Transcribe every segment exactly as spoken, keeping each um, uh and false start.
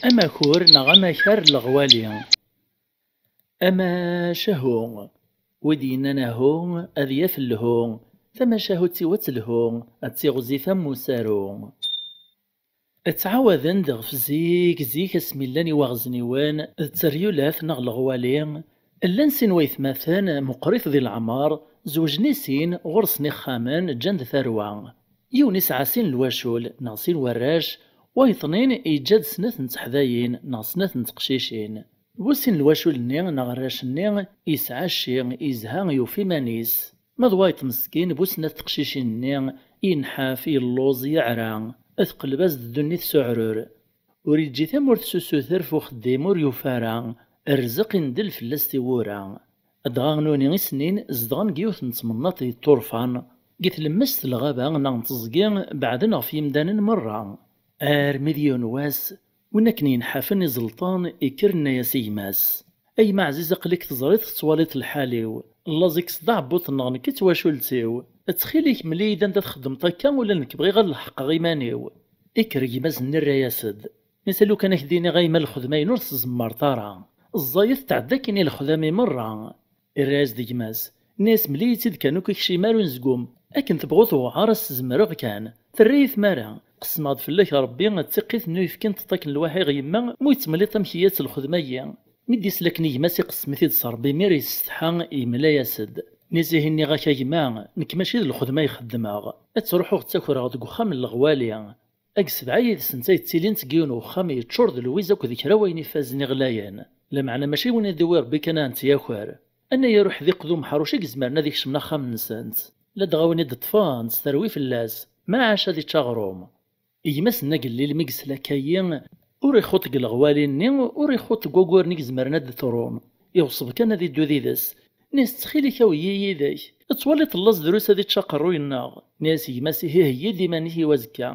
Amakur neɣ amakar n leɣwali. Amacahu. Wi d-yennan ahu, ad yaf lhu. Tamacahut-iw ad telhu, ad tiɣzif am usaru. Ttɛawaden-d ɣef zik, zik asmi llan iwaɣezniwen d teryulat neɣ leɣwali. Llan sin waytmaten, meqqrit di leɛmer, zewjen i sin, ɣur-sen ixxamen, ǧǧan-d tarwa. Yiwen isɛa sin n lwacul, neɣ sin warrac, wayeḍnin yeǧǧa-d snat n teḥdayin, neɣ snat n teqcicin. Bu sin n lwacul-nni, neɣ arrac-nni, yesɛa cci, yezha, yufa iman-is. Ma d wayeḍ meskin, bu snat teqcicin-nni, yenḥaf, yelluẓ, yeɛra, teqleb-as-d ddunit s uɛrur. Ur yeǧǧi tamurt s usuter f uxeddim ur yufi ara, rrzeq indel fell-as tiwwura. Dɣa nuni i snin zedɣen deg yiwet n temnaḍt yeṭṭurfan, deg tlemmast n lɣaba neɣ n teẓgi, beɛden ɣef yimdanen merra. Armi d yiwen wass, win akken yenḥafen iẓelṭen, ikker inna-yas i gma-s: "A gma ɛziz, aql-ik teẓriḍ tettwaliḍ lḥal-iw, llaẓ-ik s d aɛebbuḍ-nneɣ nekk d twacult-iw. Ttxil-k mel-iyi-d anda txeddmeḍ akka, ula nekk bɣiɣ ad leḥqeɣ iman-iw." Ikker gma-s-nni irra-yas-d: "Nisa lukan ad k-d-iniɣ a yemma, lxedma-inu ur s-tzemmreḍ ara. Ẓẓayet tɛedda akkin i lexdam-i merra." Irra-yas-d gma-s: "Nni-as mel-iyi-tt-id kan, ur k-ikcim ara unezgum. Akken tebɣu tewɛer, ad s-zemreɣ kan. Terra-yi tmara. Qesmeɣ-d fell-ak Ṛebbi d tiqqit n uyefki n teṭṭak n lwaḥi ɣ yemma, mu yettmeliṭ amek iyyat lxedma-yi." Mi d-isla akken i gma-s iqessem-it-id s Ṛebbi, mi ara yessetḥa, yemla-yas-d. Nni-as: "Ihi nniɣ-ak a gma, nekk mačči d lxedma i xeddmeɣ. Ad ttruḥuɣ ttakreɣ deg uxxam n leɣwali. Ag sebɛa yid-sent ay ttilint deg yiwen uxxam yeččur d lwiz akked kra wayen ifazen iɣlayen. Lameɛna mačči win i d-iwwi Ṛebbi kan ad tent-yaker. Annayer uḥdiq d umḥruc i izemren ad ikecmen axxam-nsent. Ladɣa win i d-ṭṭfent, terwi fell-as, ma ɛac ad ičč aɣrum." Gma-s-nni agellil mi yesla akka-yi, ur ixuṭ deg leɣwali-nni, ur ixuṭ deg wagguren i izemren ad d-trun. Iɣṣeb kan ad iddu did-s. Nni-as: "Ttxil-k, awi-yi yid-k. Tettwaliḍ llaẓ drus ad ičč aqerruy-nneɣ." Nni-as gma-s: "Ihi heyyi-d iman-ik i wazekka."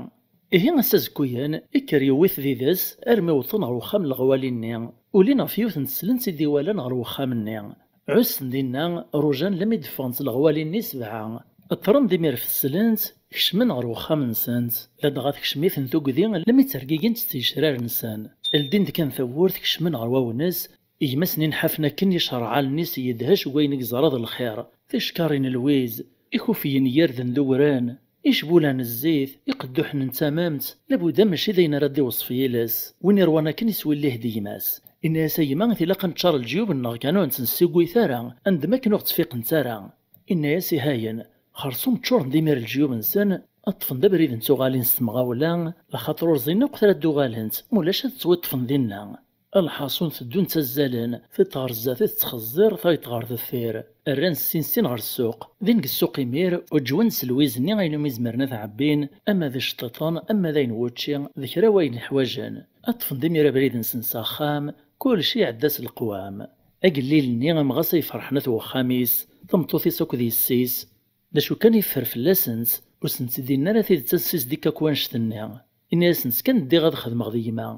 Ihi ass azekkuyen, ikker yewwi-t did-s armi wwḍen ɣer uxxam n leɣwali-nni. Ulin ɣef yiwet n teslent i d-iwalan ɣer uxxam-nni. Ɛussen dinna, rujan lammi d-ffɣent leɣwali-nni sebɛa. Ṭṭren-d imir ɣef teslent, kecmen ɣer uxxam-nsent. Ladɣa tekcem-iten tugdi, lammi ttergigint s tgecrar-nsen. Ldin-d kan tawwurt, kecmen ɣer wawnes, gma-s-nni nḥafen akken icerɛalen-is yedhec deg wayen i yeẓra d lxir. Ticekkarin n lwiz, ikufiyen n yirden d uwren, icbulan n zzit, iqedduḥen n tamemt, labuda mačči d ayen ara d-iweṣṣef yiles. Win iṛwan akken iswillih-d gma-s. Inna-yas: "A gma, tilaq ad neččar leǧyub-nneɣ kan, ur tent-nessiguit ara, anda ma akken ur ɣ-ttfiqent ara." Inna-yas: "Ihayen, xerṣum ččuren-d imir leǧyub-nsen, ad ṭṭfen-d abrid n tuɣalin s temɣawla, laxaṭer ur ẓin akk tra d-uɣalent, mulac ad ttwiṭṭfen dinna." Lḥaṣun teddun ttazzalen, tiṭ ɣer zdat i tettxeẓẓir, tayeḍ ɣer deffir. Rran sin sin ɣer ssuq. Din deg ssuq imir, uǧwen-d s lwiz-nni ayen umi zemren ad t-ɛebbin, ama d iceṭṭiṭen, ama d ayen n wučči, d kra wayen ḥwajen. Ad ṭṭfen-d imir abrid-nsen s axxam, kullec iɛedda s leqwam. Agellil-nni, am ɣas ay ferḥen at wexxam-is, tameṭṭut-is akked yessi-s. D acu kan yeffer fell-asent, ur sent-id-inni ara tidet ad sisdikka akk wanect-nni. Inna-yasent kan ddiɣ ad xedmeɣ d gma.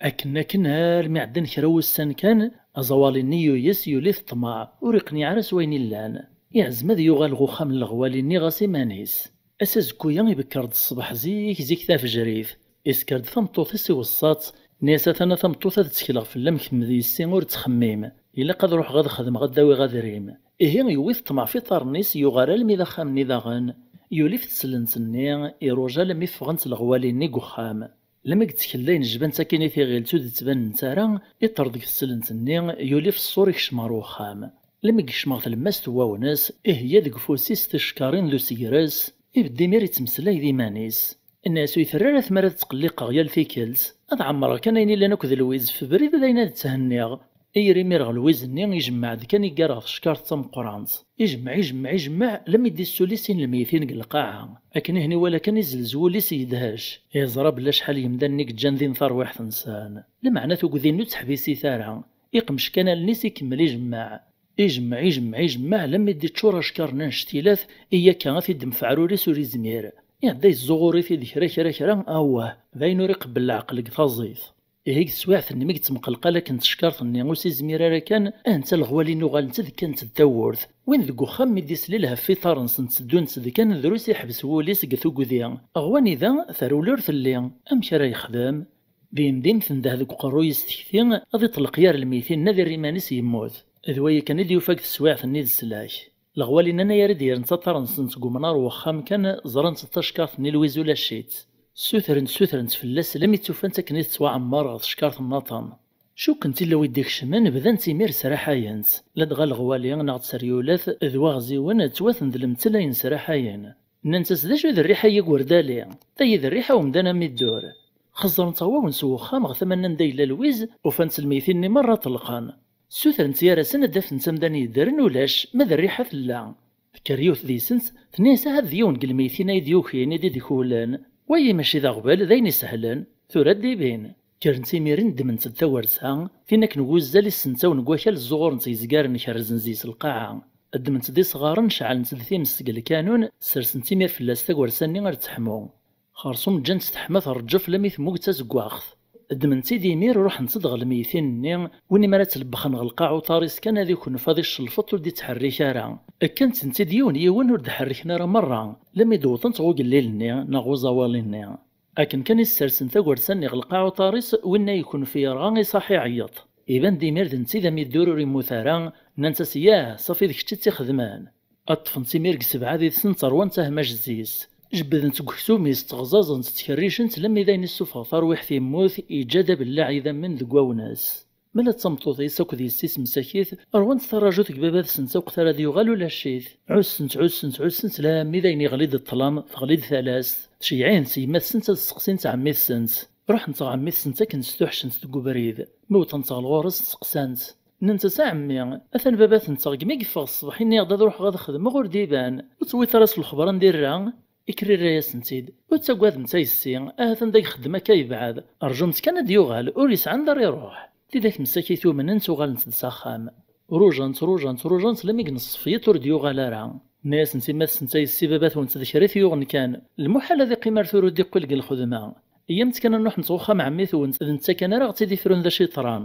Akken akken armi ɛeddan kra wussan kan, aẓawali-nni yuyes, yuli-t ṭṭmeɛ, ur iqniɛ ara s wayen illan. Iɛzem ad yuɣal ɣer uxxam n leɣwali-nni ɣas iman-is. Ass azekku-ya ibekker-d ṣṣbeḥ zik zik tafejrit. Isker-d tameṭṭut-is iweṣṣa-tt, nni-as: "Atan a tameṭṭut, ad ttekleɣ fell-am kemm d yessi, ur ttxemmim. Ilaq ad ruḥeɣ ad xedmeɣ ad d-awiɣ adrim." Ihi yewwi-t ṭṭmeɛ f iṭarren-is, yuɣal almi d axxam-nni daɣen. Yuli f teslent-nni, iruja almi ffɣent leɣwali-nni deg uxxam. Lmi yettkel ayen jbant akkin i tiɣilt ur d-ttbanent ara, iṭer deg teslent-nni, yuli f ṣṣur ikcem ɣer uxxam. Lmi yekcem ɣer tlemmast n wawnes, iheyya deg ufus-is ticekkarin d usegres, ibedd imir ittmeslay d iman-is. Inna-yas: "Ur yi-terri ara tmara ad ttqelliqeɣ yal tikkelt. Ad ɛemmreɣ kan ayen illan akked lwiz f ubrid d ayen ad tthenniɣ." Iyri imir ɣer lwiz-nni, ijemmeɛ-d kan iggar ɣer teckaṛt d tameqqrant. Ijemmeɛ, ijemmeɛ, ijemmeɛ, lammi d-issuli sin lmeytin deg lqaɛa. Akken ihi iwala kan izelz wul-is yedhec. Yeẓra belli acḥal yemdanen i yeǧǧan din tarwiḥt-nsen. Lameɛna tugdi-nni ur tt-teḥbis ara. Iqmec kan allen-is, ikemmel ijemmeɛ. Ijemmeɛ, ijemmeɛ, ijemmeɛ, lammi d-iččur ackaṛ n annect-ilat, i akka ad t-id-mfeɛrur-is ur izmir. Iɛedda yezzuɣur-it-id kra, kra, kra, awah, d ayen ur iqebbel leɛqel deg taẓit. Ihi deg teswiɛt-nni mi yettemqelqal akken teckaṛt-nni ur s-izmir ara kan, anta leɣwalin uɣalent-d kkant-d tawwurt. Win deg uxxam mi d-islilha f iṭarren-nsent teddunt-d kan, drus iḥbes wul-is deg tugdi. Ɣ wanida, tarewla ur telli. Amek ara yexdem? Din din tendeh deg uqerruy-is tekti, ad iṭelleq yar lmeytin ad irr iman-is yemmut. D waya kan i d-yufa deg teswiɛt-nni d sslak. Leɣwali-nni ara d-yerren ttaṭṭar-nsent seg umnar n wexxam kan, ẓrant-tt tackart-nni Lwiz ulac-itt. Ssutrent, ssutrent fell-as, lammi tt-ufant akken i tettwaɛemmer ɣer teckart n Naṭan. Cukkent illa wi d-ikecmen, bdant imir sraḥayent. Ladɣa leɣwali neɣ tseryulat d waɣziwen ttwaten d lemtel ayen sraḥayen. Nnant-as: "D acu i d rriḥa-yi deg werdali? Tayi d rriḥa umdan am iddur." Xeẓẓrent ɣer wawens n wexxam ɣer tama-nni anda yella Lwiz, ufant lmeytin-nni merra ṭelqen. Ssutrent yar-asen ad d-afent amdan yeddren, ulac, ma d rriḥa tella. Tekker yiwet deg-sent, tenna-yas: "Ahat d yiwen deg lmeytin ay d-yukin i d-idkewlen. Wayi mačči d aɣbel, d ayen isehlen. Tura ad d-ibin." Kkrent imiren, ddment-d tawersa, tin akken n wuzzal i ssenttawen deg wakal zzuɣuren-tt yezgaren kerrzen zzi-s lqaɛa. Ddment-d isɣaren, ceɛlent-d times seg lkanun, ssersent imir fell-as tagersa-nni ar teḥmu. Xersum ǧǧan-tt teḥma terǧef lammi temmug d tazeggaɣt. Ddmen-tt-id imir, ruḥent-d ɣer lmeytin-nni, win mi ara tt-lebbxen ɣer lqaɛ uṭar-is kan ad ikenf ad iccelfeṭ ur d-ittḥerrik ara. Kkant-tent-id yiwen yiwen ur d-ḥerriken ara merra, lammi d-wwḍent ɣer ugellil-nni neɣ ɣer uẓawali-nni. Akken kan i ssersen tagersa-nni ɣer lqaɛ uṭar-is, winna ikenfi yerɣa, iṣaḥ iɛeyyeṭ. Iban-d imir d netta i d amiddur ur immut ara, nnant-as: "Yah, ṣafi d kečč i tt-ixedmen." Ṭṭfent imir deg sebɛa did-sent ṛwant ahmaj zzi-s. Jebbdent deg uksum-is, ttɣẓaẓent, ttkerricent, lammi d ayen issufeɣ tarwiḥt immut, iǧǧa-d abellaɛ idammen deg wawnes. Mala d tameṭṭut-is akked yessi-s msakit, ṛwant tarajut deg baba-tsent akk tara ad yuɣal ulac-it. Ɛussen-tt, ɛussen-tt, ɛussen-tt, lammi d ayen iɣli-d ṭṭlam, teɣli-d talast. Tceyɛent yemma-tsent ad sseqsint ɛemmi-tsent. Ruḥent ɣer ɛemmi-tsent akken stuḥcent deg ubrid. Mi wwḍent ɣer ɣur-s, steqsant. Nnant-as: "A ɛemmi, atan baba-tneɣ deg mi yeffeɣ ṣṣbeḥ, inna-yaɣ-d ad ruḥeɣ ad xedmeɣ, ur d-iban. Ur tewwiḍ ara s lexber anda irra?" Ikker irra-yasent-id: "Ur ttagademt a yessi, ahat anda ixeddem akka yebɛed. Rjumt kan ad d-yuɣal, ur yesɛi anda ara iruḥ." Tidak msakit umnent, uɣalent-d s axxam. Ruǧant, ruǧant, ruǧant, lammi deg nṣṣef yiḍ ur d-yuɣal ara. Nna-yasent yemma-tsent: "A yessi, baba-twent d kra i t-yuɣen kan. Lmuḥal ad iqqim ar tura ur d-iqqil deg lxedma. Iyyamt kan ad nruḥ ɣer uxxam n ɛemmi-twent, d netta kan ara ɣ-tt-id-ifrun d acu yeḍran."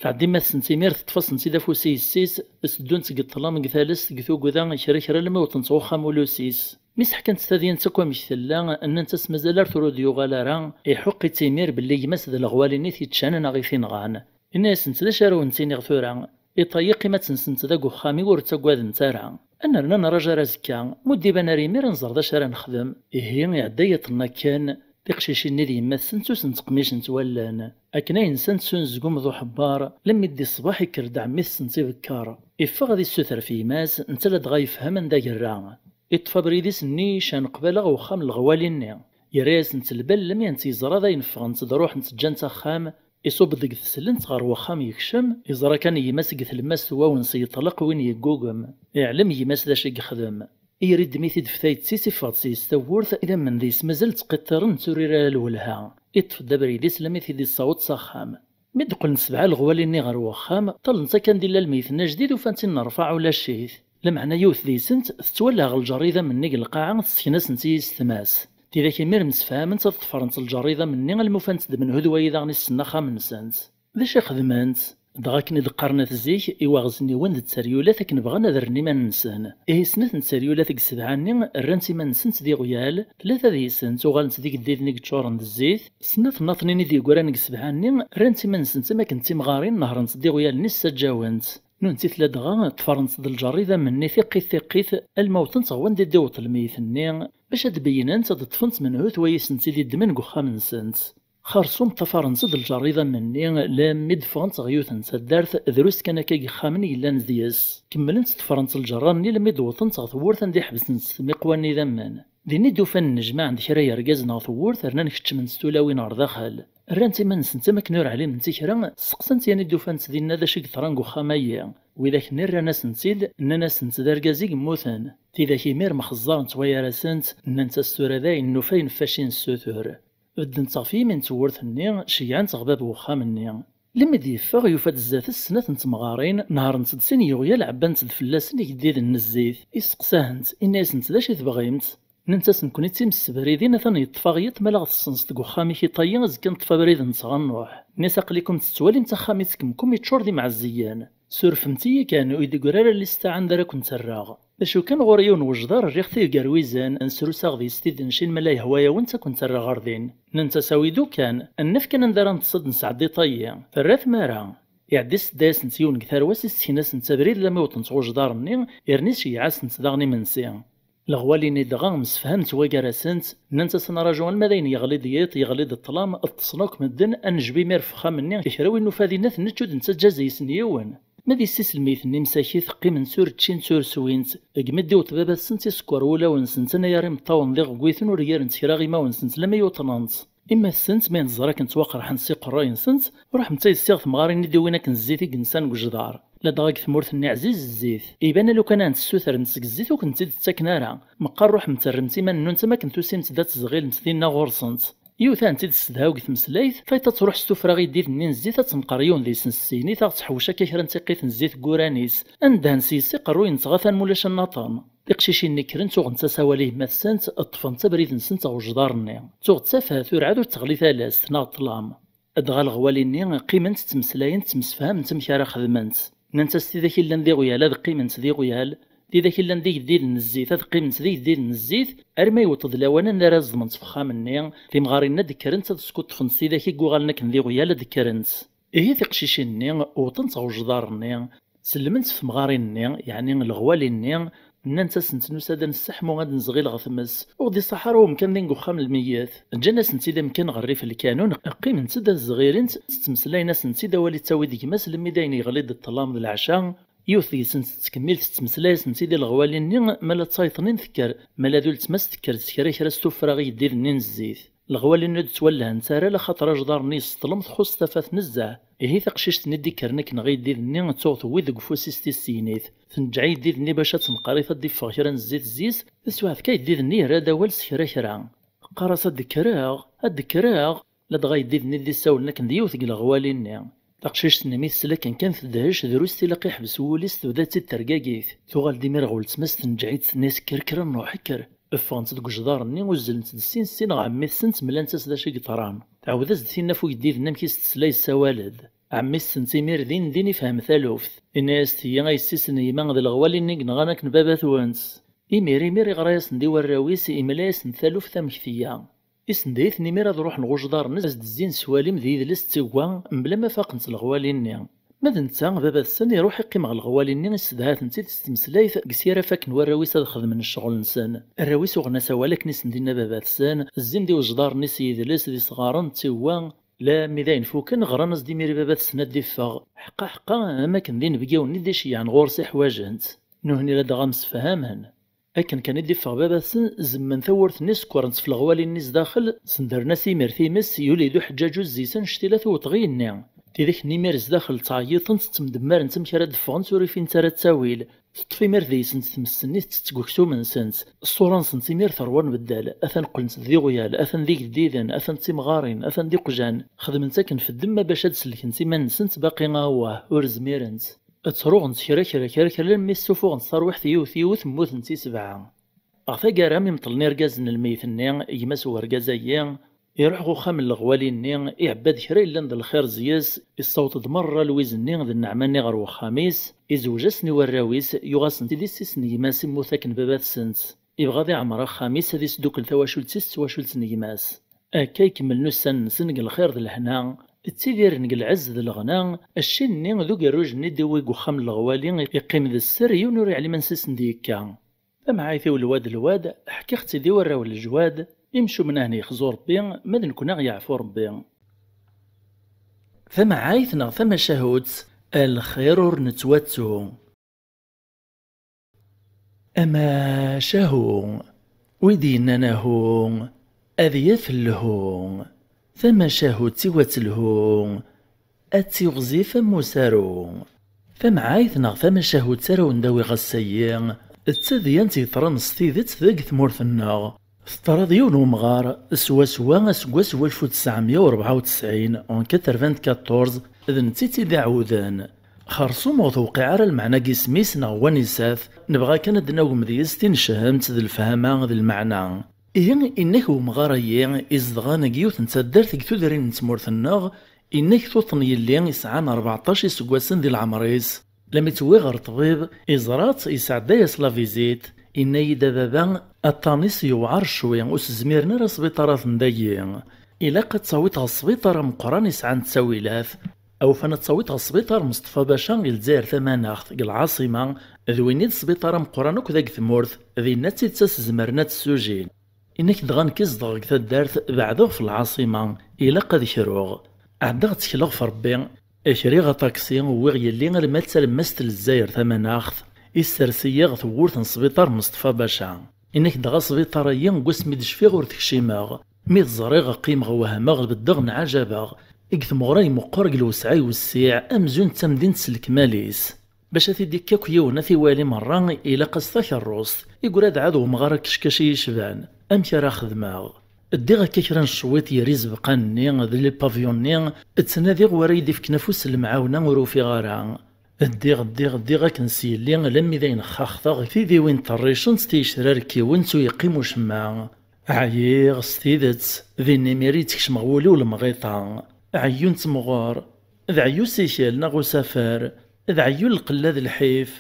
Tɛedda yemma-tsent imir, teṭṭef-asent-id afus i yessi-s, teddunt deg ṭṭlam, deg talest, deg tugda, kra kra, almi wwḍent ɣer uxxam ulusi-s. Mi seḥkant tadyant akk amek tella, nnant-as mazal ar tura ur d-yuɣal ara, iḥuqq-itt imir belli gma-s d leɣwali-nni t-iččan neɣ i t-inɣan. Inna-yasent: "D acu ara wen-ttiniɣ tura? Iṭ-ayi qqim ad tensent da deg uxxam-iw, ur ttagadent ara. Ad nernu ad nraǧu ar azekka, ma ur d-iban ara imir ad nẓer d acu ara nexdem." Ihi iɛedda yiḍ-nni akken, tiqcicin-nni d yemma-tsent ur sent-ttqemicent wallen. Akken ay nsant s unezgum d uḥebbar, lammi d ṣṣbeḥ ikker-d ɛemmi-tsent ibekker. Iffeɣ ad issuter f yemma-s, netta ladɣa yefhem anda yerra. Iṭṭef abrid-is nnican qbala ɣer uxxam n leɣwali-nni. Yerra-yasent lbal lammi tent-yeẓra d ayen ffɣent-d ruḥent ǧǧant axxam, iṣubb-d deg teslent ɣer wexxam yekcem, iẓra kan gma-s deg tlemmast n wawens yeṭleq win yeggugem. Iɛlem gma-s d acu i yexdem. Iriddem-it-id f tayet-is, iffeɣ-d seg-s tawwurt, idammen deg-s mazal ttqiṭṭiren, ur tturir ara lwelha. Iṭṭef-d abrid-is lammi t-id-issaweḍ s axxam. Mi d-qqlent sebɛa leɣwali-nni ɣer wexxam, ṭṭalent akken d-illa lmeyt-nni ajdid, ufan-t-in n rrfaɛ ulac-it. Lameɛna yiwet deg-sent tettwala ɣer lǧerr idammen-nni deg lqaɛa, tessekn-asent i yessetma-s. Tidak imir msefhament ad ḍefrent lǧerr idammen-nni alma ufant-d menhu d wayi daɣen isessen axxam-nsent. D acu i xedment? Dɣa akken i d-qqaren at zik, i waɣezniwen d tteryulat akken bɣan ad rren iman-nsen. Ihi snat n tteryulat deg sebɛa-nni rrant iman-nsent d iɣyal, tlata deg-sent uɣalent d igeddiden i yeččuren d zzit, snat nnaṭnin i d-yeggran deg sebɛa-nni rrant iman-nsent am akken d timɣarin, nehrent-d iɣyal-nni ssaǧǧawen-tt. Nunti tella dɣa ṭṭfarent-d lǧerr idammen-nni tiqqit tiqqit alma wwḍent ɣer wanda i d-iwweḍ lmeyyet-nni, bac ad d-beyynent ad d-ṭṭfent menhu-t wayi sent-id-iddmen deg uxxam-nsent. Xersum ṭṭafarent-d lǧerr idammen-nni, lammi d-ffɣent ɣer yiwet n taddart, drus kan akka n yexxamen i yellan deg-s. Kemmlent ṭṭfarent lǧerra-nni lammi d-wwḍent ɣer tewwurt anda i ḥebsent tmiqwa n idammen. Din i d-ufan nnejmaɛen-d kra yergazen ɣer tewwurt, rnan keččmen s tulawin ɣer daxel. Rrant iman-nsent am akken ur ɛliment i kra, steqsant yan i d-ufant dinna d acu i yeḍran deg uxxam-ayi. Widak-nni rran-asent-id, nnan-asent d argaz i yemmuten. Tidak imir mxeẓẓarent wayar-asent, nnant-as tura dayen nufa ayen ɣef wacu i nessutur. Beddent ɣef yimi n tewwurt-nni, ceyyɛent ɣer bab n wexxam-nni. Lemmi d-yeffeɣ, yufa-d zdat-s snat n temɣarin, nehrent-d sin yiɣyal, ɛebbant-d fell-asen igeddiden n zzit. Isteqsa-hent, inna-yasent: "D acu i tebɣimt?" Nnant-as: "Nekkni d timsebridin, atan yeṭṭef-aɣ yiḍ, ma la ɣ-tessenseḍ deg uxxam-ik iṭ-ayi, azekka neṭṭef abrid-nteɣ ad nruḥ." Nni-as: "Aql-ikum tettwalim axxam-ik deg umkum yeččur d imeɛziyen. Surfemt-iyi kan, ur yi-d-ggar ara lista anda ara kent-rreɣ." D acu kan, ɣur-i yiwen n wejḍar rriɣ-t gar wizan, srusaɣ deg-s tidencin, ma la yehwa-yawen ad kent-rreɣ ɣer din. Nnan-as awi-d kan, ad naf kan anda ara neṭṭes ad nesɛeddi ṭayyi. Terra tmara. Iɛedda isedda-asent yiwen deg tarwa-s, issken-asent abrid lammi wwḍent ɣer wejḍar-nni, yerna iceyyeɛ-asent daɣen imensi. Leɣwalin-nni dɣa msefhament wagar-asent, nnant-as ad nraju alma d ayen yeɣli-d yiḍ, yeɣli-d ṭṭlam, ṭṭsen akk medden, ad nejbu imir ɣef uxxam-nni, kra win nufa dinna ad t-nečč, ur d-nettaǧǧa zzi-s n yiwen. Ma d yessi-s n lmeyt-nni msakit, qqiment ur ččint ur swint. Deg mi d-iwweḍ baba-tsent isekker wulawen-nsent, anagar imeṭṭawen d iɣegwiten ur ggarent kra imawen-nsent lammi uṭnen-tt. Imma-tsent, mi tent-ẓra akken ttwaqerḥent s iqerray-nsent, ruḥent ad yessiɣ temɣarin i d-iwin akken zzit i yensan deg ujḍar. Ladɣa deg tmurt-nni ɛziz zzit. Iban a lukan ad tent-tessutrem seg zzit ur kent-tt-id-ttaken ara. Meqqar ruḥemt rremt iman-nwent am akken tusimt-d ad tezɣilemt dinna ɣur-sent. Yiwet ad tent-id-tessedhaw deg tmeslayt, tayeḍ ad truḥ s tuffra i ddid-nni n zzit ad tenqer yiwen deg-sen s ssini, taɣ tḥewwec akka kra n tiqqit n zzit deg wuran-is. Ad nedhen s yes iqerruyen-nteɣ atan mulac ad naṭem. Tiqcicin-nni kkrent uɣent-as awal i yemma-tsent, ṭṭfent abrid-nsent ɣer ujḍar-nni. Tuɣ d tafat, ur ɛad ur teɣli talast, neɣ ṭṭlam. Dɣa leɣwali-nni qqiment ttmeslayent, ttemsefhament amek ara xedment. Nnant-as tidak illan d iɣyal ad qqiment d iɣyal, tidak illan d igeddiden n zzit ad qqiment d igeddiden n zzit, arma yewweḍ-d lawan anda ara ẓedment f uxxam-nni, timɣarin ad d-kkrent ad skuṭṭfent tidak i yuɣalen akken d iɣyal ad d-kkrent. Ihi tiqcicin-nni wwḍent ɣer ujḍar-nni, sellment f temɣarin-nni, yeɛni leɣwali-nni, nnant-asent nusa-d ad nesseḥmu ad nezɣil ɣer tmes, ur ɣ-d-iṣaḥ ara umkan din deg uxxam n lmeyyet. Ǧǧan-asent-id amkan ɣer rrif n lkanun, qqiment-d ad zɣirent, ttmeslayen-asent-id awal ittawi-d gma-s lemmi d ayen yeɣli-d ṭṭlam d leɛca, yiwet deg-sent tettkemmil tettmeslay-asent-id i leɣwali-nni, ma la d tayeḍ-nni tekker, ma la d uletma-s tekker s kra kra s tuffra i yeddid-nni n zzit. Leɣwali-nni ur d-ttwallhent ara, laxaṭer ajḍar-nni yesseṭlem, txuṣṣ tafat nezzeh. Ihi taqcict-nni d-ikkren akken ɣer yeddid-nni, tuɣ tewwi deg ufus-is tissegnit. Tneǧǧeɛ yeddid-nni bac ad tenqer-it ad d-iffeɣ kra n zzit zzi-s, taswiɛt kan yeddid-nni yerra-d awal s kra kra. Teqqar-as ad d-kkreɣ, ad d-kkreɣ, ladɣa yeddid-nni d-issawlen akken d yiwet deg leɣwali-nni. Taqcict-nni mi tesla akken kan tedhec, drus tilaq iḥbes wul-is, tebda-tt-id tergagit. Tuɣal-d imir ɣer weltma-s, tneǧǧeɛ-itt, tenna-yas kker, kker a Nuḥ, kker. Ffɣent deg ujḍar-nni, uzzlent-d sin sin ɣer ɛemmi-tsent, mlant-as d acu i yeḍran. Tɛawed-as-d tinna f uyeddid-nni amek i s-tesla yessawal-d. Ɛemmi-tsent imir din din ifhem taluft. Inna-yas tiyya a yessi-s n gma d leɣwali-nni i yenɣan akken baba-twent. Imir imir iɣra-yasen-d i warraw-is, imla-yasen-d taluft amek teyya. Isend-iten imir ad ruḥen ɣer ujḍar-nni, ad s-d-zzin s walim d yidles d tiwwa, mebla ma faqent leɣwali-nni. Ma d netta, baba-tsen iruḥ iqqim ɣer leɣwali-nni, issedha-tent-id s tmeslayt, deg-s ara faken warraw-is ad xedmen ccɣel-nsen. Arraw-is uɣen-as awal akken i sen-d-inna baba-tsen, zzin-d i ujḍar-nni s yidles d isɣaren d tiwwa, lammi d ayen fuken ɣran-as-d imir i baba-tsen ad d-iffeɣ. Ḥeqqa ḥeqqa, am akken d inebgiwen-nni d-iceyyɛen ɣur-s i ḥwajen-t. Nuhni ladɣa msefhamen. Akken kan i d-iffeɣ baba-tsen, zemmen tawwurt-nni, sekkren-tt f leɣwali-nni zdaxel, sendren-as imir times, yuli-d uḥeǧǧaǧu zzi-s annect-ila tewweḍ ɣi-nni. Tidak-nni imir zdaxel ttɛeyyiṭent, ttemdemmarent amek ara d-ffɣent, ur ufint ara ttawil. Teṭṭef imir deg-sent tmes-nni tettett deg uksum-nsent. Ṣṣura-nsent imir terwa nbeddal, atan qqlent d iɣyal, atan d igeddiden, atan d timɣarin, atan d iqjan. Xedment akken f ddemma bac ad d-sellkent iman-nsent, baqi awah, ur zmirent. Ttruɣent kra kra kra kra, lammi ssufuɣent tarwiḥt yiwet yiwet, mmutent i sebɛa. Ɣer taggara mi meṭlen irgazen n lmeyyet-nni, gma-s n urgaz-agi, iruḥ ɣer uxxam n leɣwali-nni, iɛebba-d kra yellan d lxir zyes, issaweḍ-d merra lwiz-nni d nneɛma-nni ɣer uxxam-is, izewj-asen i warraw-is, yuɣ-asen-t-id i yessi-s n gma-s immut akken baba-tsent. Ibɣa ad iɛmer axxam-is, ad isdukkel tawacult-is d twacult n gma-s. Akka i kemmlen ussan-nsen deg lxir d lehna, ttidiren deg lɛezz d leɣna, acci-nni d ugerruj-nni d-iwwi deg uxxam n leɣwali iqqim d sser, yiwen ur iɛlim ansi sen-d-yekka. Tamɛayt-iw lwad lwad, ḥkiɣ-tt-id i warraw n leǧwad, imcumen ahni yexzu Rebbi, ma d nekkni aɣ-yeɛfu Rebbi. Tamɛayt neɣ tamacahut, a lxir ur nettwattu. Amacahu, wid yennan ahu, ad yaf lhu. Tamacahut-iw ad telhu, ad tiɣzif am usaru. Tamɛayt neɣ tamacahut ara wen-d-awiɣ ass-ayi, d tadyant yeḍran s tidet deg tmurt-nneɣ. Teḍra-d yiwen wemɣar, swaswa aseggas n walef u tesɛemya u rebɛa u tesɛin, en quatre-vingt-quatorze, d netta i tt-id-iɛawden. Xersum ur tewqiɛ ara lmeɛna n yisem-is neɣ wanisa-t, nebɣa kan ad d-nagem deg-s tinechemt d lefhama d lmeɛna. Ihi, inna-k wemɣar-agi, izedɣen deg yiwet n taddart deg tudrin n tmurt-nneɣ, inna-k tuṭ n yelli isɛan rbeɛṭac iseggasen di leɛmer-is, Lami tt-wwiɣ ɣer ṭṭbib, iẓra-tt, yesɛedda-yas la visite, yenna-yi-d: "A baba, aṭṭan-is yewɛer cwi, ur s-zmiren ara sbiṭarat n dagi. Ilaq ad tt-tawiḍ ɣer sbiṭar ameqqran yesɛan ttawilat. Awfan ad tt-tawiḍ ɣer sbiṭar Mustafa Baca i Lezzayer Tamaneɣt, deg lɛaṣima, d win i d sbiṭar ameqqran akk deg tmurt, dinna d tidet ad s-zemren ad tt-ssujin." Inna-k dɣa nekk i zedɣeɣ deg taddart, beɛdeɣ ɣef lɛaṣima, ilaq ad kruɣ. Ɛeddaɣ ttekleɣ ɣef Rebbi, kriɣ aṭaksi, wwiɣ yelli alma d talemmast n Lezzayer Tamaneɣt, issers-iyi ɣer tewwurt n sbiṭar Mustafa Baca. Inna-k dɣa sbiṭar-agi, deg wasmi d-cfiɣ ur t-kcimeɣ. Mi t-ẓriɣ, qqimeɣ wehmeɣ, beddeɣ nɛajabeɣ. Deg tmeɣra imeqqer, deg lewseɛ iwessiɛ, amzun d tamdint s lekmal-is. Bac ad t-id-ikk akk yiwen, ad t-iwali merra, ilaq-as takerrust. Iggra-d ɛad wemɣar akeckac i yecban. Amek ara xedmeɣ? Ddiɣ akka kra n cwiṭ ger izebqan-nni d les pavillons-nni, ttnadiɣ wara yi-d-ifken afus n lemɛawna, ur ufiɣ ara. Ddiɣ, ddiɣ, ddiɣ akken s yelli, alammi d ayen xaxteɣ, tidiwin ṭerricent, tiyecrar kkiwent, ur yeqqim ucemma. Ɛyiɣ s tidet, din imir i d-kecmeɣ wul-iw lemɣiṭa. Ɛeyyu n temɣer, d ɛeyyu usikel neɣ usafar, d ɛeyyu n lqella d lḥif,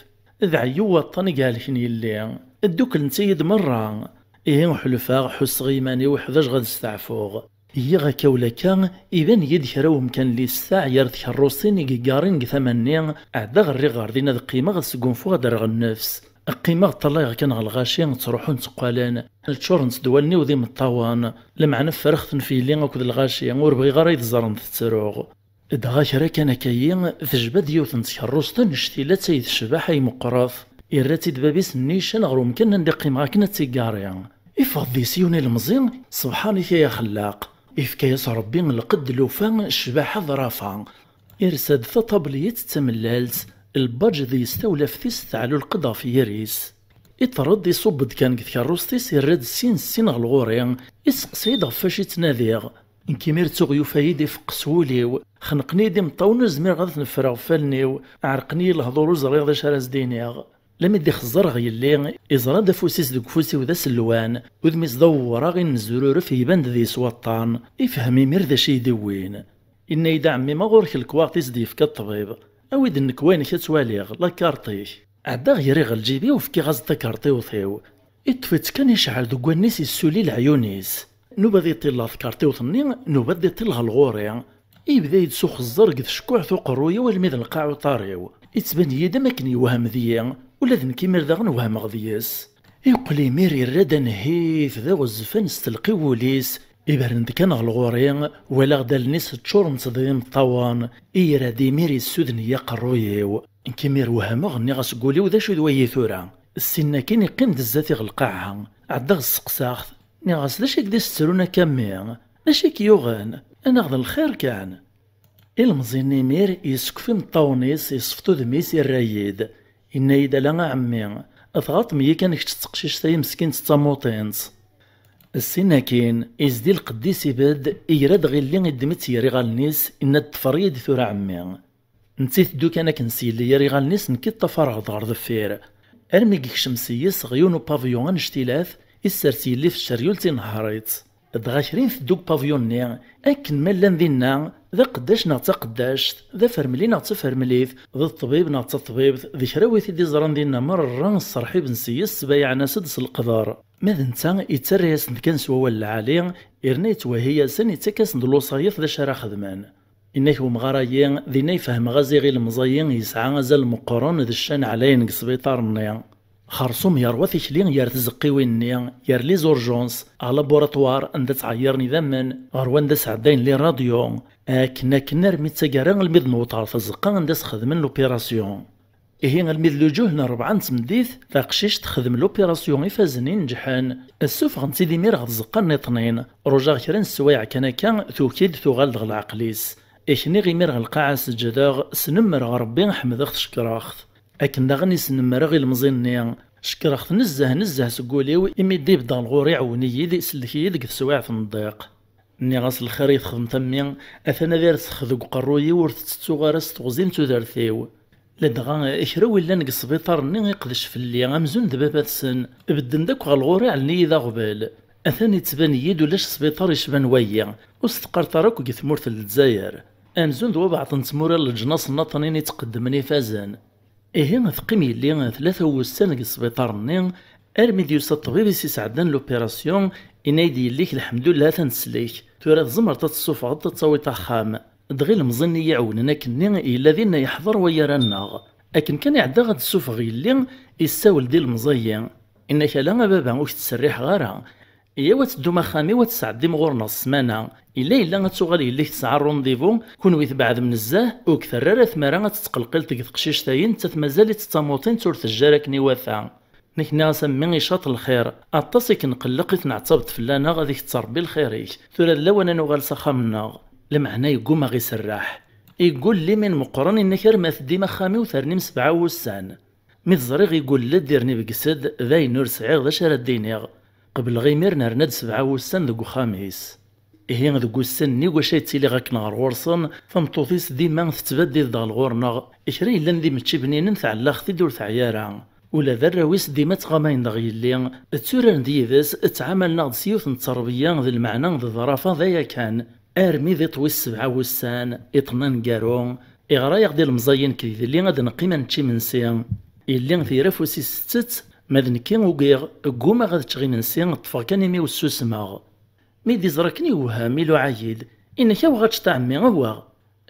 d ɛeyyu n waṭṭan i ihelken yelli. Dduklent-iyi-d merra. Ihi ḥulfaɣ, ḥusseɣ iman-iw ḥdajeɣ ad steɛfuɣ. Yiɣ akka ula akka, iban-iyi-d kra umkan listeɛ gar tkerrustin i yeggarin deg tama-nni, ɛeddaɣ rriɣ ɣer din ad qqimeɣ ad sgunfuɣ ad rreɣ nnefs. Qqimeɣ ṭṭalayeɣ kan ɣer lɣaci ttruḥun tteqqalen, ččurent-d wallen-iw d imeṭṭawen, lameɛna ffreɣ-ten f yelli akked lɣaci, ur bɣiɣ ara ad ẓren tettruɣ. Dɣa kra kan akkayi, tejba-d yiwet n tkerrust annect-ila d tayd tecbeḥ ay meqqret, irra-tt-id bab-is nnican ɣer umkan anda i qqimeɣ akken ad tt-igari. Iffeɣ-d deg-s yiwen ilemẓi, sebḥan-ik ay axellaq, ifka-yas Rebbi lqedd lufa, ccbaḥa d rafa. Irsa-d taṭabliyet d tamellalt, lbaǧ deg-s tawlaft-is teɛlu lqedd ɣef yiri-s. Iṭṭerr-d, iṣubb-d kan deg tkerrust-is, irra-d sin sin ɣer lɣur-i, iseqsay-d ɣef wacu i ttnadiɣ. Nekk imir ttuɣ yufa-yi-d, ifeqqes wul-iw, xenqen-iyi-d imeṭṭawen ur zmireɣ ad ten-ffreɣ ɣef wallen-iw, ɛerqen-iyi lehdur ur ẓriɣ d acu ara s-d-iniɣ. Lami d-ixeẓẓer ɣer yelli, iẓra-d afus-is deg ufus-iw d aselwan, udem-is d awewraɣ i nezruref, iban-d deg-s waṭṭan, ifhem imir d acu i yi-d-iwwin. Inna-yi-d: "A ɛemmi, ma ɣur-k lekwaɣeḍ i s-d-yefka ṭṭbib, awi-d nekk wayen-ik ad twaliɣ, lakarṭ-ik." Ɛeddaɣ griɣ lǧib-iw, fkiɣ-as-d takarṭiwt-iw. Iṭṭef-itt kan, icɛel deg wallen-is, issuli leɛyun-is. Nuba ad iṭilleɣ tkarṭiwt-nni, nuba ad iṭilleɣ lɣur-i. Ibda-yi-d s uxeẓẓer deg tcekkuɛt uqerruy-iw almi d lqaɛ uṭar-iw. Ittban-iyi-d am akken yewhem deg-i, ula d nekk imir daɣen wehmeɣ deg-s. Iqqel imir irra-d anehhit d aɣezzfan s telqi wul-is, ibren-d kan ɣer lɣur-i, walaɣ-d allen-is ččurent d imeṭṭawen, irra-d imir issuden-iyi aqerruy-iw. Nekk imir wehmeɣ, nniɣ-as deg wul-iw: "D acu d wayi tura?" Ssin akin iqqim-d zdat-i ɣer lqaɛa. Ɛeddaɣ sseqsaɣ-t, nniɣ-as: "D acu i k-d-isettrun akka a mmi? D acu i k-yuɣen? Anaɣ d lxir kan." Ilemẓi-nni imir yessekf imeṭṭawen-is, iṣfet udem-is, irra-yi-d. Inna-yi-d: "Ala a ɛemmi, tɣaḍem-iyi kan kečč d teqcict-ayi meskint d tamuṭint." Ssin akin, izdi lqedd-is ibedd, igra-d ɣilli, iddem-itt ger iɣallen-is, inna-d: "Ṭṭfer-iyi-d tura a ɛemmi." Netta iteddu kan akken s yelli ger iɣallen-is, nekk i ṭṭafareɣ-d ɣer deffir. Armi yekcem s-yes ɣer yiwen upavillon annect-ilat, issers yelli f tceryult, inehher-itt. Dɣa kra i nteddu deg upavillon-nni, akken ma llan dinna, d aqeddac neɣ d taqeddact, d afermli neɣ d tafermlit, d ṭṭbib neɣ d taṭbibt, d kra wi t-id-iẓran dinna merra sserḥiben s-yes, sbayaɛen-as-d s leqder. Ma d netta, ittarra-yasen-d kan s wawal lɛali, yerna yettwehhi-yasen, ittak-asen-d lewṣayat d acu ara xedmen. Inna-k umɣar-ayi, dinna i fehmeɣ aziɣ ilemẓi-yi yesɛa azal meqqren d ccan ɛlayen deg sbiṭar-nni. Xersum yerwa tikli ger tzeqqiwin-nni, ger les urgences, à laboratoire anda ttɛeyyiren idammen, ɣer wanda sɛeddayen les radios, akken akken armi d taggara almi d newweḍ ɣer tzeqqa anda s-xedmen l'opération. Ihi almi d lǧuh n rebɛa n tmeddit, taqcict texdem l'opération ifazen ineǧḥen, ssufɣen-tt-id imir ɣer tzeqqa nniṭnin, rujaɣ kra n sswayeɛ kan akka, tuki-d tuɣal-d ɣer leɛqel-is. Kniɣ imir ɣer lqaɛa seǧǧdeɣ, snemreɣ Rebbi, ḥemdeɣ-t, cekkreɣ-t. Akken daɣen i snemreɣ ilemẓi-nni, cekkreɣ-t nezzeh nezzeh seg wul-iw, imi d-ibedd ɣer ɣur-i, iɛawen-iyi-d, isellek-iyi-d deg teswiɛt n ddiq. Nniɣ-as: "Lxir i txedmeḍ a mmi, atan ad irsexx deg uqerruy-iw, ur t-ttettuɣ ara s teɣzi n tudert-iw." Ladɣa kra wi llan deg sbiṭar-nni iqdec fell-i amzun d baba-tsen, bedden-d akk ɣer lɣur-i, ɛellen-iyi d aɣbel. Atan ittban-iyi-d ulac sbiṭar icban wayi, ur s-teqqareḍ ara akk deg tmurt n Lezzayer. Amzun d wabeɛḍ n tmura n leǧnas nniṭnin i ttqeddmen ifazen. Ihi teqqim yelli tlata n wussan deg sbiṭar-nni, armi d-yusa ṭṭbib i s-isɛeddan l'opération, yenna-yi-d yelli-k: "Lḥemdullah, atan teslek. Tura tzemreḍ ad tt-tessufɣeḍ, ad tt-tawiḍ axxam." Dɣa ilemẓi-nni i yi-iɛewnen akkenni yella dinna yeḥḍer wayar-nneɣ. Akken kan iɛedda ad d-ssufɣeɣ yelli, issawel-d ilemẓi-yi. Yenna-k: "Ala a baba, ur k-ttserriḥeɣ ara. Yyaw ad teddum axxam-iw, ad tesɛeddim ɣur-neɣ ssmana. Illa yella ad tuɣal yelli-k tesɛa rendez-vous, kunwi tbeɛdem nezzeh, ur k-terri ara tmara ad tettqelqilt deg teqcict-ayi, nettat mazal-itt d tamuṭint, ur tejji ara akken iwata." Nekk nniɣ-as: "A mmi, icaṭ lxir, aṭas i k-nqelleq, i tneɛtabeḍ fell-aneɣ, ad k-tt-Rebbi lxir-ik. Tura d lawan ad nuɣal s axxam-nneɣ." Lameɛna yegguma ɣ-iserreḥ. Iggul limin meqqren, inna-k: "Arma teddim axxam-iw ternim sebɛa wussan." Mi t-ẓriɣ igull-d, irnibges-d, dayen ur sɛiɣ d acu ara d-iniɣ. Qebleɣ imir nerna-d sebɛa wussan deg uxxam-is. Ihi deg ussan-nni wacu ay ttiliɣ akken ɣer ɣur-sen, tameṭṭut-is dima tettbaddid-d ɣer ɣur-neɣ, kra yellan d imečči bninen tɛellaɣ-t-id ur teɛya ara. Ula d arraw-is dima ttɣamayen-d ɣer yelli, tturaren-d yid-s, ttɛamalen-aɣ-d s yiwet n tterbiya d lmeɛna d ḍḍrafa d aya kan. Armi d iṭ wis sebɛa wussan, iṭ n aneggaru, iɣra-yaɣ-d ilemẓi-yi nekk d yelli ad neqqim ad nečč imensi. Yelli teyra afus-is tettett, ma d nekki ugiɣ, ggumaɣ ad ččeɣ imensi, ṭṭfeɣ kan imi-w ssusmeɣ. Mi d-iẓra akken yewhem, iluɛa-yi-d, inna-k: "Aweɣ ad teččeḍ a ɛemmi, aweɣ!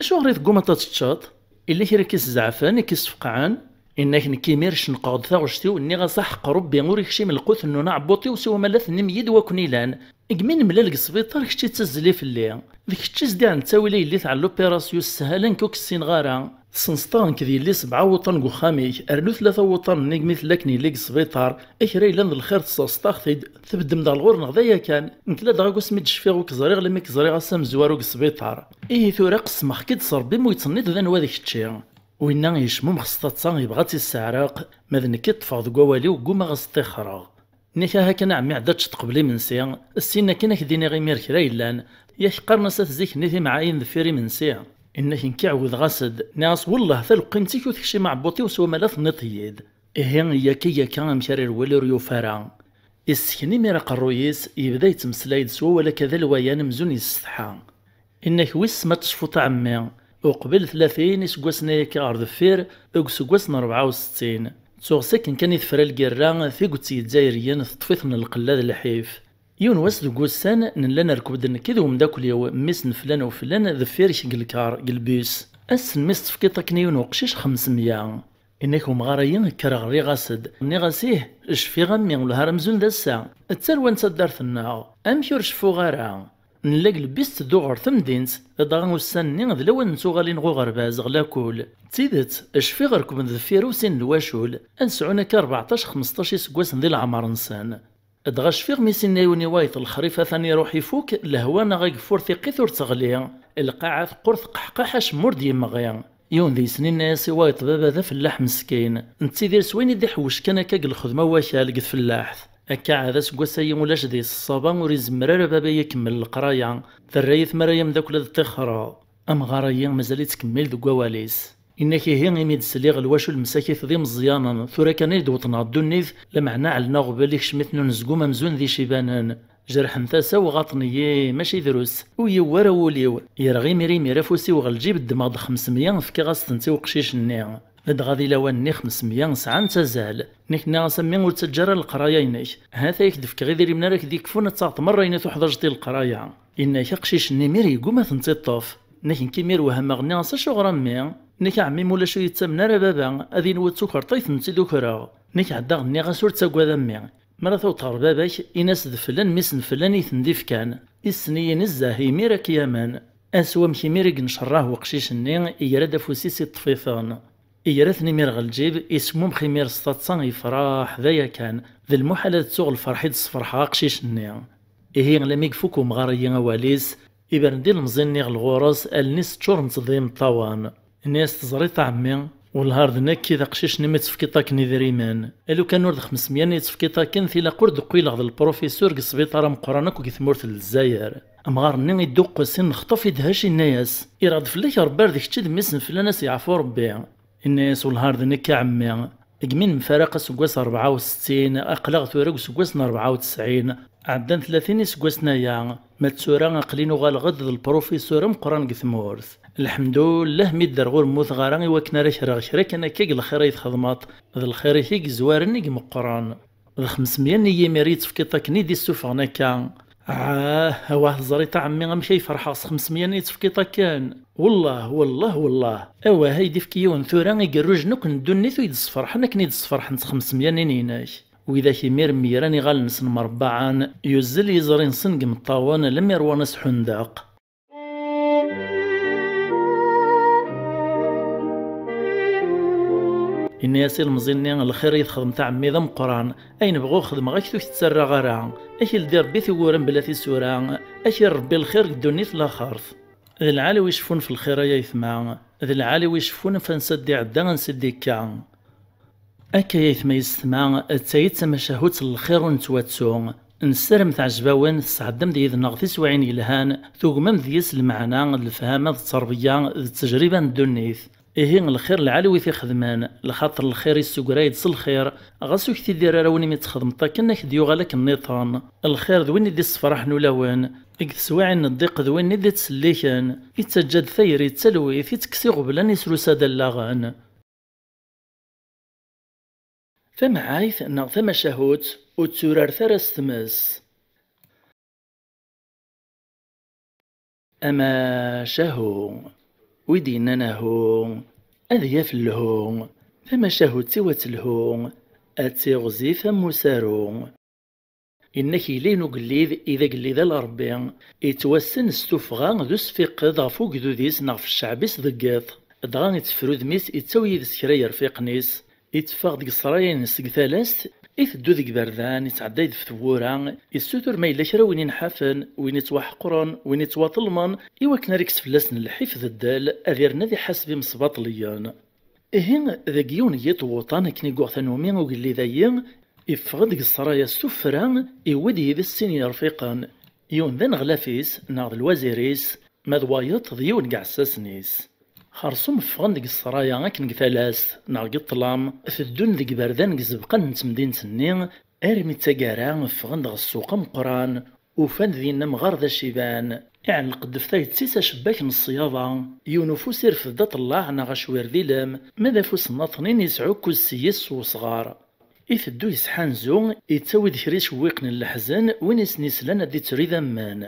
Acuɣer i teggumaḍ ad teččeḍ? Illa kra i k-iszeɛfen, i k-isfeqɛen?" Inna-k: "Nekk imir cenqeɣ-d taɣect-iw, nniɣ-as: 'Aḥeqq Ṛebbi, ur ikcim lqut n unaɛbuṭ-iw s wamma la tennim yid-wakk nilan. Deg mi nemlal deg sbiṭar, kečč i d tazli fell-i. D kečč i s-d-iɛen ttawil a yelli tɛell l'opération s sshala, nekk ur k-ssineɣ ara. Tessenseḍ-aɣ nekk d yelli sebɛa wuṭan deg uxxam-ik, rnu tlata wuṭan-nni deg mi tella akken yelli deg sbiṭar. A kra yellan d lxir tesseɣseḍ-aɣ-t-id, tbeddem-d ɣer ɣur-neɣ d aya kan. Nekk ladɣa seg wasmi d-cfiɣ ur k-ẓriɣ, alammi k-ẓriɣ ass amezwaru deg sbiṭar. Ihi tura qesmeɣ-k-id s Ṛebbi ma ur yettnniḍ d anwa d kečči.'" Winna yecmummex s taḍsa, yebɣa ad tt-isseɛreq, ma d nekk i ṭṭfeɣ deg wawal-iw, ggumaɣ ad s-ṭṭixreɣ. Nniɣ-ak: "Aha kan a ɛemmi, ɛeddi ad teččeḍ qbel imensi, ssin akin ad k-d-iniɣ imir kra yellan. Yak qqaren-as at zik-nni timɛayin deffir imensi." Inna-k: "Nekk i ɛewwdeɣ-as-d, nniɣ-as: 'Wellah, taleqqimt-ik ur tekcim aɛebbuṭ-iw s wamma la tenniḍ-iyi-d.'" Ihi iyaka iyaka amek ara irwel ur yufi ara. Issken imir aqerruy-is, yebda yettmeslay-d s wawal akka d alwayan amzun yessetḥa. Inna-k: "Wissen ma tecfuḍ a ɛemmi, uqbel tlatin iseggasen ayakka ɣer deffir, deg useggas n rebɛa u settin, ttuɣ s akken kan i tefra lgirra, tiget n Yizzayriyen teṭṭef-iten lqella d lḥif. Yiwen wass deg wussan, nella nerkeb-d nekk d umeddakel-iw, mmi-s n flan u flan, deffir-k deg lkar, deg lbus. Ass-n mi s-tefkiḍ akken i yiwen uqcic xemsemya." Inna-k umɣar-ayi: "Kkreɣ rriɣ-as-d. Nniɣ-as: 'Ih, cfiɣ a mmi, welhar amzun d ass-a. D tarwa n taddart-nneɣ. Amek ur ceffuɣ ara?'" Nella deg lbis tedduɣ ɣer temdint, dɣa ussan-nni d lawan n tuɣalin ɣer uɣerbaz ɣer lakul. D tidet, cfiɣ rekben deffir-iw sin n lwacul, ad sɛun akka rbeɛṭac xmesṭac iseggasen di leɛmer-nsen. Dɣa cfiɣ mi s-inna yiwen i wayeḍ: "Lexrif atan iruḥ ifuk, lehwa neɣ ageffur tiqqit ur teɣli, lqaɛa teqqur teqḥeqaḥ, acemma ur d-yemɣi." Yiwen deg-sen inna-yas i wayeḍ: "Baba d afellaḥ meskin, nettidir s wayen i d-iḥewwec kan akka deg lxedma n wakal, deg tfellaḥt. Akka ɛad aseggas-ayi ulac deg-s ṣṣaba, ur izemmer ara baba ad ikemmel leqraya, terra-yi tmara ay ameddakel ad ṭṭixreɣ." Amɣar-ayi mazal ittkemmil deg wawal-is. Inna-k: "Ihi imi d-sliɣ lwacul msakit d imeẓyanen, tura kan ay d-weṭneɣ ddunit, lameɛna ɛellen aɣbel, ikcem-iten unezgum amzun d icibanen. Jerḥen tasa-w, ɣaṭen-iyi, mačči drus, ur yiwi ara wul-iw, yerɣ imir imir afus-iw ɣer lǧib, ddmeɣ-d xemsemya, fkiɣ-as-tent i uqcic-nni. Ladɣa di lawan-nni xemsemya sɛant azal. Nekk nniɣ-as: 'A mmi, ur ttaǧǧa ara leqraya-inek, ha-t-a ak-d-fkeɣ idrimen ara k-d-ikfun, ad taɣeḍ merra ayen i tuḥdaǧeḍ i leqraya.'" Inna-k aqcic-nni imir yegguma ad tent-iṭṭef. Nekk, nekk imir wehmeɣ, nniɣ-as: "Acuɣer a mmi?" Nekk, a ɛemmi, ma ulac ur yettamen ara baba, ad yini ur d tukerḍa i tent-id-ukreɣ. Nekk ɛeddaɣ nniɣ-as: "Ur ttagad a mmi, mi ara tawḍeḍ ɣer baba-k, in-as d flan mmi-s n flan i ten-d-ifkan. Issen-iyi nezzeh, imir ad k-yamen." Ass wamek imir i yencerrah weqcic-nni, igra-d afus-is iṭṭef-iten. Igra-ten imir ɣer lǧib, ismumx imir s taḍsa, yefreḥ, d aya kan. D lmuḥal ad ttuɣ lferḥ i d-sferḥeɣ aqcic-nni. Ihi, almi ifuk umɣar-agi awal-is, ibren-d ilemẓi-nni ɣer ɣur-s, allen-is ččurent d imeṭṭawen. Ini-as: "Teẓriḍ a ɛemmi, welhar d nekk i d aqcic-nni mi tefkiḍ akken idrimen. Lukan ur d xemsemya i tefkiḍ akken, tilaq ur d-qqileɣ d lprofisur deg sbiṭar ameqqran akk deg tmurt n Lezzayer." Amɣar-nni idduqqes, inexṭaf, idhec, inna-yas: "Irɣed fell-ak Rebbi, ar d kečč i d mmi-s n flan, a s-yeɛfu Rebbi." Inna-yas: "Welhar d nekk a ɛemmi, Deg mi nemfaraq aseggas rebɛa u settin, aql-aɣ tura deg useggas n rebɛa u tesɛin. Ɛeddan tlatin iseggasen aya, ma d tura aql-i nuɣaleɣ-d d lprofisur ameqqran deg tmurt. Lḥemdullah mi dderɣ ur mmuteɣ ara i wakken ara kreɣ kra kan akka deg lxir ay txedmeḍ, d lxir-ik i yezwaren i imeqqren. D xemsemya n yimir i yi-tefkiḍ akken i d-issufɣen akka. Ah, awah teẓriḍ a ɛemmi amek ay ferḥeɣ s xemsemya n i yi-tefkiḍ akken. Wellah, wellah, wellah. Awah ay d-ifk yiwen tura igerrujen akk n ddunit ur yi-d-sferḥen akken i d-sferḥen s xemsemya n inek. Widak imir myran iɣallen-nsen mrebbaɛen, yuzzel yiẓri-nsen deg imeṭṭawen lemmer wan asḥundeq. Inna-yas ilemẓi-nni: "Lxir i txedmeḍ a ɛemmi d ameqqran, ayen bɣuɣ xedmeɣ-ak-t ur k-ttarraɣ ara. Ak-ildi Rebbi tiwwura mebla tisura, ak-irr Rebbi lxir deg ddunit laxert." D lɛali wi iceffun f lxir ay aytma, d lɛali wi iceffun f ansa d-iɛedda ansa d-ikka. Akka ay aytma yessetma, d tayi d tamacahut n lxir ur nettwattu. Nessaram teɛjeb-awen, tesɛeddam-d yid-neɣ tiswiɛin yelhan, tugmem deg-s lmeɛna d lefhama d ttrebya d ttejriba n ddunit. Ihi lxir lɛali wi t-ixedmen, lxaṭer lxir issugra-yi-d s lxir, ɣas ur k-t-id-irra ara win imi txedmeḍ akken ad k-d-yuɣal akken nniḍen. Lxir d win i d-issefraḥen ulawen, deg teswiɛin n ddiq d win i d-ittselliken, ittaǧǧa-d tayri d talwit, ittekkes iɣeblan, isrusa-d allaɣen. Tamɛayt neɣ tamacahut ur tturaret ara s tmes. Amacahu, wi d-yennan ahu, ad yaf lhu, tamacahut-iw ad telhu, ad tiɣzif am usaru. Inna-k yili n ugellid i d agellid ala Rebbi, ittwassen s tuffɣa d usfiqed ɣef ugdud-is neɣ ɣef cceɛb-is deg iḍ, dɣa itteffer udem-is, ittawi yid-s kra yerfiqen-is, itteffeɣ deg ṣṣraya-ines seg talast, iteddu deg iberdan, ittɛedday-d ɣef tewwura, issutur ma yella kra win inḥafen, win ittwaḥeqren, win ittwaṭelmen, i wakken ara ikkes fell-asen lḥif d ddel, ad irren ad iḥaseb imesbaṭliyen. Ihi, deg yiwen n yiṭ n wuṭan akken i yuɣ tanumi ugellid-ayi, iffeɣ-d deg ṣṣraya s tuffra, iwwi-d yid-s sin yerfiqen, yiwen d aneɣlaf-is neɣ d lwazir-is, ma d wayeḍ d yiwen deg iɛessasen-is. Xersum ffɣen deg ṣṣraya akken deg talast neɣ deg ṭṭlam, teddun deg iberdan deg izebqan n temdint-nni, armi d taggara ffɣen-d ɣer ssuq ameqqran, ufan-d dinna amɣar d aciban, iɛelleq-d ɣef tayet-is acebbak n ṣṣyaḍa, yiwen ufus irfed-d aṭellaɛ neɣ acwir d ilem, ma d afus nnaṭnin yesɛukkuz s yis s wesɣar. Iteddu yesḥanzu, ittawi-d kra icewwiqen n leḥzen, win i sen-islan ad d-ittru idammen.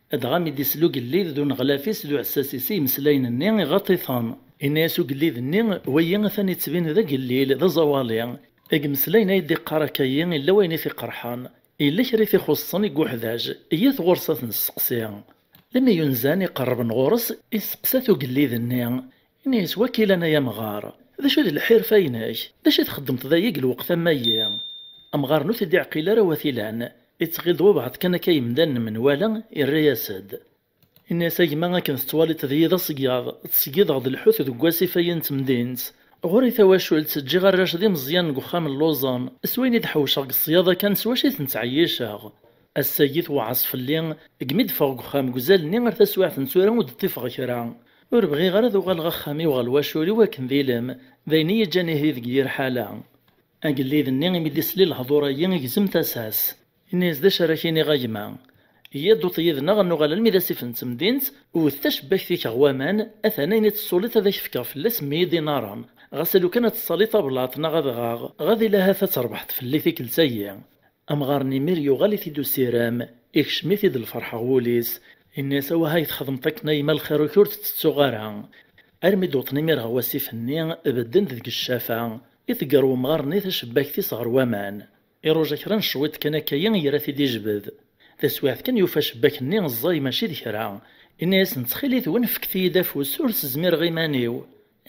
Dɣa mi d-isel ugellid d uneɣlaf-is d uɛessas-is i yimeslayen-nni, iɣaṭ-iten. Inna-yas ugellid-nni: "Wagi atan ittbin d agellil, d aẓawali. Deg imeslayen ay d-iqqar akka-yi, illa wayen i t-iqerḥen. Yella kra i t-ixuṣṣen i uḥdaǧ, iyyat ɣur-s ad t-nesteqsi." Lemmi yunzan iqerrben ɣur-s, isteqsa-t ugellid-nni. Inna-yas: "Wakilan ay amɣar, d acu d lḥirfa-inek? D acu i txeddmeḍ dayi deg lweqt am ayi?" Amɣar-nni ur t-id-iɛqil ara watilan, ittɣil d wabɛaḍ kan akka yemdanen menwala, irra-yas-d. Inna-yas: "A gma, akken tettwaliḍ d yid aṣeyyaḍ, ttṣeyyideɣ-d lḥut deg wasif-ayi n temdint. Ɣur-i tawacult, ǧǧiɣ arrac d imeẓyanen deg uxxam n lluẓen, s wayen i d-ḥewceɣ deg ṣṣyada kan s wacu i ten-ttɛeyyiceɣ. Ass-agi tewɛeṣ fell-i, deg mi d-ffɣeɣ deg uxxam deg uzal-nni ar taswiɛt n tura ur d-ṭṭifeɣ kra. Ur bɣiɣ ara ad uɣaleɣ axxam-iw ɣer lwacul-iw akken d ilem, d ayen i yi-ǧǧan ihi deg yir ḥala." Agellid-nni imi d-isli lehdur-agi igzem tasa-s. Inna-yas: "D acu ara k-iniɣ a gma? Iyya-d uṭ yid-neɣ ad nuɣal almi d asif n temdint, wwet tacebbakt-ik ɣer waman, atan ayen i tessuliḍ ad ak-fkeɣ fell-as meyya idinaren. Ɣas a lukan ad tessaliḍ tablaḍt neɣ adɣaɣ, ɣad ila ahat ad trebḥeḍ fell-i tikkelt-agi." Amɣar-nni imir yuɣal-it-id usirem, ikcem-it-id lferḥ ɣer wul-is. Inna-yas: "Awah ay txedmeḍ akken a gma, lxir-ik ur t-tettuɣ ara." Armi d-wwḍen imir ɣer wasif-nni, bedden-d deg ccafa. Iḍegger wemɣar-nni tacebbakt-is ɣer waman. Iruja kra n cwiṭ kan akka-yi, yerra-t-id ijbed. Taswiɛt kan yufa acebbak-nni ẓẓay mačči d kra. Inna-yasen: "Ttxil-wen fket-iyi-d afus, ur s-zmireɣ iman-iw."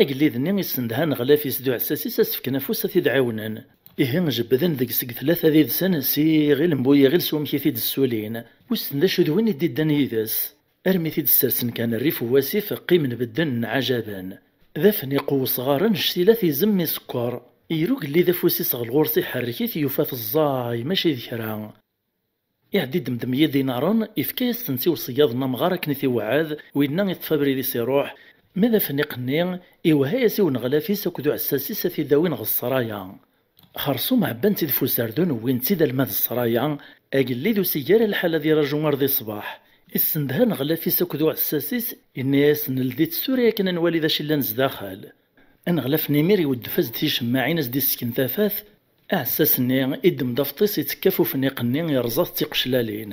Agellid-nni issendeh aneɣlaf-is d uɛessas-is ad s-fken afus ad t-id-ɛiwnen. Ihi jebbden deg-s deg tlata did-sen s iɣil n bu yiɣil s wamek i t-id-ssulin. Wissen d acu d win i d-iddan yid-s. Armi t-id-ssersen kan rrif n wasif, qqimen bedden nɛajaben. D afniq n wesɣar annect-ila t-izem mi sekker. Iru ugellid afus-is ɣer ɣur-s, iḥerrek-it, yufa-t ẓẓay mačči d kra. Iɛeddi-d meyya idinaren, ifka-yas-tent i uṣeyyaḍ n amɣar akken i t-iweɛɛed, winna iṭṭef abrid-is iruḥ. Ma d afniq-nni, iwehha-yas i uneɣlaf-is akked uɛessas-is ad t-id-awin ɣer ṣṣraya. Xersum ɛebban-tt-id f userdun, wwin-tt-id alma d ṣṣraya. Agellid ur s-igi ara lḥal ad iraǧu ar di ṣṣbeḥ. Issendeh aneɣlaf-is akked uɛessas-is, yenna-yasen: "Ldi-tt tura akken ad nwali d acu yellan zdaxel." Aneɣlaf-nni imir iweddef-as-d ticemmaɛin, a s-d-issken tafat. Aɛessas-nni iddem-d afeṭṭis, ittekka f ufniq-nni, irẓa-t d tiqeclalin.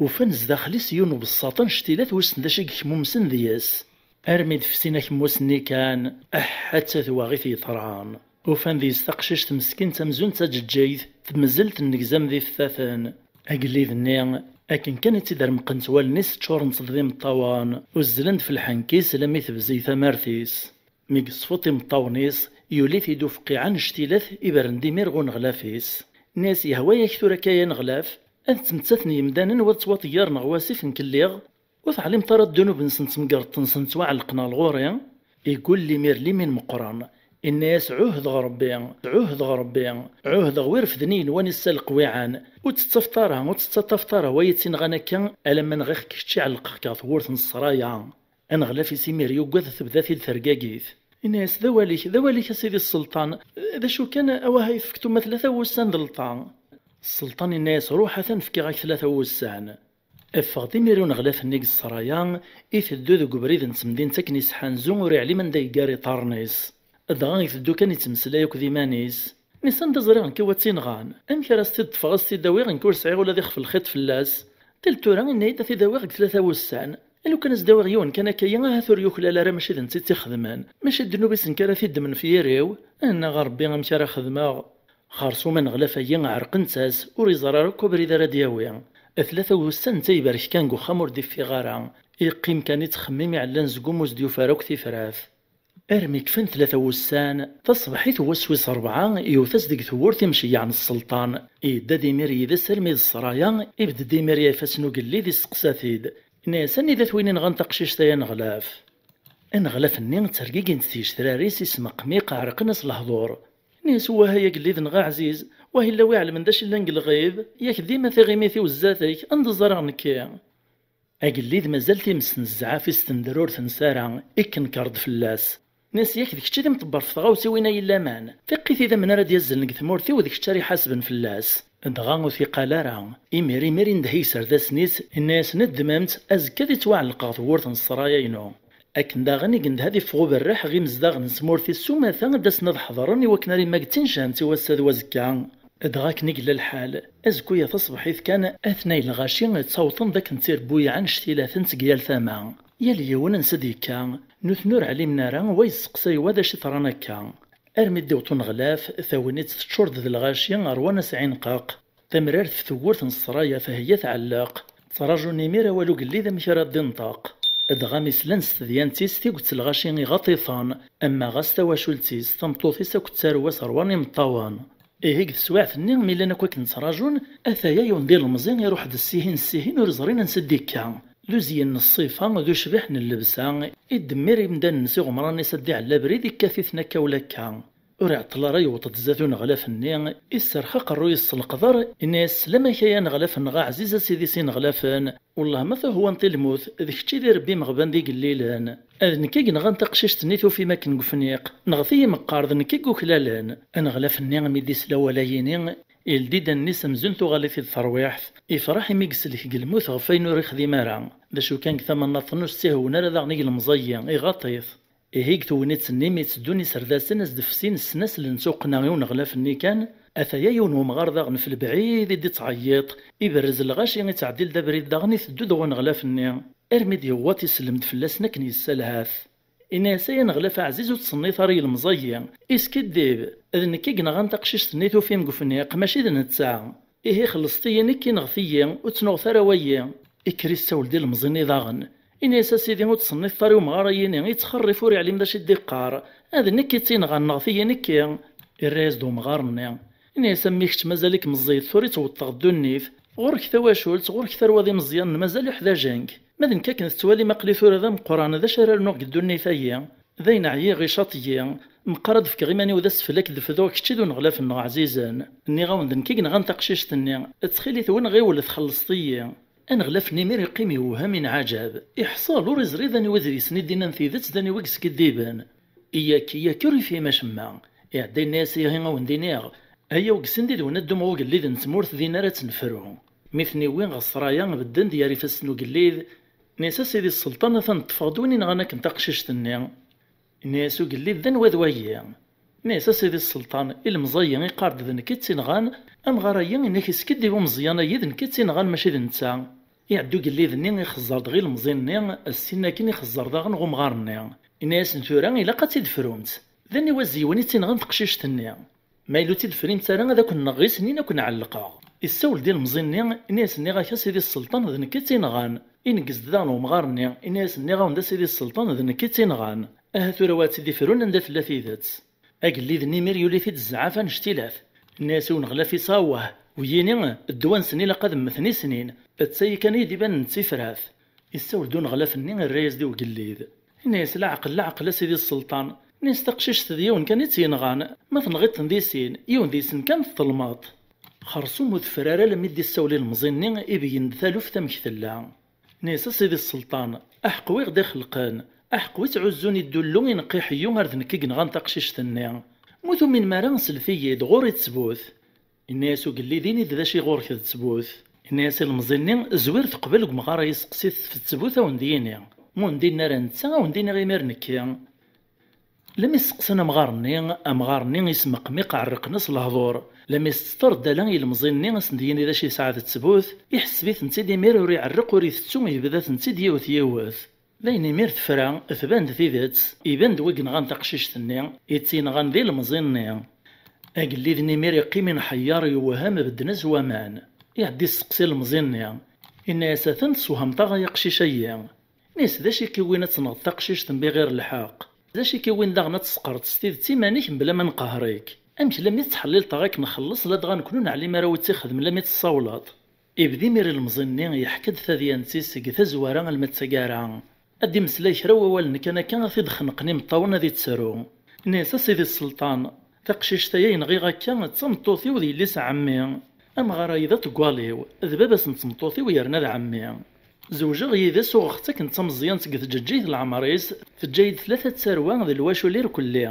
Ufan zdaxel-is yiwen ubeṣṣaṭ annect-ilat, wissen d acu i yekmumsen deg-s. Armi d-fsin akemmus-nni kan, aḥḥa d tatwaɣit yeṭran. Ufan deg-s taqcict meskint amzun d taǧeǧǧayt, temmzel tennegzam d iftaten. Agellid-nni, akken kan i tt-id-remqent wallen-is ččurent-d d imeṭṭawen, uzzlen-d f lḥenk-is lammi tebzeg tamart-is. Mi yesfuṭ imeṭṭawen-is, yuli-t-id ufqiɛ annect-ilat, ibren-d imir ɣer uneɣlaf-is. Nni-as: "Yehwa-yak tura akka ay aneɣlaf? Ad ttmettaten yemdanen, wa d ttwaṭeggaren ɣer wasif, nekk lliɣ. Ur teɛlimeḍ ara ddunub-nsen d temgerḍt-nsen ttwaɛellqen ɣer ɣur-i?" Iggull imir limin meqqren. Inna-yas: "Ɛuhdeɣ Rebbi, ɛuhdeɣ Rebbi, ɛuhdeɣ wi refden igenwan-is s aleqwiɛan, ur tt-tettafeḍ ara, ur tt-tettaṭṭafeḍ ara, wa i tt-inɣan akka, alamma nɣiɣ-k kečč i ɛellqeɣ-k ɣer tewwurt n ṣṣraya." Aneɣlaf-is imir yuggad, tebda-t-id tergagit. Inna-yas: "D awal-ik, d awal-ik a sidi sselṭan, d acu kan, awah ay tefkeḍ uma tlata wussan d lṭa." Sselṭan inna-yas: "Ruḥ, atan fkiɣ-ak tlata wussan." Iffeɣ-d imir uneɣlaf-nni deg ṣṣraya, iteddu deg ubrid n temdint akken isḥanzu, ur iɛlim anda yeggar iṭarren-is. Dɣa iteddu kan ittmeslay akked iman-is. Nni-as: "Anda ẓriɣ nekk i wa tt-inɣan? Amek ara s-t-id-ṭṭfeɣ, a s-t-id-awiɣ, nekk ur sɛiɣ ula d ixef lxiṭ fell-as? Tal tura inna-yi-d a t-id-awiɣ deg tlata wussan. Lukan a s-d-awiɣ yiwen kan akka-yi, ahat ur yuklal ara, mačči d netta i tt-ixedmen. Mačči ddnub-is nekk ara t-iddmen f yiri-w? Annaɣ a Rebbi, amek ara xedmeɣ?" Xersum aneɣlaf-agi ɛerqent-as, ur iẓerr ara akk abrid ara d-yawi. Tlata wussan netta ibarek kan deg uxxam, ur d-iffiɣ ara. Iqqim kan ittxemmim iɛellan seg umi ur s-d-yufar akk tifrat. Armi kfan tlata wussan, taṣebḥit n wass wis rebɛa, iwet-as deg tewwurt imceyyeɛ n sselṭan. Yedda-d imir yid-s armi d ṣṣraya, ibedd-d imir ifassen ugellid, isteqsa-t-id. Inna-yas: "Anida-t win inɣan taqcict ay aneɣlaf?" Aneɣlaf-nni ttergigint tgecrar-is, ismeqmiq, ɛerqen-as lehdur. Inna-yas: "Wah ay agellid-nneɣ aɛziz, wah illa wi iɛelmen d acu yellan deg lɣib, yak dima tiɣimit-iw zdat-k, anda ẓriɣ nekki?" Agellid mazal times n zzɛaf-is tendrur tensa ara, ikkenker-d fell-as. Nni-as: "Yak d kečč i d imṭebber f tɣawsiwin ay illaman. Tiqqit idammen ara d-yazzlen deg tmurt-iw d kečč ara iḥasben fell-as." Dɣa ur t-iqal ara. Imir imir indeh i iserdasen-is, inna-yasen: "Ddmem-tt, azekka ad ittwaɛelleq ɣer tewwurt n ssraya-inu." Akken daɣen i yendeh ad iffeɣ uberriḥ ɣer imezdaɣen n tmurt-is s umata ad d-asen ad ḥeḍren i wakken ara imagtin cehent i wass-a d wazekka. Dɣa akken i yella lḥal, azekka-ya taṣebḥit kan, atnay lɣaci ttawḍen-d akken ttirbuyɛen cctilat-nsen seg yal tama. Yal yiwen ansa d-yekka, nutni ur ɛlimen ara wa yesteqsay wa d acu i t-rran akka. Armi d-iwweḍ uneɣlaf, tagnit teččur-d d lɣaci ṛwan-as ɛinqeq. Tamrart f tewwurt n ssraya theyya tɛelleq. Ttraǧun imir awal ugellid amek ara d-inṭeq. Dɣa mi slan s tedyant-is, tiget n lɣaci iɣaṭ-iten, ama ɣas tawacult-is, tameṭṭut-is akked tarwa-s ṛwan imeṭṭawen. Ihi deg teswiɛt-nni mi llan akk akken ttraǧun, ataya yiwen d ilemẓi iruḥ-d ssihin ssihin ur ẓrin ansa d-ikka. D uzyin n ṣṣifa, d ucbiḥ n llebsa, iddemmir imdanen s iɣemran-is ad d-iɛelli abrid, ikkat-iten akka ula akka. Ur iɛeṭṭel ara yewweḍ-d zdat uneɣlaf-nni, iserreḥ aqerruy-is s leqder, inna-yas: "Sslam-ak ay aneɣlaf-nneɣ aɛziz, a sidi-s ineɣlafen, wellah ma tuhwa-nneɣ lmut, d kečč i d irebbi imeɣban d igellilen. D nekk i yenɣan taqcict-nni tufim akken deg ufniq, nɣet-iyi meqqar d nekk i yuklalen." Aneɣlaf-nni mi d-isla awal-agi-nni, ildi-d allen-is amzun tuɣal-it-id terwiḥt, ifreḥ imi yeslek deg lmut ɣef wayen ur ixdim ara. D acu kan deg tama nniḍen ur s-tt-ihewwen ara daɣen i yelmeẓ-agi, iɣaṭ-it. Ihi deg tegnit-nni mi tteddun iserdasen a s-d-fessin ssnasel n tuqqna i uneɣlaf-nni kan, ataya yiwen wemɣar daɣen f lebɛid i d-ittɛeyyiṭ, iberrez lɣaci ittɛeddi-d abrid daɣen iteddu-d ɣer uneɣlaf-nni, armi d-yewweḍ isellem-d fell-asen akken yessalhat. Inna-yas: "Ay aneɣlaf aɛziz, ur ttṣennit ara i yelmeẓ-agi, iskiddib, d nekk i yenɣan taqcict-nni tufim deg ufniq, mačči d netta. Ihi xellṣet-iyi nekk, inɣet-iyi, ur ttnuɣet ara wayi." Ikker issawel-d ilemẓi-nni daɣen. Inna-yas: "A sidi, ur ttṣenniteḍ ara i umɣar-ayini, ittxerrif ur iɛlim d acu i d-iqqar. D nekk i tt-inɣan, nɣet-iyi nekki." Irra-yas-d umɣar-nni. Inna-yas: "A mmi kečč mazal-ik meẓẓiyet, tura i tt-weṭṭeɣ ddunit. Ɣur-k tawacult, ɣur-k tarwa d imeẓyanen, mazal uḥdajen-k. Ma d nekk akken tettwalim aql-i tura d ameqqran, d acu ara rnuɣ deg ddunit-agi? D ayen ɛyiɣ, icaṭ-iyi. Meqqar ad d-fkeɣ iman-iw d asfel, ad k-d-fduɣ kečč d uneɣlaf-nneɣ ɛzizen. Nniɣ-awen d nekk i yenɣan taqcict-nni. Ttxil-wen ɣiwlet xellṣet-iyi." Aneɣlaf-nni imir yeqqim yewhem inɛaǧab. Iḥṣel ur iẓri d aniwa i d-yesniddinan tidet d aniwa i yeskiddiben. Yak, yak ur yefhim acemma. Iɛedda yenna-yas: "Ihi a wen-d-iniɣ, aya ur yessin d idwen ad d-umɣ ugellid n tmurt din ara tt-nefru." Mi ten-iwwi ɣer ṣṣraya, bedden-d gar ifassen n ugellid. Nni-as: "A sidi sselṭan, atan ṭṭfeɣ-d win inɣan akken taqcict-nni." Nni-as ugellid: "D anwa d wayi?" Nni-as: "A sidi sselṭan, ilemẓi-ayi iqqar-d d nekk i tt-inɣan, amɣar-ayi inna-k iskidib umeẓyan-ayi d nekk i tt-inɣan mačči d netta." Iɛedda ugellid-nni ixeẓẓer-d ɣer ilemẓi-nni, ass-in akken ixeẓẓer daɣen ɣer umɣar-nni. Inna-yasen: "Tura ilaq ad tt-id-frumt. D aniwa zziwen i tt-inɣan teqcict-nni? Ma yella ur tt-id-tefrimt ara, ad akent-nɣeɣ isnin, ad ken-ɛellqeɣ." Issawel-d ilemẓi-nni, inna-yas: "Nniɣ-ak a sidi sselṭan, d nekk i tt-inɣan." Inegz-d daɣen umɣar-nni, inna-yas: "Nniɣ-awen-d a sidi sselṭan, d nekk i tt-inɣan. Aha tura wa ad tt-id-ifrun anda tella tidet." Agellid-nni imir yuli-t-id zzɛaf annect-ilat. Inna-yas i uneɣlaf-is: "Awah, wiyini ddwa-nsen ilaq ad mmten i snin, d tayi kan i d-ibanen d tifrat." Issawel-d uneɣlaf-nni, irra-yas-d i ugellid. Inna-yas: "Leɛqel, leɛqel a sidi sselṭan. Nni-as taqcict d yiwen kan i tt-yenɣan, ma tenɣiḍ-ten di sin, yiwen di-sen kan teṭṭelmeḍ." Xersum ur teffer ara alammi d-issawel ilemẓi-nni, ibeggen-d taluft amek tella. Nni-as: "A sidi sselṭan, aḥeqq wi ɣ-d-ixelqen, aḥeqq wi ttɛuzzun iddullu ineqq iḥeyyu ar d nekk i yenɣan taqcict-nni. Ma ur tuminem ara, slet-iyi-d, ɣur-i ttbut." Inna-yas ugellid: "Ini-d d acu i ɣur-k d ttbut." Inna-yas ilemẓi-nni: "Zwiret qbel deg umɣar-a, iseqsit ɣef ttbut, a wen-d-yini. Ma ur wen-d-yenni ara netta, a wen-d-iniɣ imir nekki." Lammi seqsan amɣar-nni, amɣar-nni ismeqmiq ɛerriqen-as lehdur. Lammi s-teṭṭer ddala ilemẓi-nni, a sen-d-yini d acu yesɛa d ttbut, iḥesseb-itent-id imir ur iɛerreq ur itettu, yebda-tent-id yiwet yiwet. Dayen imir tefra, tban-d tidet, iban-d wi yenɣan taqcict-nni, i tt-yenɣan d ilemẓi-nni. Agellid-nni imir iqqim inḥeyyer, yewhem, bedden-as waman. Iɛedda isteqsi ilemẓi-nni. Inna-yas: "Atan teswehmeḍ-aɣ ay aqcic-ayi." Nni-as: "D acu i k-iwwin ad tenɣeḍ taqcict n bi ɣir lḥeqq? D acu i k-iwwin daɣen ad tesqerreḍ s tidet iman-ik mebla ma nqehher-ik? Amek lammi tettḥellileḍ-aɣ akken nxelleṣ, ladɣa nekni ur neɛlim ara wi tt-ixedmen lammi tessawleḍ?" Ibda imir ilemẓi-nni yeḥka-d tadyant-is seg tazwara alma d taggara. Ad d-imeslay kra n wawalen kan akka, ad t-id-xenqen imeṭṭawen, ad ittru. Nni-as: "A sidi sselṭan, taqcict-aya i nɣiɣ akka d tameṭṭut-iw d yelli-s n ɛemmi. Amɣar-ayi d aṭeggal-iw, d baba-s n tmeṭṭut-iw yerna d ɛemmi. Zewjeɣ yid-s, uɣeɣ-tt akken d tameẓyant deg tǧeǧǧigt n leɛmer-is, teǧǧa-yi-d tlata d tarwa d lwacul irkelli.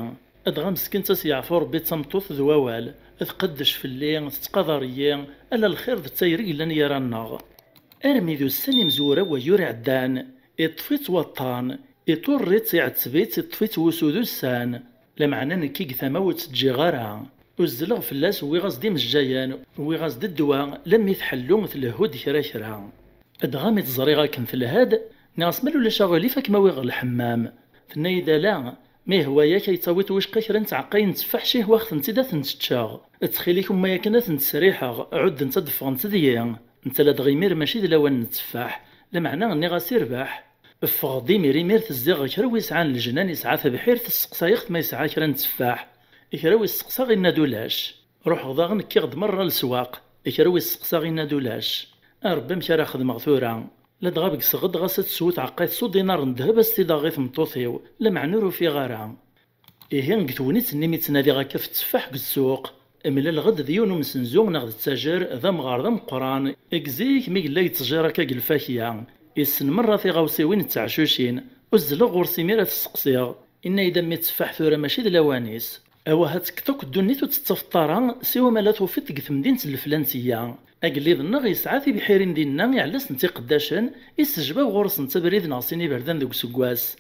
Dɣa meskint ad s-yeɛfu Rebbi d tameṭṭut d wawal, tqeddec fell-i, tettqadar-iyi, ala lxir d tayri yellan gar-aneɣ." Armi d ussan imezwura n wayyur iɛeddan, iṭṭef-itt waṭṭan, iṭurr-itt, iɛetteb-itt, iṭṭef-itt wusu d ussan. Lameɛna nekk i deg tama ur tt-ǧǧiɣ ara. Uzzleɣ fell-as, wwiɣ-as-d imejjayen, wwiɣ-as-d ddwa, lammi tḥellu, tlehhu-d kra kra. Dɣa mi tt-ẓriɣ akken telha-d, nniɣ-as: "Ma ulac aɣilif, ad kem-awiɣ ɣer lḥemmam." Tenna-yi-d: "Ala, ma yehwa-yak, ad yi-tawiḍ wicqa kra n tɛeqqayin n tteffaḥ, cihwaɣ-tent-id ad tent-ččeɣ. Ttxil-k, umma yakan ad tent-sriḥeɣ, ɛuddent ad d-ffɣent deg-i. Netta ladɣa imir mačči d lawan n tteffaḥ." Lameɛna nniɣ-as: "Irbeḥ." Ffɣeɣ-d imir imir, tezziɣ ɣer kra win yesɛan lejnan, yesɛa tebḥirt, sseqsayeɣ-t ma yesɛa kra n tteffaḥ. Kra win sseqsaɣ, inna-d ulac. Ruḥeɣ daɣen kkiɣ-d merra leswaq, kra win sseqsaɣ, inna-d ulac. A Rebbi, amek ara xedmeɣ tura? Ladɣa begseɣ-d ɣas ad teswu tɛeqqayt s udinar n ddheb, ad s-t-id-aɣeɣ i tmeṭṭut-iw, lameɛna ur ufiɣ ara. Ihi deg tegnit-nni mi ttnadiɣ akka ɣef tteffaḥ deg ssuq, mlaleɣ-d d yiwen umsenzu neɣ d ttajer, d amɣar d ameqqran, deg zik mi yella yettjir akka deg lfakya, yessen merra tiɣawsiwin d teɛcucin. Uzzleɣ ɣur-s imir ad t-sseqsiɣ. Inna-yi-d: "A mmi, tteffaḥ tura mačči d lawan-is. Awah, ad tekkeḍ akk ddunit ur tt-tettafeḍ ara, siwa ma la tufiḍ deg temdint n leflantiya. Agellid-nneɣ yesɛa tibḥirin dinna, iɛella-sent iqeddacen, issejbab ɣur-sent abrid neɣ sin iberdan deg useggas."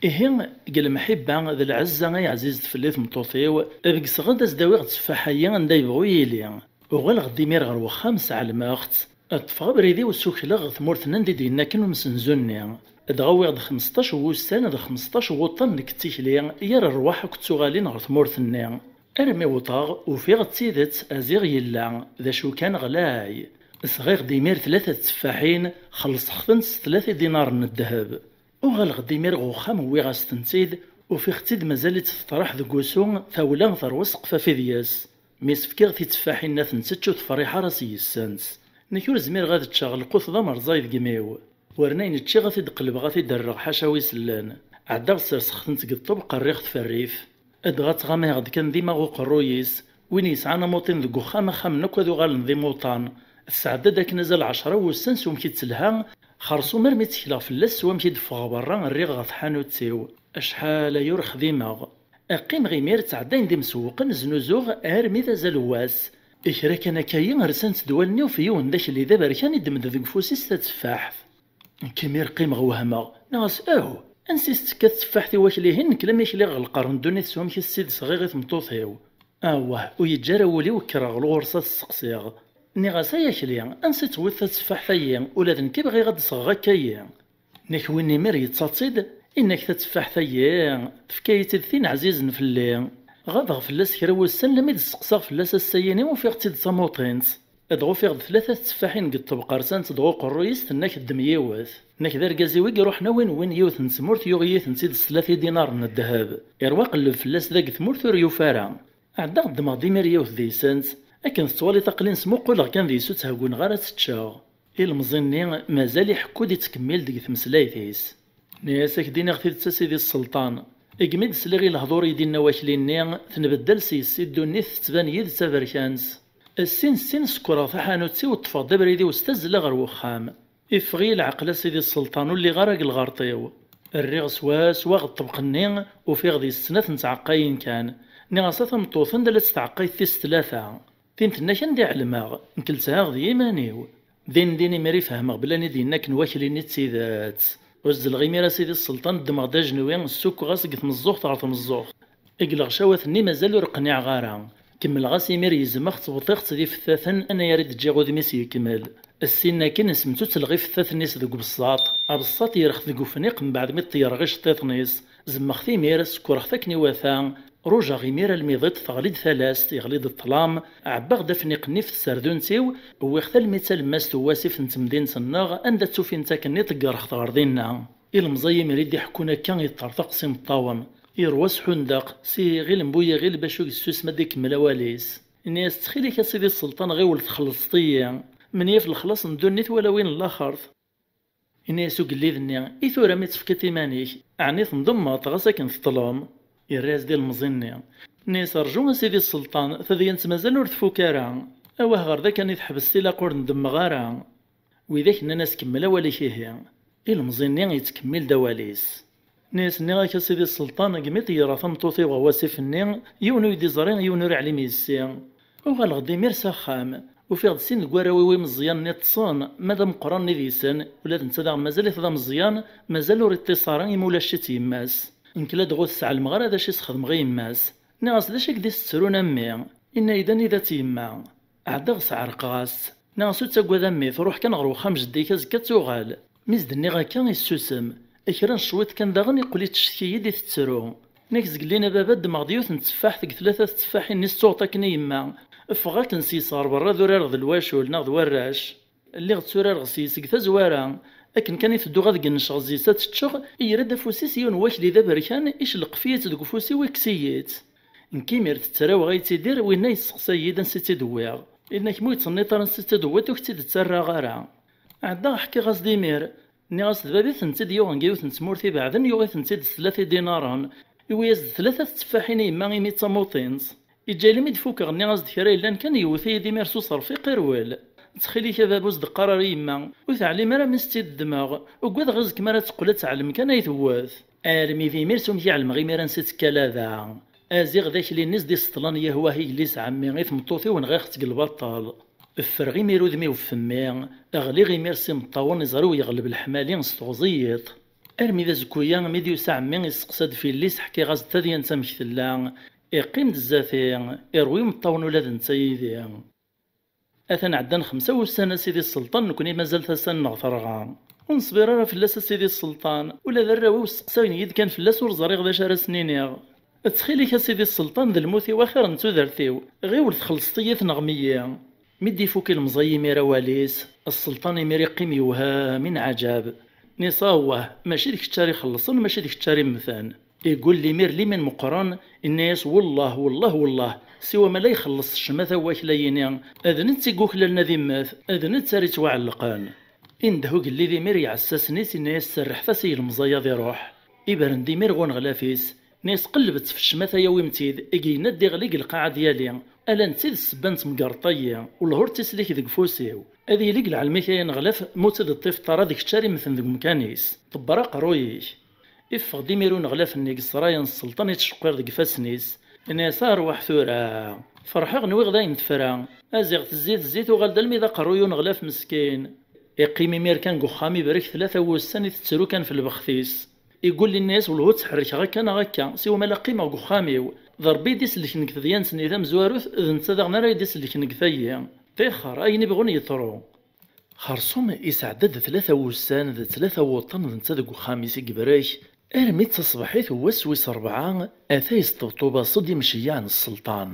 Ihi, deg lemḥibba d lɛezza ay ɛzizet fell-i tmeṭṭut-iw, begseɣ-d ad s-d-awiɣ tteffaḥ-ayi anda yebɣu yili. Uɣaleɣ-d imir ɣer wexxam, sɛelmeɣ-tt. Ṭṭfeɣ abrid-iw, ssukleɣ ɣer tmurt-nni anda i d-yenna akken umsenzu-nni. Dɣa uwiɣ-d xmesṭac n wussan d xmesṭac n wuṭṭan nekk d tikli, yir rrwaḥ akked tuɣalin ɣer tmurt-nni. Armi wwḍeɣ, ufiɣ d tidet, aziɣ yella, d acu kan ɣlay. Sɣiɣ-d imir tlata n tteffaḥin, xellṣeɣ-tent s tlata idinaren n ddheb. Uɣaleɣ-d imir ɣer uxxam, wwiɣ-as-tent-id, ufiɣ-tt-id mazal-itt teṭraḥ deg wusu, tawla terwa s qqfaf deg-s. Mi s-fkiɣ titteffaḥin-nni ad tent-tečč, ur tefriḥ ara s yis-sent. Nekk ur zmireɣ ad ččeɣ, lqut d amerẓay deg imi-w. War n ayen ččiɣ ad t-id-qelbeɣ, ad t-id-rreɣ ḥaca wi sellen. Ɛeddaɣ sserseɣ-tent deg ṭṭebq, rriɣ-t f rrif. Dɣa ttɣamaɣ-d kan dima ɣer uqerruy-is. Win yesɛan amuṭin deg uxxam, axxamen akk ad uɣalen d imuṭan. Tesɛedda-d akken azal ɛecra wussan s wamek i d-telha, xerṣum armi ttekleɣ fell-as s wamek i d-ffɣeɣ berra rriɣ ɣer tḥanut-iw. Acḥal aya ur xdimeɣ. Qqimeɣ imir ttɛeddayen-d imsewwqen znuzuɣ armi d azal n wass. Kra kan akka-yi rsant-d wallen-iw f yiwen d akli d aberkan i d-tedda deg ufus-is tatteffaḥt. Nekk imir qqimeɣ wehmeɣ, nniɣ-as: "Aw, ansi s-tekka tetteffaḥt i wakli-hin, nekk lammi kliɣ ɣer lqer n ddunit s wamek i s-id-sɣiɣ i tmeṭṭut-iw?" Awah, ur yeǧǧi ara wul-iw kkreɣ ɣer ɣur-s ad s-sseqsiɣ. Nniɣ-as: "Ay akli, ansi tewwiḍ tatteffaḥt-ayi? Ula d nekk i bɣiɣ ad d-sɣeɣ akka-yi." Nekk win imir yettaḍ-tt-id, inna-k: "Tatteffaḥt-ayi, tefka-yi-tt-id tin ɛzizen fell-i." Ɣabeɣ fell-as kra wussan, lammi d-steqsaɣ fell-as ass-ayini, ufiɣ-tt-id d tamuṭint. Dɣa ufiɣ-d tlata tetteffaḥin deg ṭṭebqa rsant-d ɣer uqerruy-is, tenna-k: "Ddem yiwet." Nekk d argaz-iw i iruḥen a win win yiwet n tmurt, yuɣ-iyi-tent-id s tlata idinaren n ddheb. Irwa qelleb fell-as da deg tmurt ur yufi ara. Ɛeddaɣ ddmeɣ-d imir yiwet deg-sent. Akken tettwaliḍ aql-in smuquleɣ kan deg-s ur tthegguneɣ ara ad tt-ččeɣ. Ilemẓi-nni mazal iḥekku-d ittkemmil deg tmeslayt-is. Nniɣ-as: "Ad k-d-iniɣ tidet a sidi sselṭan. Igmi d-sliɣ i lehdur i d-inna wakli-nni, tenbeddal s yes-i ddunit tettban-iyi-d d taberkant. Sin sin sekkreɣ taḥanut-iw ṭṭfeɣ-d abrid-iw s tazzla ɣer wexxam. Iffeɣ-iyi leɛqel a sidi sselṭan, ur lliɣ ara deg lɣerṭ-iw." Rriɣ swaswa ɣer ṭṭebq-nni, ufiɣ deg-s snat n tɛeqqayin kan. Nniɣ-as: "A tameṭṭut, anda la tettɛeqqayt tis tlata?" Tin tenna-k anda i ɛelmeɣ, nekk lethaɣ d yiman-iw. Din din imir i fehmeɣ belli i d-yenna akken wakli-nni d tidet. Uzzleɣ imir a sidi sselṭan, ddmeɣ-d ajenwi, ssukkeɣ-as deg tmeẓẓuɣt ɣer tmeẓẓuɣt. Deg leɣcawat-nni mazal ur qniɛeɣ ara. Kemmleɣ-as imir, yezmeɣ ttewṭiɣ-tt d ifettaten, anayer i d-ǧǧiɣ udem-is yekmel. Ssin akin semtutleɣ ifettaten-is deg ubessaṭ, abessaṭ yerx deg ufniq mbeɛd mi ṭeyyreɣ iceṭṭiḍen-is. Zemmeɣ-t imir, sekkreɣ-t akken iwata, rujaɣ imir almi iḍ teɣli-d talast, yeɣli-d ṭṭlam, ɛebbaɣ-d afniq-nni f tserdunt-iw, wwiɣ-t almi d talemmast n wasif n temdint-nneɣ, anda ttufint akken-nni ṭeggreɣ-t ɣer dinna. Ilemẓi imir i d-iḥekkun akka iṭṭerṭeq s imeṭṭawen, yerwa s ḥundaq, s iɣil n bu yiɣil bac ur yessusem ad ikemmel awal-is. Ini-as: "Ttxil-k a sidi sselṭan, ɣiwel txellṣeḍ-iyi, menyaf lexlaṣ n ddunit wala win n laxert." Ini-as ugellid-nni: "I tura mi tefkiḍ iman-ik, ɛni tendemmeḍ ɣas akken teṭṭlem?" Yerra-as-d ilemẓi-nni. Ini-as: "Rǧu a sidi sselṭan, tadyant mazal ur tfuk ara. Awah ɣer da kan i teḥbes tilaq ur ndemmeɣ ara." Widak nnan-as: "Kemmel awal-ik ihi." Ilemẓi-nni yettkemmil-d awal-is. Ini-as: "Nniɣ-ak a sidi sselṭan, deg mi ṭeyyreɣ tameṭṭut-iw ɣer wasif-nni, yiwen ur yi-d-iẓri, yiwen ur iɛlim yes-i. Uɣaleɣ-d imir s axxam, ufiɣ-d sin deg warraw-iw imeẓyanen iṭṭsen, ma d ameqqran-nni deg-sen, ula d netta daɣen mazal-it d ameẓyan, mazal ur iṭṭis ara imi ulac-itt yemma-s. Nekk ladɣa ur t-sɛelmeɣ ara d acu i s-xedmeɣ i yemma-s. Nniɣ-as: 'D acu i k-d-issettrun a mmi?' Inna-yi-d: 'Anida-tt yemma?' Ɛeddaɣ sɛerqeɣ-as-tt. Nniɣ-as: 'Ur ttaggad a mmi, truḥ kan ɣer wexxam jeddi-k, azekka ad tuɣal.' Mi s-d-nniɣ akka, issusem. Kra n cwiṭ kan daɣen, iqqel ittcetki-yi-d, itettru. Nniɣ-as: 'Zgellin a baba, ddmeɣ-d yiwet n tteffaḥt deg tlata tetteffaḥin-nni s-tuɣeḍ akken i yemma. Ffeɣ akken s-yes ɣer berra ad urareɣ d lwacul neɣ d warrac.' Lliɣ tturareɣ s-yes deg tazwara. Akken kan i tedduɣ ad gennceɣ zzi-s ad tt-ččeɣ, yerra-d afus-is yiwen n wakli d aberkan, icelqef-iyi-tt deg ufus-iw, ikkes-iyi-tt. Nekk imir tettraweɣ a yettidir, winna yesteqsay-iyi-d ansi tt-id-wwiɣ. Inna-k ma ur yettsenniṭ ara ansi tt-id-tewwiḍ, ur k-tt-id-ttarraɣ ara. Ɛeddaɣ ḥkiɣ-as-d imir. Nniɣ-as d bab-is i tent-id-yuɣen deg yiwet n tmurt ibeɛden, yuɣ-itent-id s tlata idinaren. Iwwi-as-d tlata tetteffaḥin i yemma imi d tamuṭint. Iǧǧa-yi almi d-fukeɣ, nniɣ-as-d kra yellan kan, yewwet-iyi-d imir s uṣerfiq, irwel. Ttxil-ik a baba, ur s-d-qqar ara i yemma, ur teɛlim ara mi s-tt-id-ddmeɣ. Ugadeɣ azekka mi ara teqqel ad teɛlem kan ay tewwet. Armi d imir s umek i ɛelmeɣ imir ansi tekka lada. Aziɣ d akli-nni s-d-iseṭṭlen yahwah i yelli-s ɛemmi i tmeṭṭut-iw, nɣiɣ-tt deg lbaṭel. Ffreɣ imir udem-iw f mmi, ɣliɣ imir s imeṭṭawen, iẓri-w yeɣleb leḥmali s teɣẓi-yiḍ. Armi d azekku-ya, mi d-yusa ɛemmi, isteqsa-d f yelli-s, ḥkiɣ-as-d tadyant amek tella, iqqim-d zdat-i, irwi imeṭṭawen ula d netta yid-i. Atan ɛeddan xemsa wussan a sidi sselṭan, nekni mazal tasa-nneɣ terɣa. Ur neṣbir ara fell-as a sidi sselṭan, ula d arraw-iw steqsayen-iyi-d kan fell-as, ur ẓriɣ d acu ara sen-iniɣ. Ttxil-k a sidi sselṭan, d lmut-iw axir n tudert-iw, ɣiwel txellṣeḍ-iyi ad t-neɣ meyyi. Mi d-ifuk ilemẓi imir awal-is, sselṭan imir iqqim yewhem i nɛaǧab. Nniɣ-as: "Awah, mačči d kečč ara ixellṣen, mačči d kečč ara immten." Iggull imir limin meqqren, inna-yas: "Wellah, wellah, wellah, siwa ma la ixelleṣ ccmata n wakla-yini, d netta i yuklalen ad immet, d netta ara yettwaɛellqen." Indeh ugellid imir i iɛessasen-is, inna-yas: "Serrḥet-as i yilemẓi ad iruḥ." Ibren-d imir ɣer uneɣlaf-is, inna-yas: "Qellbet f ccmata, awim-tt-id, i yenna ad d-iɣli deg lqaɛa ad yali, ala netta i d ssebba n temgerḍt-ayi, wellah ur tt-islik deg ufus-iw." Ad yili deg lɛelm-ik ay aneɣlaf, ma ur tt-id-teṭṭifeḍ ara d kečč ara immten deg umkan-is. Ḍebber aqerruy-ik. Iffeɣ-d imir uneɣlaf-nni deg ṣṣraya n sselṭan yettceqqir deg ifassen-is. Ini-as: "Arwaḥ tura! Ferḥeɣ, nwiɣ d ayen tefra. Aziɣ tezzi tezzi, tuɣal-d almi d aqerruy uneɣlaf meskin." Iqqim imir kan deg uxxam, ibrek tlata wussan i tettru kan f lbext-is. Igulli-nni-as: "Welhu ttḥerrikeɣ akka neɣ akka, siwa ma la qqimeɣ deg uxxam-iw. D Ṛebbi i d-isellken deg tedyant-nni tamezwarut, d netta daɣen ara yi-d-isellken deg tayi. Ṭixer, ayen ibɣun yeḍru." Xerṣum isɛedda-d tlata wussan d tlata wuṭṭan d netta deg uxxam-is i yebrek, armi d taṣebḥit n wass wis ṛebɛa, ata yesṭebṭub-as-d imceyyeɛ n sselṭan.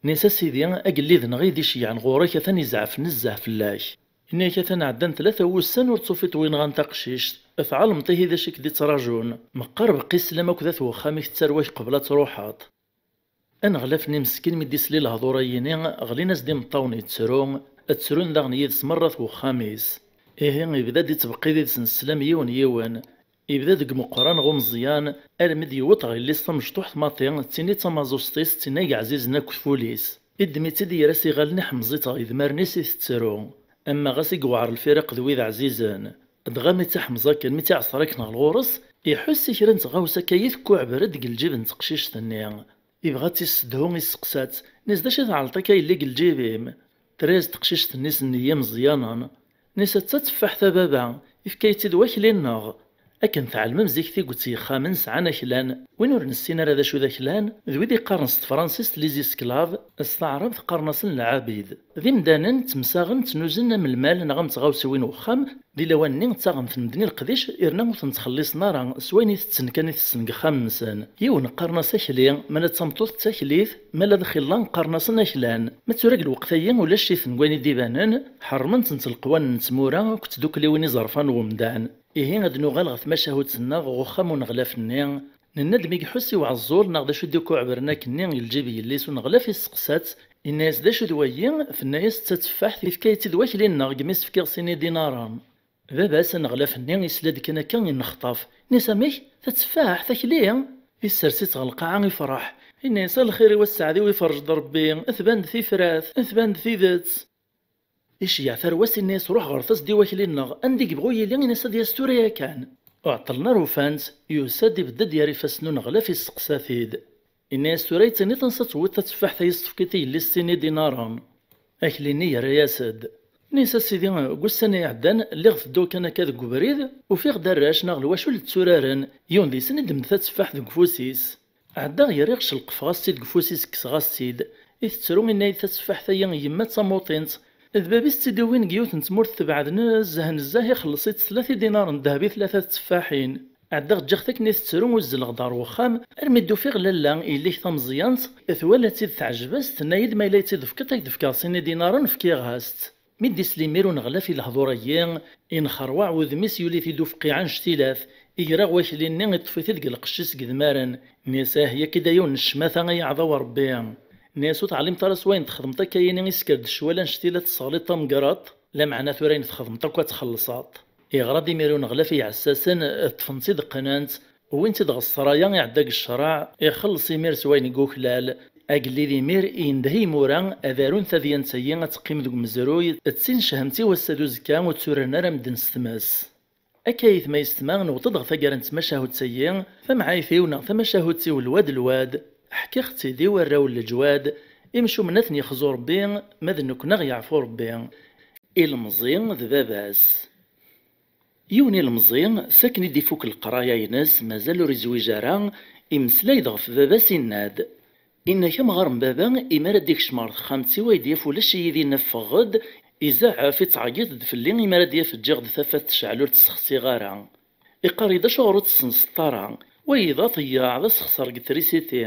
Nni-as: "A sidi, agellid-nneɣ i d-iceyyɛen ɣur-k atan izɛef nezzeh fell-ak. Ini-ak atan ɛeddan tlata wussan ur tufiḍ wi nɣan taqcict, tɛelmeḍ ihi d acu i k-d-ittraǧun. Meqqar beqqi sslam akked at wexxam-ik tettarwa-k qbel ad truḥeḍ." Aneɣlaf-nni meskin mi d-isli lehdur-ayini, ɣlin-as-d imeṭṭawen yettru, ttrun daɣen yid-s merra at wexxam-is. Ihi ibda-d ittbeqqi did-sen sslam yiwen yiwen. Ibda deg Meqqran ɣer umeẓyan, armi d-yewweḍ ɣer yelli-s tamecṭuḥt maḍi, d tin i d tamaẓuẓt-is, d tin ay yeɛzizen akk f wul-is. Iddem-itt-id, yerra-s iɣallen iḥemẓ-itt ɣer yedmaren-is i tettru. Ama ɣas i yewɛer lfiraq d wid ɛzizen, dɣa mi tt-iḥemẓ akken, mi tt-iɛṣer akken ɣer ɣur-s, iḥuss i kra n tɣawsa akka i tekkuɛber-d deg lǧib n teqcict-nni. Ibɣa ad tt-issedhu, isteqsa-tt, nni-as: "D acu i tɛelleḍ akka yelli deg lǧib-im?" Terra-yas teqcict-nni s nneyya meẓyanen. Nni-as: "Atta tteffaḥt a baba, ifka-yi-tt-id wakli-nneɣ." Akken tɛelmem, zik tiget yexxamen sɛan aklan. Win ur nessin ara d acu d aklan, d wid iqqaren s tefransist les esclaves, s taɛrabt qqaren-asen lɛabid. D imdanen ttemsaɣen, ttnuzen am lmal neɣ am tɣawsiwin n uxxam, di lawan-nni ttaɣen-ten medden i leqdic, irna ur ten-ttxelliṣen ara, s wayen i tetten kan i tessen deg uxxam-nsen. Yiwen qqaren-as akli, ma la d tameṭṭut d taklit, ma la d axilla qqaren-asen aklan. Ma tura deg lweqt-agi ulac-iten deg wayen i d-ibanen, ḥerrmen-tent leqwanen n tmura akked tdukliwin iẓerfan n wemdan. Ihi ad nuɣal ɣer tmacahut-nneɣ ɣer uxxam uneɣlaf-nni. Nenna-d mi iḥuss i uɛeẓẓul neɣ d acu i d-ikuɛebren akkenni i lǧib yelli-s uneɣlaf, isteqsa-tt, inna-yas: "D acu d wayi?" Tenna-yas: "D tateffaḥt, ifka-yi-tt-id wakli-nneɣ deg mi s-fkiɣ sin idinaren." Baba-s aneɣlaf-nni isla-d kan akka inexṭaf. Inna-yas: "Amek? Tateffaḥt, akli?" Issers-itt ɣer lqaɛa, ifreḥ. Inna-yas: "A lxir-iw, a sseɛd-iw, iferrej-d Ṛebbi, tban-d tifrat, tban-d tidet." Iceyyeɛ tarwa-s, inna-yas: "Ruḥ ɣret-as-d i wakli-nneɣ, anda i yebɣu yili, ini-as ad yas tura yakan." Ur ɛeṭṭlen ara ufan-t, yusa-d, ibedd-d ger ifassen uneɣlaf, isteqsa-t-id. Inna-yas: "Tura i d-tenniḍ ansa tewwiḍ tateffaḥt ay s-tefkiḍ i yelli-s sin idinaren?" Akli-nni yerra-yas-d. Inna-yas: "A sidi, deg ussan-a iɛeddan, lliɣ tedduɣ kan akka deg ubrid, ufiɣ-d arrac neɣ lwacul tturaren, yiwen deg-sen iddem-d tateffaḥt deg ufus-is. Ɛeddaɣ yerriɣ celqfeɣ-as-tt-id deg ufus-is, kkseɣ-as-tt-id." I tettru, inna-yi-d: "Tateffaḥt-agi yemma d tamuṭint, d bab-is tt-id-iwin deg yiwet n tmurt tebɛed nezzeh nezzeh, ixelleṣ-itt tlata idinaren n ddheb i tlata teffaḥin." Ɛeddaɣ ǧǧiɣ-t akken i tettru, uzzleɣ-d ɣer wexxam, armi d-ufiɣ lalla, yelli-k tameẓyant, twala-tt-id teɛjeb-as, tenna-yi-d: "Ma yella i tt-id-tefkiḍ, ad k-d-fkeɣ sin idinaren." Fkiɣ-as-tt. Mi d-isli imir uneɣlaf i lehdur-agi, inxerwaɛ wudem-is, yuli-t-id ufqiɛ anect-ilat, igra ɣer wakli-nni, iṭṭef-it-id deg lqecc-is deg idmaren. Nni-as: "Ah, yak-id a yiwen n ccmata, ay aɛdaw n Ṛebbi." Nni-as: "Ur teɛlimeḍ ara s wayen txedmeḍ akka-yini, isker-d ccwal anect-ilat tesseɣliḍ tamgerḍt, lameɛna tura ayen txedmeḍ akk ad txellṣeḍ." Iɣra-d imir uneɣlaf i yiɛessasen, ṭṭfen-tt-id qqnen-tt, wwin-tt-id ɣer ṣṣraya, iɛedda deg ccreɛ, ixelleṣ imir s wayen i yuklal. Agellid imir yendeh i yimura ad arun tadyant-agi ad teqqim deg umezruy, d tin cehment i wass-a d uzekka ur tturaren ara medden s tmes. Akka ayetma yessetma, newweḍ-d ɣer taggara n tmacahut-agi, tamɛayt-iw neɣ tamacahut-iw lwad lwad, ḥkiɣ-tt-id i warraw n leǧwad, imcumen ad ten-yexzu Ṛebbi, ma d nekkni ad ɣ-yeɛfu Ṛebbi. Ilemẓi d baba-s. Yiwen ilemẓi, sakken i d-ifuk leqraya-ines, mazal ur izwiǧ ara, imeslay-d ɣef baba-s, inna-d: "Inna-k amɣar n baba, imi ara d-ikcem ɣer texxamt-iw, ay d-yaf ulac-iyi dinna, ffeɣ-d, izaɛef, ittɛeyyiḍ-d fell-i, imi ara d-yaf ǧǧiɣ-d tafat tecɛel ur tt-ssexsiɣ ara. Iqqar-iyi-d: Acuɣer ur tt-tessenseḍ ara? Wayi d aḍeyyeɛ, d asexser deg trisiti."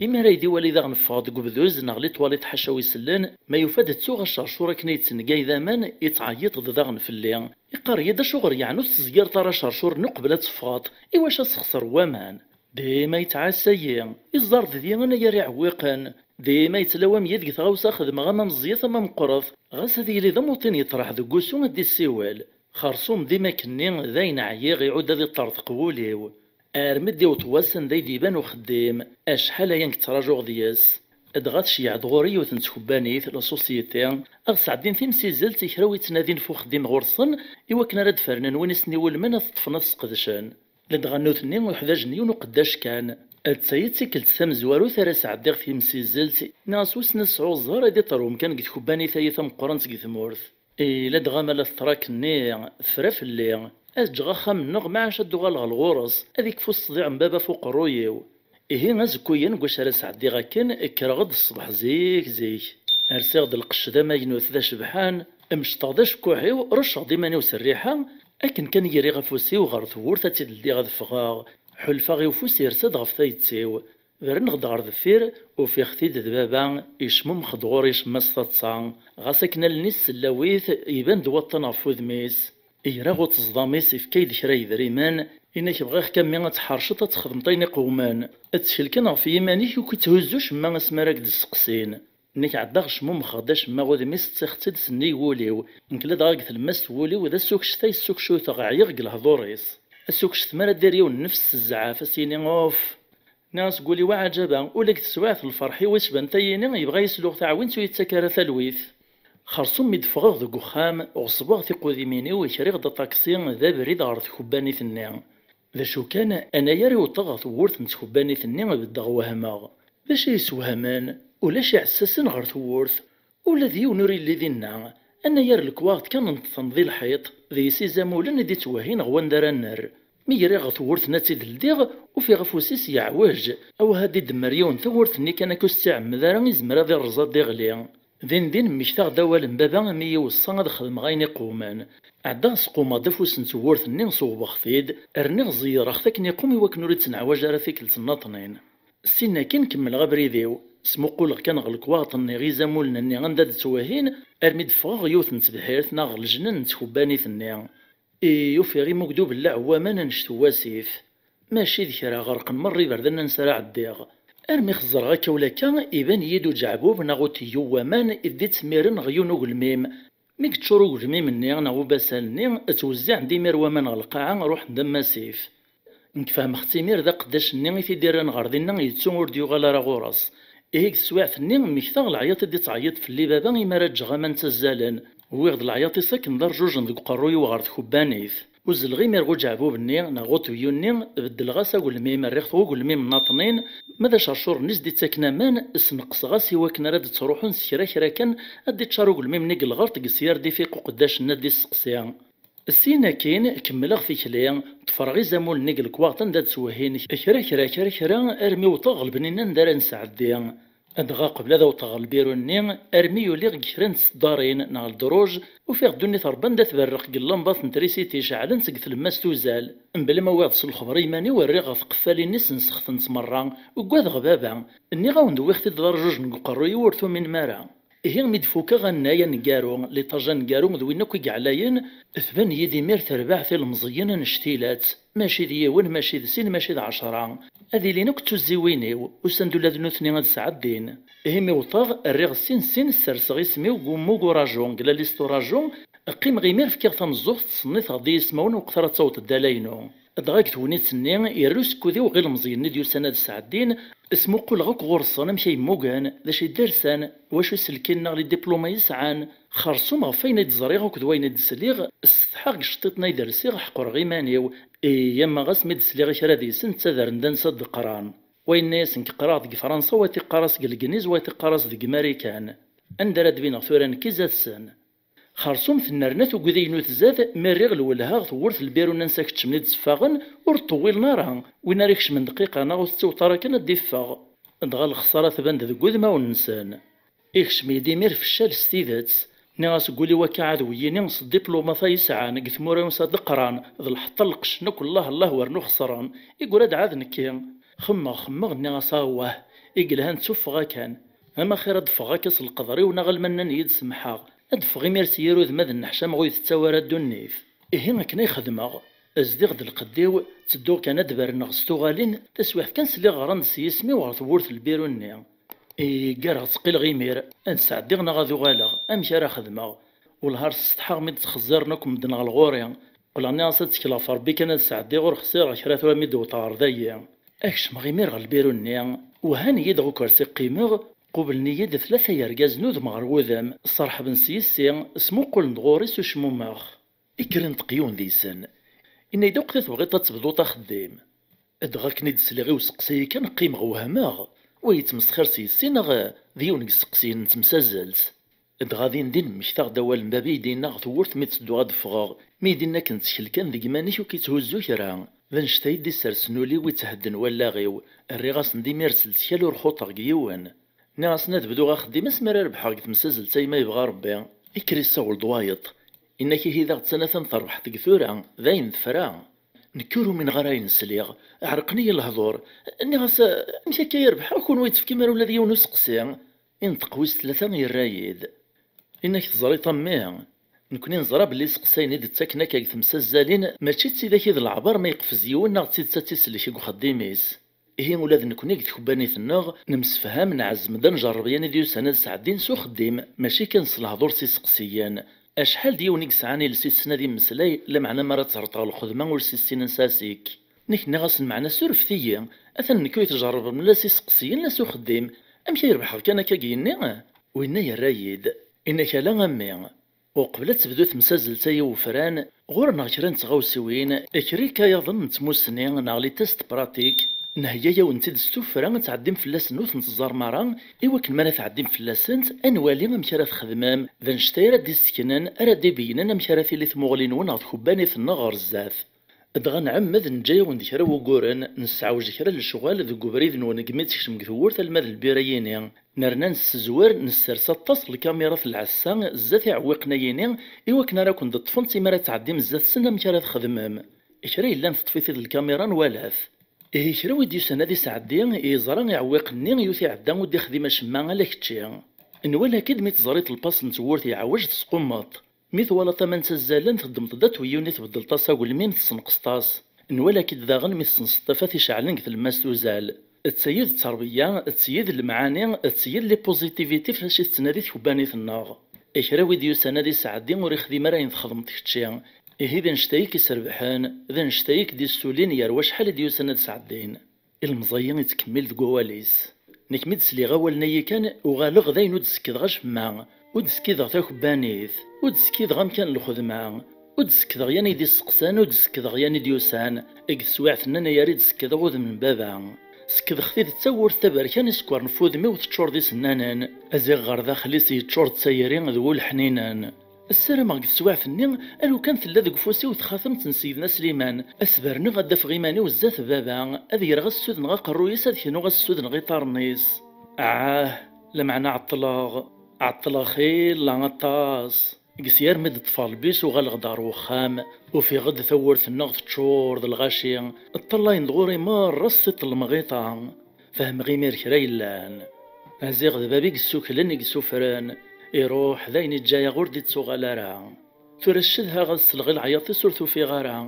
Imi ara yi-d-iwali daɣen ffɣeɣ-d deg ubduz neɣ litwalit ḥaca wi sellen, ma yufa-d ttuɣ acercur akken i yettengay d aman, ittɛeyyiḍ-d daɣen fell-i. Iqqar-iyi-d: "Acuɣer yeɛni ur teẓgireḍ ara acercur-nni uqbel ad teffɣeḍ? Iwacu asexser n waman?" Dima yettɛassa-yi, iẓẓar-d deg-i anagar iɛewwiqen. Dima yettlawam-iyi deg tɣawsa xedmeɣ ama meẓẓiyet ama meqqret. Ɣas ad yili d amuṭin yeṭreḥ deg wusu ad d-issiwel. Xerṣum dima akkenni, d ayen ɛyiɣ, iɛudd ad iṭṭerḍeq wul-iw. Armi d-iwweḍ wass anda i d-iban uxeddim, acḥal aya nekk ttrajuɣ deg-s. Dɣa tceyyeɛ-d ɣur-i yiwet n tkebbanit, la société, ad ɣ-sɛeddin timsizzelt i kra wi yettnadin f uxeddim ɣur-sen, i wakken ara d-fernen win i sen-iwulmen ad t-ṭṭfen ad t-sqedcen. Ladɣa nutni uḥdajen yiwen uqeddac kan. D tayi d tikkelt tamezwarut ara sɛeddiɣ timsizzelt, nniɣ-as wissen ad sɛuẓẓer ad iṭer umkan deg tkebbanit-ayi tameqqrant deg tmurt. I ladɣa ma la teṭṭer akkenni, tefra fell-i. Ad ǧǧeɣ axxam-nneɣ, maɛac ad d-uɣaleɣ ɣur-s, ad ikfu ṣṣdiɛ n baba f uqerruy-iw. Ihi azekkuyen deg wacu ara sɛeddiɣ akken, kkreɣ-d ṣṣbeḥ zik zik. Rsiɣ-d lqecc d amaynut d acebḥan, mecṭeɣ-d acekkuḥ-iw, recceɣ-d iman-iw s rriḥa, akken kan yerriɣ afus-iw ɣer tewwurt ad tt-id-ldiɣ ad ffɣeɣ. Ḥulfaɣ i ufus yersa-d ɣef tayet-iw. Berneɣ-d ɣer deffir, ufiɣ-t-id d baba, icmumex-d ɣur-i icemma-s taḍsa. Ɣas akken allen-is sellawit, iban-d waṭṭan ɣef wudem-is. Ira ɣer uẓḍam-is, ifka-yi-d kra yedrimen, inak bɣiɣ-k a mmi ad tḥerceḍ ad txedmeḍ ayen iqewmen. Ttkel kan ɣef yiman-ik, ur k-itthuzzu cemma asmi ara k-d-sseqsin. Nekk ɛeddaɣ cmumxeɣ-d acemma, udem-is ṭṭixeɣ-tt-id sennig wul-iw. Nekk ladɣa deg tlemmast n wul-iw d asukct ay ssukcuteɣ, ɛyiɣ deg lehdur-is. Asukct mi ara d-irr yiwen nnefs s zzɛaf, ad s-yini uf. Nniɣ-as deg wul-iw aɛǧaba, ula deg teswiɛt n lferḥ-iw icban tayini yebɣa yesluɣ taɛwint ur yettak ara talwit. Xersum mi d-ffɣeɣ deg uxxam, ɣeṣbeɣ tiqudimin-iw, kriɣ-d aṭaksi d abrid ɣer tkebbanit-nni. D acu kan, anayer i wwḍeɣ ɣer tewwurt n tkebbanit-nni beddeɣ wehmeɣ. D acu i yeswehmen? Ulac iɛessasen ɣer tewwurt. Ula d yiwen ur yelli dinna. Anayer lekwaɣeḍ kan neṭṭfen di lḥiṭ, deg-s izamulen i d-ittwehhin ɣer wanda ara nerr. Mi yriɣ ɣer tewwurt-nni ad tt-id-ldiɣ, ufiɣ afus-is yeɛwej. Awah ad d-idemmer yiwen tawwurt-nni kan akka ur s-tt-iɛemmed ara, izmer ad irreẓ ad d-iɣli. Din din mmektaɣ-d awal n baba mi yi-weṣṣa ad xedmeɣ ayen iqewmen. Ɛeddaɣ squmeɣ-d afus n tewwurt-nni, ṣewbeɣ-t-id, rniɣ ẓeyyreɣ-t akken iqum i wakken ur ittenɛwaj ara tikkelt nnaṭnin. Syin akkin kemmleɣ abrid-iw, smuquleɣ kan ɣer lekwaɣeḍ-nni, izamulen-nni anda d-ttwehhin, armi d-ffɣeɣ yiwet n tebḥirt neɣ ɣer lejnan n tkebbanit-nni. I ufiɣ imugd ubellaɛ n waman annect n wasif. Mačči d kra, ɣerqen merra iberdan ansa ara ɛeddiɣ. Armi xeẓẓreɣ akka ula akka, iban-iyi-d uǧeɛbub neɣ uteyyu n waman i d-ittmiren ɣer yiwen ugelmim. Mi yeččur ugelmim-nni neɣ ubasal-nni, ttwezziɛen-d imir waman ɣer lqaɛa, ruḥen-d am asif. Nekk fehmeɣ-tt imir d aqeddac-nni i t-id-irran ɣer dinna yettu ur d-yuɣal ara ɣur-s. Ihi deg teswiɛt-nni, mmektaɣ leɛyaḍ i d-ittɛeyyiḍ fell-i baba imi ara ǧǧeɣ aman ttazzalen. Wwiɣ-d leɛyaḍ-is akken d arjujen deg uqerruy-iw ɣer tkebbanit. Uzzleɣ imir ɣer uǧeɛbub-nni neɣ utebyu-nni, beddleɣ-as agelmim, rriɣ-t i ugelmim nnaṭnin, ma d acercur-nni i s-d-ittaken aman, sneqseɣ-as i wakken ara d-ttruḥun s kra kra kan, ad d-iččar ugelmim-nni deg lɣerṭ deg-s i ara d-ifiq uqeddac-nni ad d-isseqsi. Syin akkin, kemmleɣ tikli, ṭṭfreɣ izamulen-nni deg lekwaɣeḍ anda d-ttwehhin kra kra kra kra armi wwḍeɣ ɣer lebni-nni anda ara nesɛeddi. Dɣa qbel ad awḍeɣ ɣer lbiru-nni, armi uliɣ deg kra n tseddarin neɣ ledruj, ufiɣ ddunit rebban-d ad tberreq deg llambat n trisiti ceɛlent deg tlemmast uzal. Mebla ma uwiɣ-d s lexber i yiman-iw, rriɣ ɣef tqeffalin-is nsextent merra, ugadeɣ baba. Nniɣ-awen-d wwiɣ-t-id d arjuj deg uqerruy-iw ur tuminem ara. Ihi mi d-fukeɣ annay aneggaru, l'étage aneggaru d win akk i yeɛlayen, tban-iyi-d imir terbaɛt ilemẓiyen annect-ilat, mačči d yiwen, mačči d sin, mačči d ɛecṛa. Ad ilin akk d tuziwin-iw, usan-d ula d nutni ad sɛeddin. Ihi mi wwḍeɣ, rriɣ sin sin, sserseɣ isem-iw deg ummug uraju, deg la liste uraju, qqimeɣ imir fkiɣ tameẓẓuɣt, ttṣenniteɣ-d i yismawen weqt ara d-taweḍ ddala-inu. Dɣa deg tegnit-nni, irra usekkud-iw ɣer ilemẓiyen-nni d-yusan ad sɛeddin, smuquleɣ akk ɣur-sen amek ay mmugen, d acu i d-rsan, wacu iselkilen neɣ les diplômes ay sɛan, xersum ɣef wayen ay d-ẓriɣ akked wayen i d-sliɣ, ssetḥaɣ deg iceṭṭiḍen ay d-rsiɣ, ḥeqreɣ iman-iw, i ama ɣas mi d-sliɣ i kra deg-sen ttadren-d ansa d-qqran. Wa yenna-yasen deg qqreɣ deg Fransa, wa tiqqar-as deg Legniz, wa tiqqar-as deg Marikan. Anda ara d-bineɣ tura nekk i zdat-sen? Xersum tennerna tugdi-inu tzad mi rriɣ lwelha ɣer tewwurt n lbiru-nni ansa keččmen i d-tteffaɣen, ur ṭṭewwilen ara, win ara ikecmen dqiqa neɣ ur tettewṭ ara kan ad d-iffeɣ. Dɣa lexṣara tban-d deg wudmawen-nsen. Ikcem-iyi-d imir feccal s tidet. Nniɣ-as deg wul-iw akka ɛadw-yini s ddipluma-t ay sɛan deg tmura-nsen ad d-qqran, d lḥeṭṭa n lqecc n akk llah llah wernu xeṣren, i yura-d ɛad nekki. Xemmeɣ, xemmeɣ, nniɣ-as awah, i yelhan ttuffeɣ akan. Ama xir ad d-ffɣeɣ akka s leqder-iw neɣ alma nnan-iyi-d semḥeɣ. Ad d-ffɣeɣ imir s yir udem ad nneḥcameɣ ur yi-tettawi ara ddunit. Ihi akken ay xedmeɣ. Zdiɣ-d lqedd-iw, ttedduɣ kan ad d-berneɣ s tuɣalin, taswiɛt kan sliɣ ɣran-d s yisem-iw ɣer tewwurt n lbiru-nni. Ihi ggareɣ ttqileɣ imir, ad sɛeddiɣ neɣ ad uɣaleɣ, amek ara xedmeɣ? Wellah ar ssetḥaɣ mi d-ttxezziren akk medden ɣer ɣur-i. Qqleɣ nniɣ-as ad ttekleɣ f Rebbi kan ad sɛeddiɣ, ur xsireɣ kra tura mi d-wwḍeɣ ɣer dayi. Kecmeɣ imir ɣer lbiru-nni, whan-iyi-d ɣer ukersi qqimeɣ, Qublen-iyi-d tlata yergazen udem ɣer wudem, ṣerḥben s yessi, smuqqulen-d ɣur-i s ucmumex. Ikker inṭeq yiwen deg-sen. Inna-yi-d: "Akk ta tebɣiḍ ad tebduḍ axeddim?" Dɣa akken i d-sliɣ i useqsi-a kan qqimeɣ wehmeɣ. Wa yettmesxir s yessi neɣ d yiwen deg iseqsiyen n temsazelt? Dɣa din din mmektaɣ-d awal n baba i d-yenna ɣer tewwurt mi ttedduɣ ad d-ffɣeɣ, mi i d-yenna akken ttkel kan deg iman-ik ur k-itthuzzu kra. D annect-a i d-issersen ul-iw i tthedden wallaɣ-iw, rriɣ-asen-d imir s lettkal ur xuṭṭeɣ deg yiwen. Nniɣ-asen ad bduɣ axeddim asmi ara rebḥeɣ deg temsazelt ay ma yebɣa Rebbi. Ikker yessawel-d wayeḍ. Inna-k ihi d aɣettan atan terbeḥ deg tura, d ayen tefra. Nekk ur umineɣ ara ayen sliɣ, ɛerqen-iyi lehdur. Nniɣ-as: "Amek akka i rebḥeɣ, kunwi ur yi-d-tefkim ara ula d yiwen useqsi?" Inṭeq wis tlata yerra-yi-d. Inna-k teẓriḍ a mmi, nekni neẓra belli iseqsayen i d-ttaken akka deg temsazzalin mačči d tidak i d leɛber ma yeqfez yiwen neɣ d tidet ad tt-isellek deg uxeddim-is. Ihi ula d nekni deg tkebbanit-nneɣ nemsefham, nɛezzem-d ad njerreb yan i d-yusan ad sɛeddin s uxeddim, mačči kan s lehdur s iseqsiyen. Acḥal d yiwen i yesɛan iles issen ad immeslay, lameɛna mi ara tt-rreḍ ɣer lxedma ur s-issin ansa-s-ik. Nekk nniɣ-asen meɛna surfet-iyi, atan nekk ur tjerrbeḍ la s iseqsiyen la s uxeddim, amek ay rebḥeɣ kan akka deg yigenni? Winna yerra-yi-d, inna-k ala a mmi, uqbel ad tebdu temsazelt-a iwefran, ɣur-neɣ kra n tɣawsiwin, kra ikayaḍen n tmussni neɣ les tests pratiques, nheyya-yawen-tt-id s tuffra ad tɛeddim fell-asen ur ten-teẓẓarem ara, i wakken mi ara tɛeddim fell-asent, ad nwali amek ara txedmem, d annect-a ara d-isseknen, ara d-ibeyynen amek ara tili tmuɣli-nwen ɣer tkebbanit-nneɣ ɣer zdat. Dɣa nɛemmed neǧǧa-yawen-d kra n wuguren, nesseɛwej kra n lecɣal deg ubrid-nwen deg mi d-tekcem deg tewwurt alma d lbira-yini. Nerna nessezwer, nessers aṭas n lkamirat n lɛessa zdat iɛewwiqen-ayini, i wakken ara ken-d-ṭṭfent imi ara tɛeddim zdat-sen amek ara txedmem. Kra yellan teṭṭef-it-id lkamira nwala-t. Ihi kra wi d-yusan ad isɛeddi, yeẓra iɛewwiq-nni yut iɛedda ur d-ixdim acemma ala kečči. Nwala-k-id mi teẓriḍ lpas n tewwurt iɛwej tesqummeḍ. Mi twalaḍ aman ttazzalen, teddmeḍ-d atweyyu-nni tbeddleḍ-as agelmim tessenqseḍ-as. Nwala-k-id daɣen mi tessenseḍ tafat iceɛlen deg tlemmast uzal. D tayi d tterbiya, d tayi d lemɛani, d tayi d les positivités fac i tettnadi tkebbanit-nneɣ. Kra wi d-yusan ad isɛeddi ur ixdim ara ayen txedmeḍ kečči. Ihi d annect-a i k-iserbeḥen, d annect-a i k-d-issulin gar wacḥal i d-yusan ad sɛeddin. Ilemẓi-a yettkemmil deg wawal-is. Nekk mi d-sliɣ awalen-ayi kan, uɣaleɣ d ayen ur d-sekdeɣ acemma. Ur d-skideɣ takebbanit, ur d-skideɣ amkan n lxedma, ur d-sekdeɣ yan i d-isteqsan, ur d-sekdeɣ yan i d-yusan. Deg teswiɛt-nni n ayar i d-sekdeɣ udem n baba. Sekdeɣ tidet tawwurt taberkan isekkren f udem-iw teččur d isennanen. Aziɣ ɣer daxel-is yeččur d tayri d wul ḥninen. Ssarameɣ deg teswiɛt-nni, alukan tella deg ufus-iw txatemt n Sidna Sliman, ad sberneɣ ad d-afeɣ iman-iw zdat baba, ad greɣ ad ssudneɣ aqerruy-is, ad knuɣ ad ssudneɣ iṭarren-is. Ah, lameɛna ɛeṭṭleɣ, ɛeṭṭleɣ xilla aṭas. Deg-s armi d-ṭṭfeɣ lbis uɣaleɣ-d ɣer wexxam, ufiɣ-d tawwurt-nneɣ teččur d lɣaci, ṭṭallayen-d ɣur-i merra s tiṭ n lemɣiṭa. Fehmeɣ imir kra yellan. Ziɣ d bab i yessuklen i yessufren, iruḥ d ayen iǧǧa-yaɣ ur d-ittuɣal ara. Tura ccedhaɣ ad sleɣ i leɛyaḍ-is ur t-ufiɣ ara.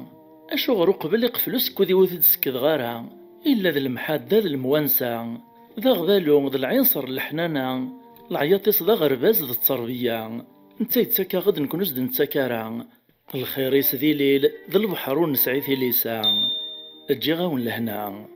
Acuɣer uqbel iqfel usekkud-iw ur t-id-sekdeɣ ara? Illa d lemḥadda d lemwansa, d aɣbalu d lɛinṣer n leḥnana, leɛyaḍ-is d aɣerbaz d tterbiya. Netta yettak-aɣ-d, nekni ur s-d-nettak ara. Lxir-is d ilil, d lebḥer ur nesɛi tilisa. Ǧǧiɣ-awen lehna.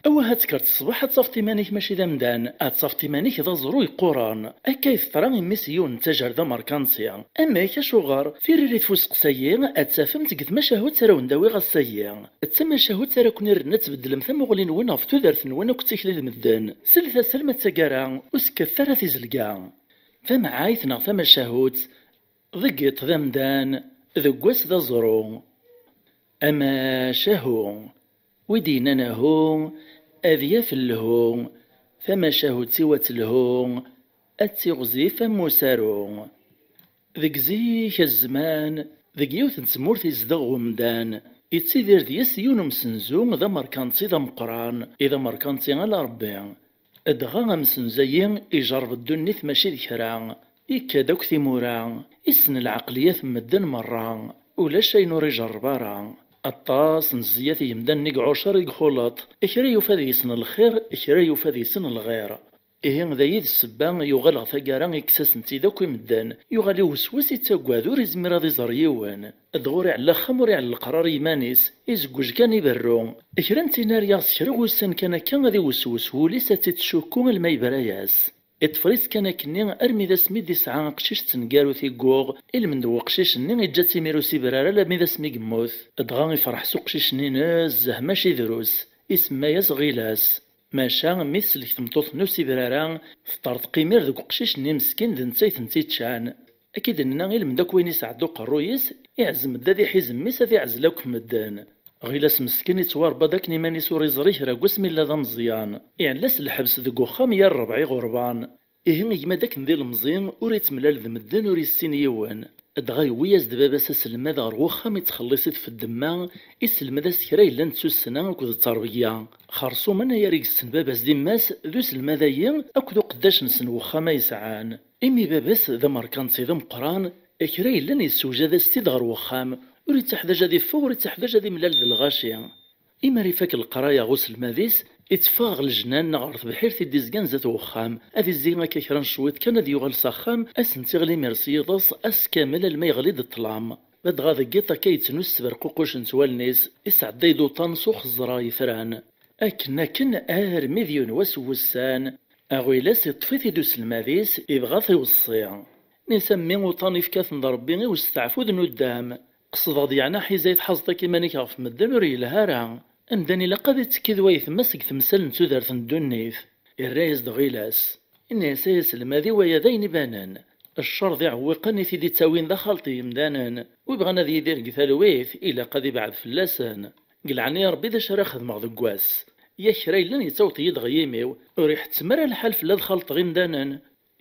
Awah, ad tekkreḍ ṣṣbeḥ ad tafeḍ iman-ik mačči d amdan, ad tafeḍ iman-ik d aẓru yeqquren. Akka i teḍra i mmi-s n yiwen n ttajer d amerkanti. Amek, acuɣer? Tiririt f useqsi-agi ad tt-tafemt deg tmacahut ara wen-d-awiɣ ass-agi. D tamacahut ara ken-irren ad tbeddlem tamuɣli-nwen ɣef tudert-nwen akked tikli n medden. Slet-as alma d taggara, ur sekkatet ara tizelga. Tamɛayt neɣ tamacahut, deg iḍ d amdan, deg wass d aẓru. Amacahu. Wi d-yennan ahu, ad yaf lhu, tamacahut-iw ad telhu, ad tiɣzif am usaru. Deg zik zzman, deg yiwet n tmurt izdeɣ umdan, ittidir deg-s yiwen umsenzu d amerkanti d ameqqran, i d amerkanti ala Rebbi. Dɣa amsenzu-ayi ijerreb ddunit mačči d kra, ikka-d akk timura, issen lɛeqliyat n medden merra, ulac ayen ur ijerreb ara. Aṭas n zziyat i yemdanen i iɛucer i ixuleṭ, kra yufa deg-sen lxir, kra yufa deg-sen lɣir. Ihi d ayi d ssebba yuɣal ɣer taggara ikkes-asen-tt-id akk i medden, yuɣal iweswes, ittaggad, ur izmir ad iẓer yiwen. Dɣur iɛella axxam ur iɛella leqrar i yiman-is, izewwej kan iberru. Kra n tinarya s kra n wussan kan akka ad iweswes wul-is ad tt-id-tcukku alma yebra-yas. Iṭṭfer-itt kan akkenni armi d asmi d-isɛa aqcic d tengarut i yuɣ, ilmend n weqcic-nni iǧǧa-tt imir ur s-ibrar alammi d asmi yemmut. Dɣa ifreḥ s uqcic-nni nezzeh mačči drus, isemma-yas Ɣilas. Maca mi teslek tmeṭṭut-nni ur s-ibrar ara, teṭṭerḍeq imir deg uqcic-nni meskin d netta i tent-iččan. Akka i d-nenna ilmend akk wayen isɛedda uqerruy-is, iɛzem-d ad iḥiz mmi-s ad iɛzel akk medden. Ɣilas meskin ittwarebba-d akken iman-is ur iẓri kra deg wasmi yella d ameẓyan. Iɛella s lḥebs deg uxxam yal rebɛa iɣerban. Ihi igma-d akken d ilemẓi, ur ittemlal d medden, ur issin yiwen. Dɣa yewwi-yas-d baba-s aselmad ɣer uxxam, ittxelliṣ-it f ddemma, isselmed-as kra yellan d tussna akked ttrebga. Xerṣum anagar i yessen baba-s d yemma-s, d uselmad-ayi akked uqeddac-nsen n uxxam ay sɛan. Imi baba-s d amerkanti d ameqqran, kra yellan yessewjad-as-t-id ɣer uxxam, ur ittaḥdaǧ ad iffeɣ, ur ittaḥdaǧ ad imlal d lɣaci. Imi ara ifak leqraya ɣer uselmad-is, itteffeɣ ɣer lejnan neɣ ɣer tebḥirt i d-izgan zdat uxxam, ad izzi akka kra n cwiṭ kan ad yuɣal s axxam, ad s-ntiɣli imir s yiḍes, ass kamel alma yeɣli-d ṭṭlam. Ladɣa deg yiḍ akka yettnus s berququc n wallen-is, isɛedday-d uṭan s uxeẓra yefran. Akken akken armi d yiwen wass n wussan, Aɣilas iṭṭef-it-id uselmad-is, ibɣa ad t-iweṣṣi. Nni-as a mmi, uṭan ifka-ten-d Rebbi i usteɛfu d nuddam. Qesdeɣ-d yeɛni aḥiza i tḥazeḍ akk iman-ik ɣef medden ur yelha ara. Amdan ilaq ad ittekki d wayetma seg temsal n tudert n ddunit. Irra-yas-d Ɣilas. Inna-yas ay aselmad-iw, aya d ayen ibanen. Ccer d iɛewwiqen i t-id-ittawin d axalṭ i yimdanen. Wi bɣan ad yidir deg talwit, ilaq ad ibɛed fell-asen. Deg leɛnaya Rebbi d acu ara xedmeɣ deg wass? Yak kra yellan yettaweḍ-iyi-d ɣer yimi-w, ur iḥettem ara lḥal fell-i ad xalṭeɣ imdanen.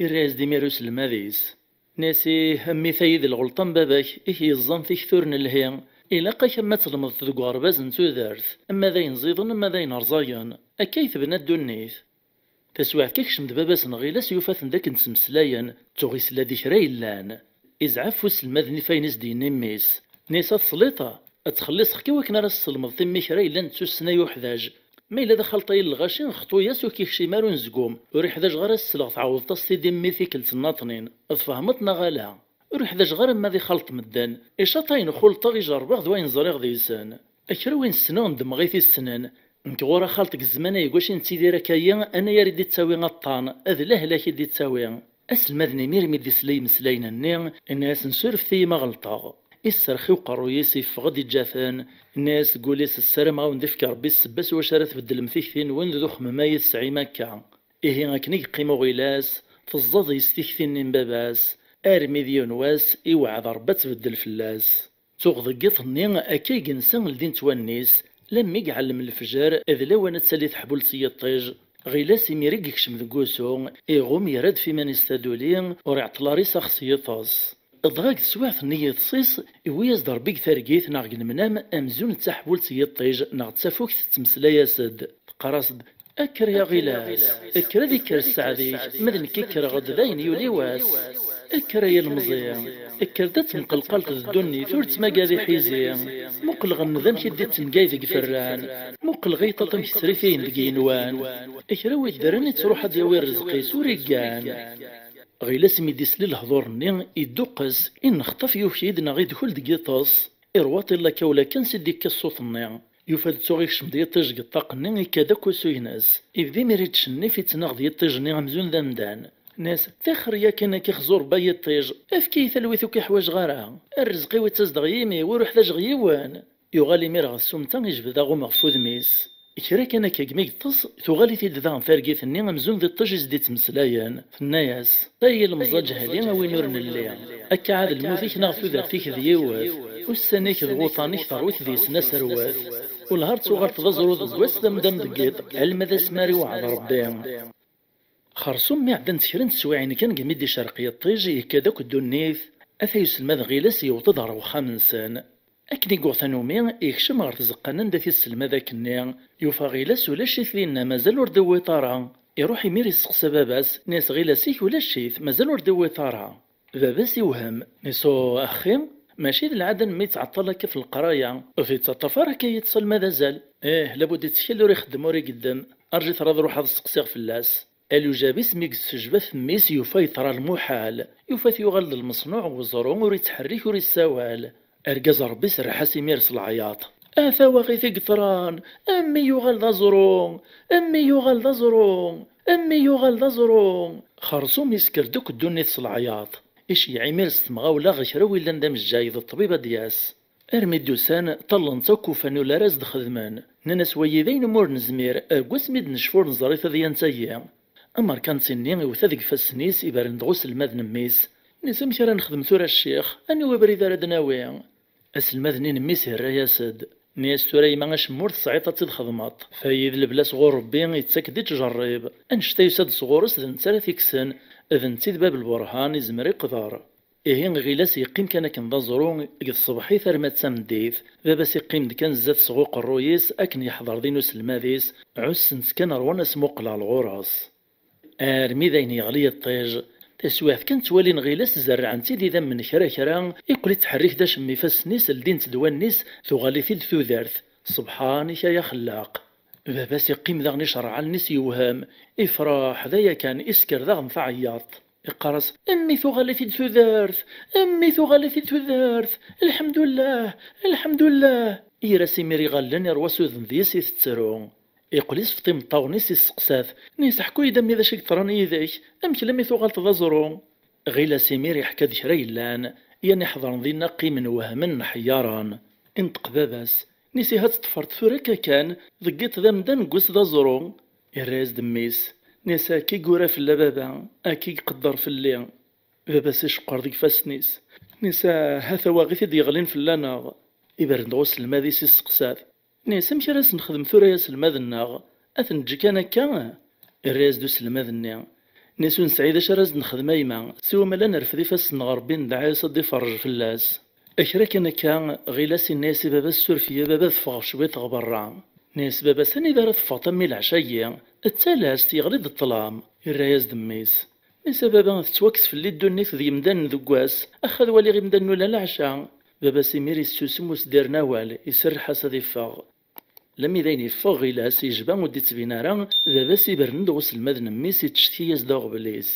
Irra-yas-d imir uselmad-is. Nni-as ih, a mmi tayi d lɣelṭa n baba-k i k-yeẓẓan tiktur n lhi. Ilaq-ak ama ad tlemdeḍ deg uɣerbaz n tudert, ama d ayen ẓiden ama d ayen rẓagen. Akka i tebna ddunit. Taswiɛt kan ikcem-d baba-s n Ɣilas yufa-ten d akken ttmeslayen, tuɣ isla di kra yellan. Izɛef uselmad-nni f ayen i s-d-yenna mmi-s. Nni-as a tesliḍ, ad ttxelliṣeɣ-k i wakken ara s-teslemdeḍ i mmi kra yellan d tussna i uḥdaǧ. Ma yella d axalṭay n lɣaci, xṭu-yas ur k-ikcim ara unezgum. Ur iḥdaǧeɣ ara ad s-sleɣ tɛawdeḍ-as-t-id i mmi tikkelt nnaṭnin. Tfehmeḍ neɣ ala? Ur iḥdaǧeɣ ara ma ad ixalṭ medden. Icaṭ ayen xulṭeɣ i jerrbeɣ d wayen ẓriɣ deg-sen. Kra win ssneɣ ndemmeɣ i t-issnen. Nekk ɣur-i axalṭ deg zzman-agi wac i nettidir akka-yi, anagar i d-ittawi aṭṭan, d lehlak i d-ittawi. Aselmad-nni imir mi d-isla i yimeslayen-nni, inna-yasen surfet-iyi ma ɣelṭeɣ. Isserx i uqerruy-is, iffeɣ-d iǧǧa-ten. Inna-yas deg wul-is ssarameɣ a wen-d-ifk Rebbi ssebba s wacu ara tbeddlem tikti-nwen d uxemmem ay tesɛim akka. Ihi akken i yeqqim Uɣilas, teẓẓad yes tikti-nni n baba-s, armi d yiwen wass iweɛɛed Rebbi ad tbeddel fell-as. Tuɣ deg yiḍ-nni akka i yensa ldint wallen-is, lammi iɛellem lefjer d lawan ad tali teḥbult n yiṭij. Ɣilas imir i yekcem deg wusu, iɣum yerra-d f iman-is taduli, ur iɛeṭṭel ara isax s yiṭes. Dɣa deg teswiɛt-nni n yiḍes-is, iwwi-yas-d Rebbi deg targit neɣ deg lemnam amzun d taḥbult n yiṭij neɣ d tafukt tettmeslay-as-d, teqqar-as-d: Kker ya Ɣilas, kker ad ikker sseɛd-ik, ma d nekk kkreɣ-d d ayen yuli wass. Kker ay ilemẓi, kker-d ad temqelqaleḍ d ddunit ur ttmagad iḥizi. Muqel ɣer nnda amek i d-ittengay deg iferran. Muqel ɣiṭaṭ amek srifiyen deg yigenwan. Kra wi ddren ittruḥ ad d-yawi rrezq-is ur iggan. Ɣilas mi d-isli lehdur-nni, idduqqes, inexṭaf yuki-d neɣ idkul deg yiṭes. Irwaṭ illa akka ula kan s i d-ikka ṣṣut-nni. Yufa-d tuɣ ikcem-d yiṭij deg ṭṭaq-nni, ikka-d akk usu-ines. Ibda imir ittcennif, ittnaɣ d yiṭij-nni amzun d amdan. Nni-as: "Tixer yakan ad k-ixẓu Rebbi a yiṭij, efk-iyi talwit ur k-iḥwaǧeɣ ara. Rrezq-iw ittas-d ɣer yimi-w, ur uḥtaǧeɣ yiwen." Yuɣal imir ɣer tsumta, ijbed aɣum ɣef wudem-is. Kra kan akka, deg mi yeṭṭes, tuɣal-it-id daɣen targit-nni amzun d iṭij i s-d-ittmeslayen. Tenna-yas: "Ay ilemẓi aǧehli, a win ur nelli. Akka ɛad lmut-ik neɣ tudert-ik d yiwet. Ussan-ik d wuṭan-ik terwiḍ deg-sen aserwet. Wellah ar tuɣaleḍ d aẓru deg wass d amdan deg yiḍ, alma d asmi ara iweɛɛed Rebbi." Xerṣum mi ɛeddant kra n teswiɛin kan deg mi d-icerreq yiṭij, yekka-d akk ddunit, ata uselmad Ɣilas yewweḍ-d ɣer wexxam-nsen. Akken i yuɣ tanumi, yekcem ɣer tzeqqa-nni anda t-isselmad akkenni, yufa Ɣilas ulac-it dinna, mazal ur d-iwwiḍ ara. Iruḥ imir isteqsa baba-s, nni-as: "Ɣilas-ik ulac-it, mazal ur d-iwwiḍ ara." Baba-s iwhem, nni-as: "Axxi, mačči d lɛada n mmi yettɛeṭṭel akka f leqraya, ur t-yettaṭṭaf ara akka yiṭes alma d azal." "Ih, labud ittkel ur ixeddem ur igeddem. Arǧit ar ad ruḥeɣ ad steqsiɣ fell-as." Alujab-is mi yessejba-t mmi-s, yufa yeḍra lmuḥal. Yufa-t yuɣal d lmeṣnuɛ n weẓru, ur ittḥerrik ur issawal. Argaz Rebbi iserreḥ-as imir s leɛyaḍ: "A tawaɣit i yeḍran! A mmi yuɣal d aẓru! A mmi yuɣal d aẓru! A mmi yuɣal d aẓru!" Xersum isker-d akk ddunit s leɛyaḍ. Iceyyeɛ imir s temɣawla ɣer kra wi llan d amejjay d ṭṭbib ad d-yas. Armi d-usan, ṭṭallen-tt akk, ufan ula ara s-d-xedmen. Nnan-as: "Wayi d ayen umi ur nezmir, deg wasmi d-necfa ur neẓri tadyant-agi." Amerkanti-nni iwet-d deg ifassen-is, ibren-d ɣer uselmad n mmi-s. Nnan-as: "Amek ara nexdem tura a ccix? Aniwi abrid ara d-nawi?" Aselmad-nni n mmi-s irra-yas-d. Nni-as: "Tura a yemma, acemma ur tesɛiḍ ad tt-id-xedmeḍ. Tayi d lebla sɣur Rebbi, ittak-d i ttjerrib. Annect-a yusa-d sɣur-s d netta ara t-ikksen, d netta i d bab lburhan, izmer iqder." Ihi Ɣilas yeqqim kan akken d aẓru, deg tṣebḥit arma d tameddit, baba-s iqqim-d kan zdat-s ɣer uqerruy-is akken yeḥḍer din uselmad-is, ɛussen-tt kan rwan asmuqel ɣer ɣur-s. Armi d ayen yeɣli yiṭij, taswiɛt kan ttwalin Ɣilas zerrɛen-tt-id idammen kra kra, iqqel ittḥerrik-d acemma ifassen-is, ldint-d wallen-is, tuɣal-it-id tudert. Ṣebḥan-ik ay axellaq! Baba-s iqqim daɣen icerreɛ allen-is yewhem, ifreḥ, d aya kan, isker daɣen taɛeyyaḍt. Iqqar-as: "A mmi tuɣal-it-id tudert! A mmi tuɣal-it-id tudert! Lḥemdullah! Lḥemdullah!" Ira-s imir iɣallen, iṛwa s udem deg-s itettru. Iqqel isfeḍ imeṭṭawen-is, isseqsa-t, nni-as: "Ḥku-yi-d a mmi d acu i yeḍran yid-k, amek lammi tuɣaleḍ d aẓru?" Ɣilas imir iḥka-d kra yellan, yan iḥeḍren dinna qqimen wehmen nḥeyyaren. Inṭeq baba-s, nni-as: "Ihi ad teṭṭfeḍ tura akka kan, deg yiḍ d amdan deg wass d aẓru?" Irra-yas-d mmi-s, nni-as: "Akka i yura fell-a baba, akka i iqedder fell-i." Baba-s iceqqer deg ifassen-is, nni-as: "Ah, ha tawaɣit i d-yeɣlin fell-aneɣ." Ibren-d ɣer uselmad-is, isseqsa-t, nni-as: "Amek ara s-nexdem tura ay aselmad-nneɣ? Ad t-neǧǧ kan akka?" Irra-yas-d uselmad-nni, nni-as: "Ur nesɛi d acu ara s-d-nexdem a yemma, siwa ma la nerfed ifassen-nneɣ ɣer Rebbi, nedɛa-yas ad d-iferrej fell-as." Kra kan akka, Ɣilas inna-yas i baba-s: "Suref-iyi a baba, ad ffɣeɣ cwiṭ ɣer berra." Nni-as baba-s: "Anida ara teffɣeḍ a mmi leɛca-agi? D talast, yeɣli-d ṭṭlam." Irra-yas-d mmi-s, nni-as: "A baba, tettwakkes fell-i ddunit d yemdanen deg wass, ax ad waliɣ imdanen ula leɛca." Baba-s imir issusem, ur s-d-irni awal, iserreḥ-as ad iffeɣ. Lammi d ayen yeffeɣ Ɣilas, yejba ur d-ittbin ara, baba-s ibren-d ɣer uselmad n mmi-s, ittcetki-yas-d aɣbel-is.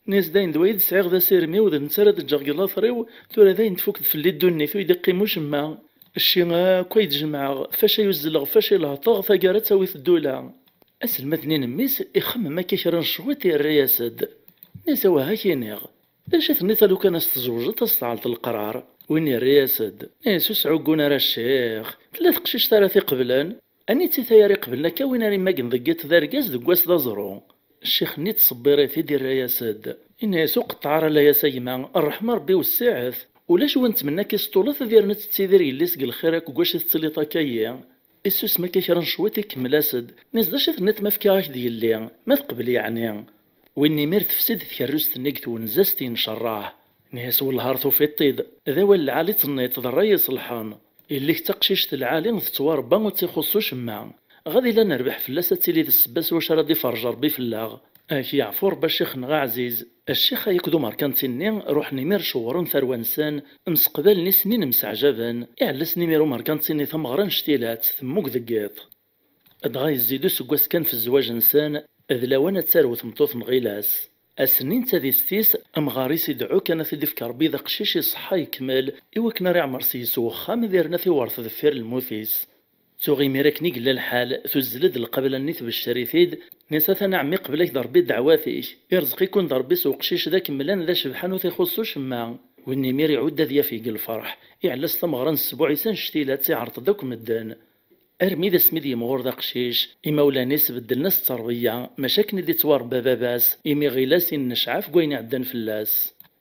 Nni-as: "Dayen d wayi d-sɛiɣ d asirem-iw, d netta ara d-ǧǧeɣ deg later-iw, tura dayen tfuk-d fell-i ddunit, ur yi-d-iqqim ucemma. Cci akk ay d-jemɛeɣ, fac ay uzzleɣ, fac ay lehṭeɣ, taggara ad tawi teddula." Aselmad-nni n mmi-s ixemmem akka kra n cwiṭ, irra-yas-d. Nni-as: "Awah, ad k-iniɣ. D acu i tenniḍ a lukan a s-tzewǧeḍ, a s-tɛelleḍ leqrar?" Win irra-yas-d, nni-as: "Ur sɛuggun ara a ccix, tella teqcict ara t-iqeblen?" Aniti-t ay ara iqeblen akka win ara imaggen deg yiḍ d argaz deg wass d aẓru? Ccix-nni ittṣebbir-it-id, irra-yas-d, inna-yas: "Ur qeṭṭeɛ ara layas a gma, ṛṛeḥma Ṛebbi wessiɛet. Ulac win ttmenna k-isṭulet ad irnu tettidir yelli-s deg lxir akk deg wacu i tettiliḍ akka-yi." Issusem akka kra n cwiṭ, ikemmel-as-d, nni-as: "D acu i tenniḍ ma fkiɣ-ak-d yelli? Ma teqbel yeɛni?" Win imir tefsi-d tkerrust-nni deg twenza-s, tincerreḥ. Nni-as: "Wellah ar tufiḍ-t-id, d awal lɛali tenniḍ, d ṛṛay iṣelḥen. Yelli-k d taqcict lɛali, tettwaṛebba ur tt-ixuṣṣ ucemma. Ɣad ila nerbeḥ fell-as, ad tili d ssebba s wacu ara d-iferrej Ṛebbi fell-aɣ. Ad k-yeɛfu Ṛebbi a ccix-nneɣ aɛziz." Ccix-a akked umerkanti-nni ruḥen imir cewwren tarwa-nsen, mseqbalen i sin-nni mseɛjaben, iɛella-sen imir umerkanti-nni tameɣra n cctilat temmug deg yiḍ. Dɣa yezzi-d useggas kan f zzwaǧ-nsen, d lawan ad tarew tmeṭṭut n Ɣilas. Ass-nni n tadist-is, amɣar-is idɛu kan ad t-id-ifk Ṛebbi d aqcic iṣeḥḥa ikmel, i wakken ara iɛmer s-yes wexxam, ad irnu ad t-iwerret deffir lmut-is. Tuɣ imir akken i yella lḥal, tuzzel-d lqabla-nni tbeccer-it-id, nni-as: "Atan a ɛemmi, iqbel-ak-d Ṛebbi ddeɛwat-ik, irẓeq-iken-d Ṛebbi s uqcic d akemmlan d acebḥan ur t-ixuṣṣ ucemma." Win imir iɛudd ad yaf deg lferḥ, iɛella-s tameɣra n ssbuɛ-is annect-ila, tt-iɛreḍ-d akk medden. Armi d asmi d-yimɣur d aqcic, imawlan-is beddlen-as tterbiya, maca akken i d-ittwaṛebba baba-s, imi Ɣilas innecɛaf deg wayen iɛeddan fell-as.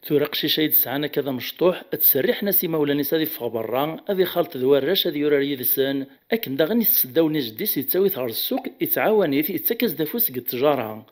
Tura aqcic ay d-sɛan akka d amecṭuḥ, ttserriḥen-as imawlan-is ad iffeɣ berra, ad ixalṭ d warrac, ad yurar yid-sen, akken daɣen i t-sseddawen i jeddi-s yettawi-t ɣer ssuq, ittɛawan-it, ittak-as-d afus deg ttjara.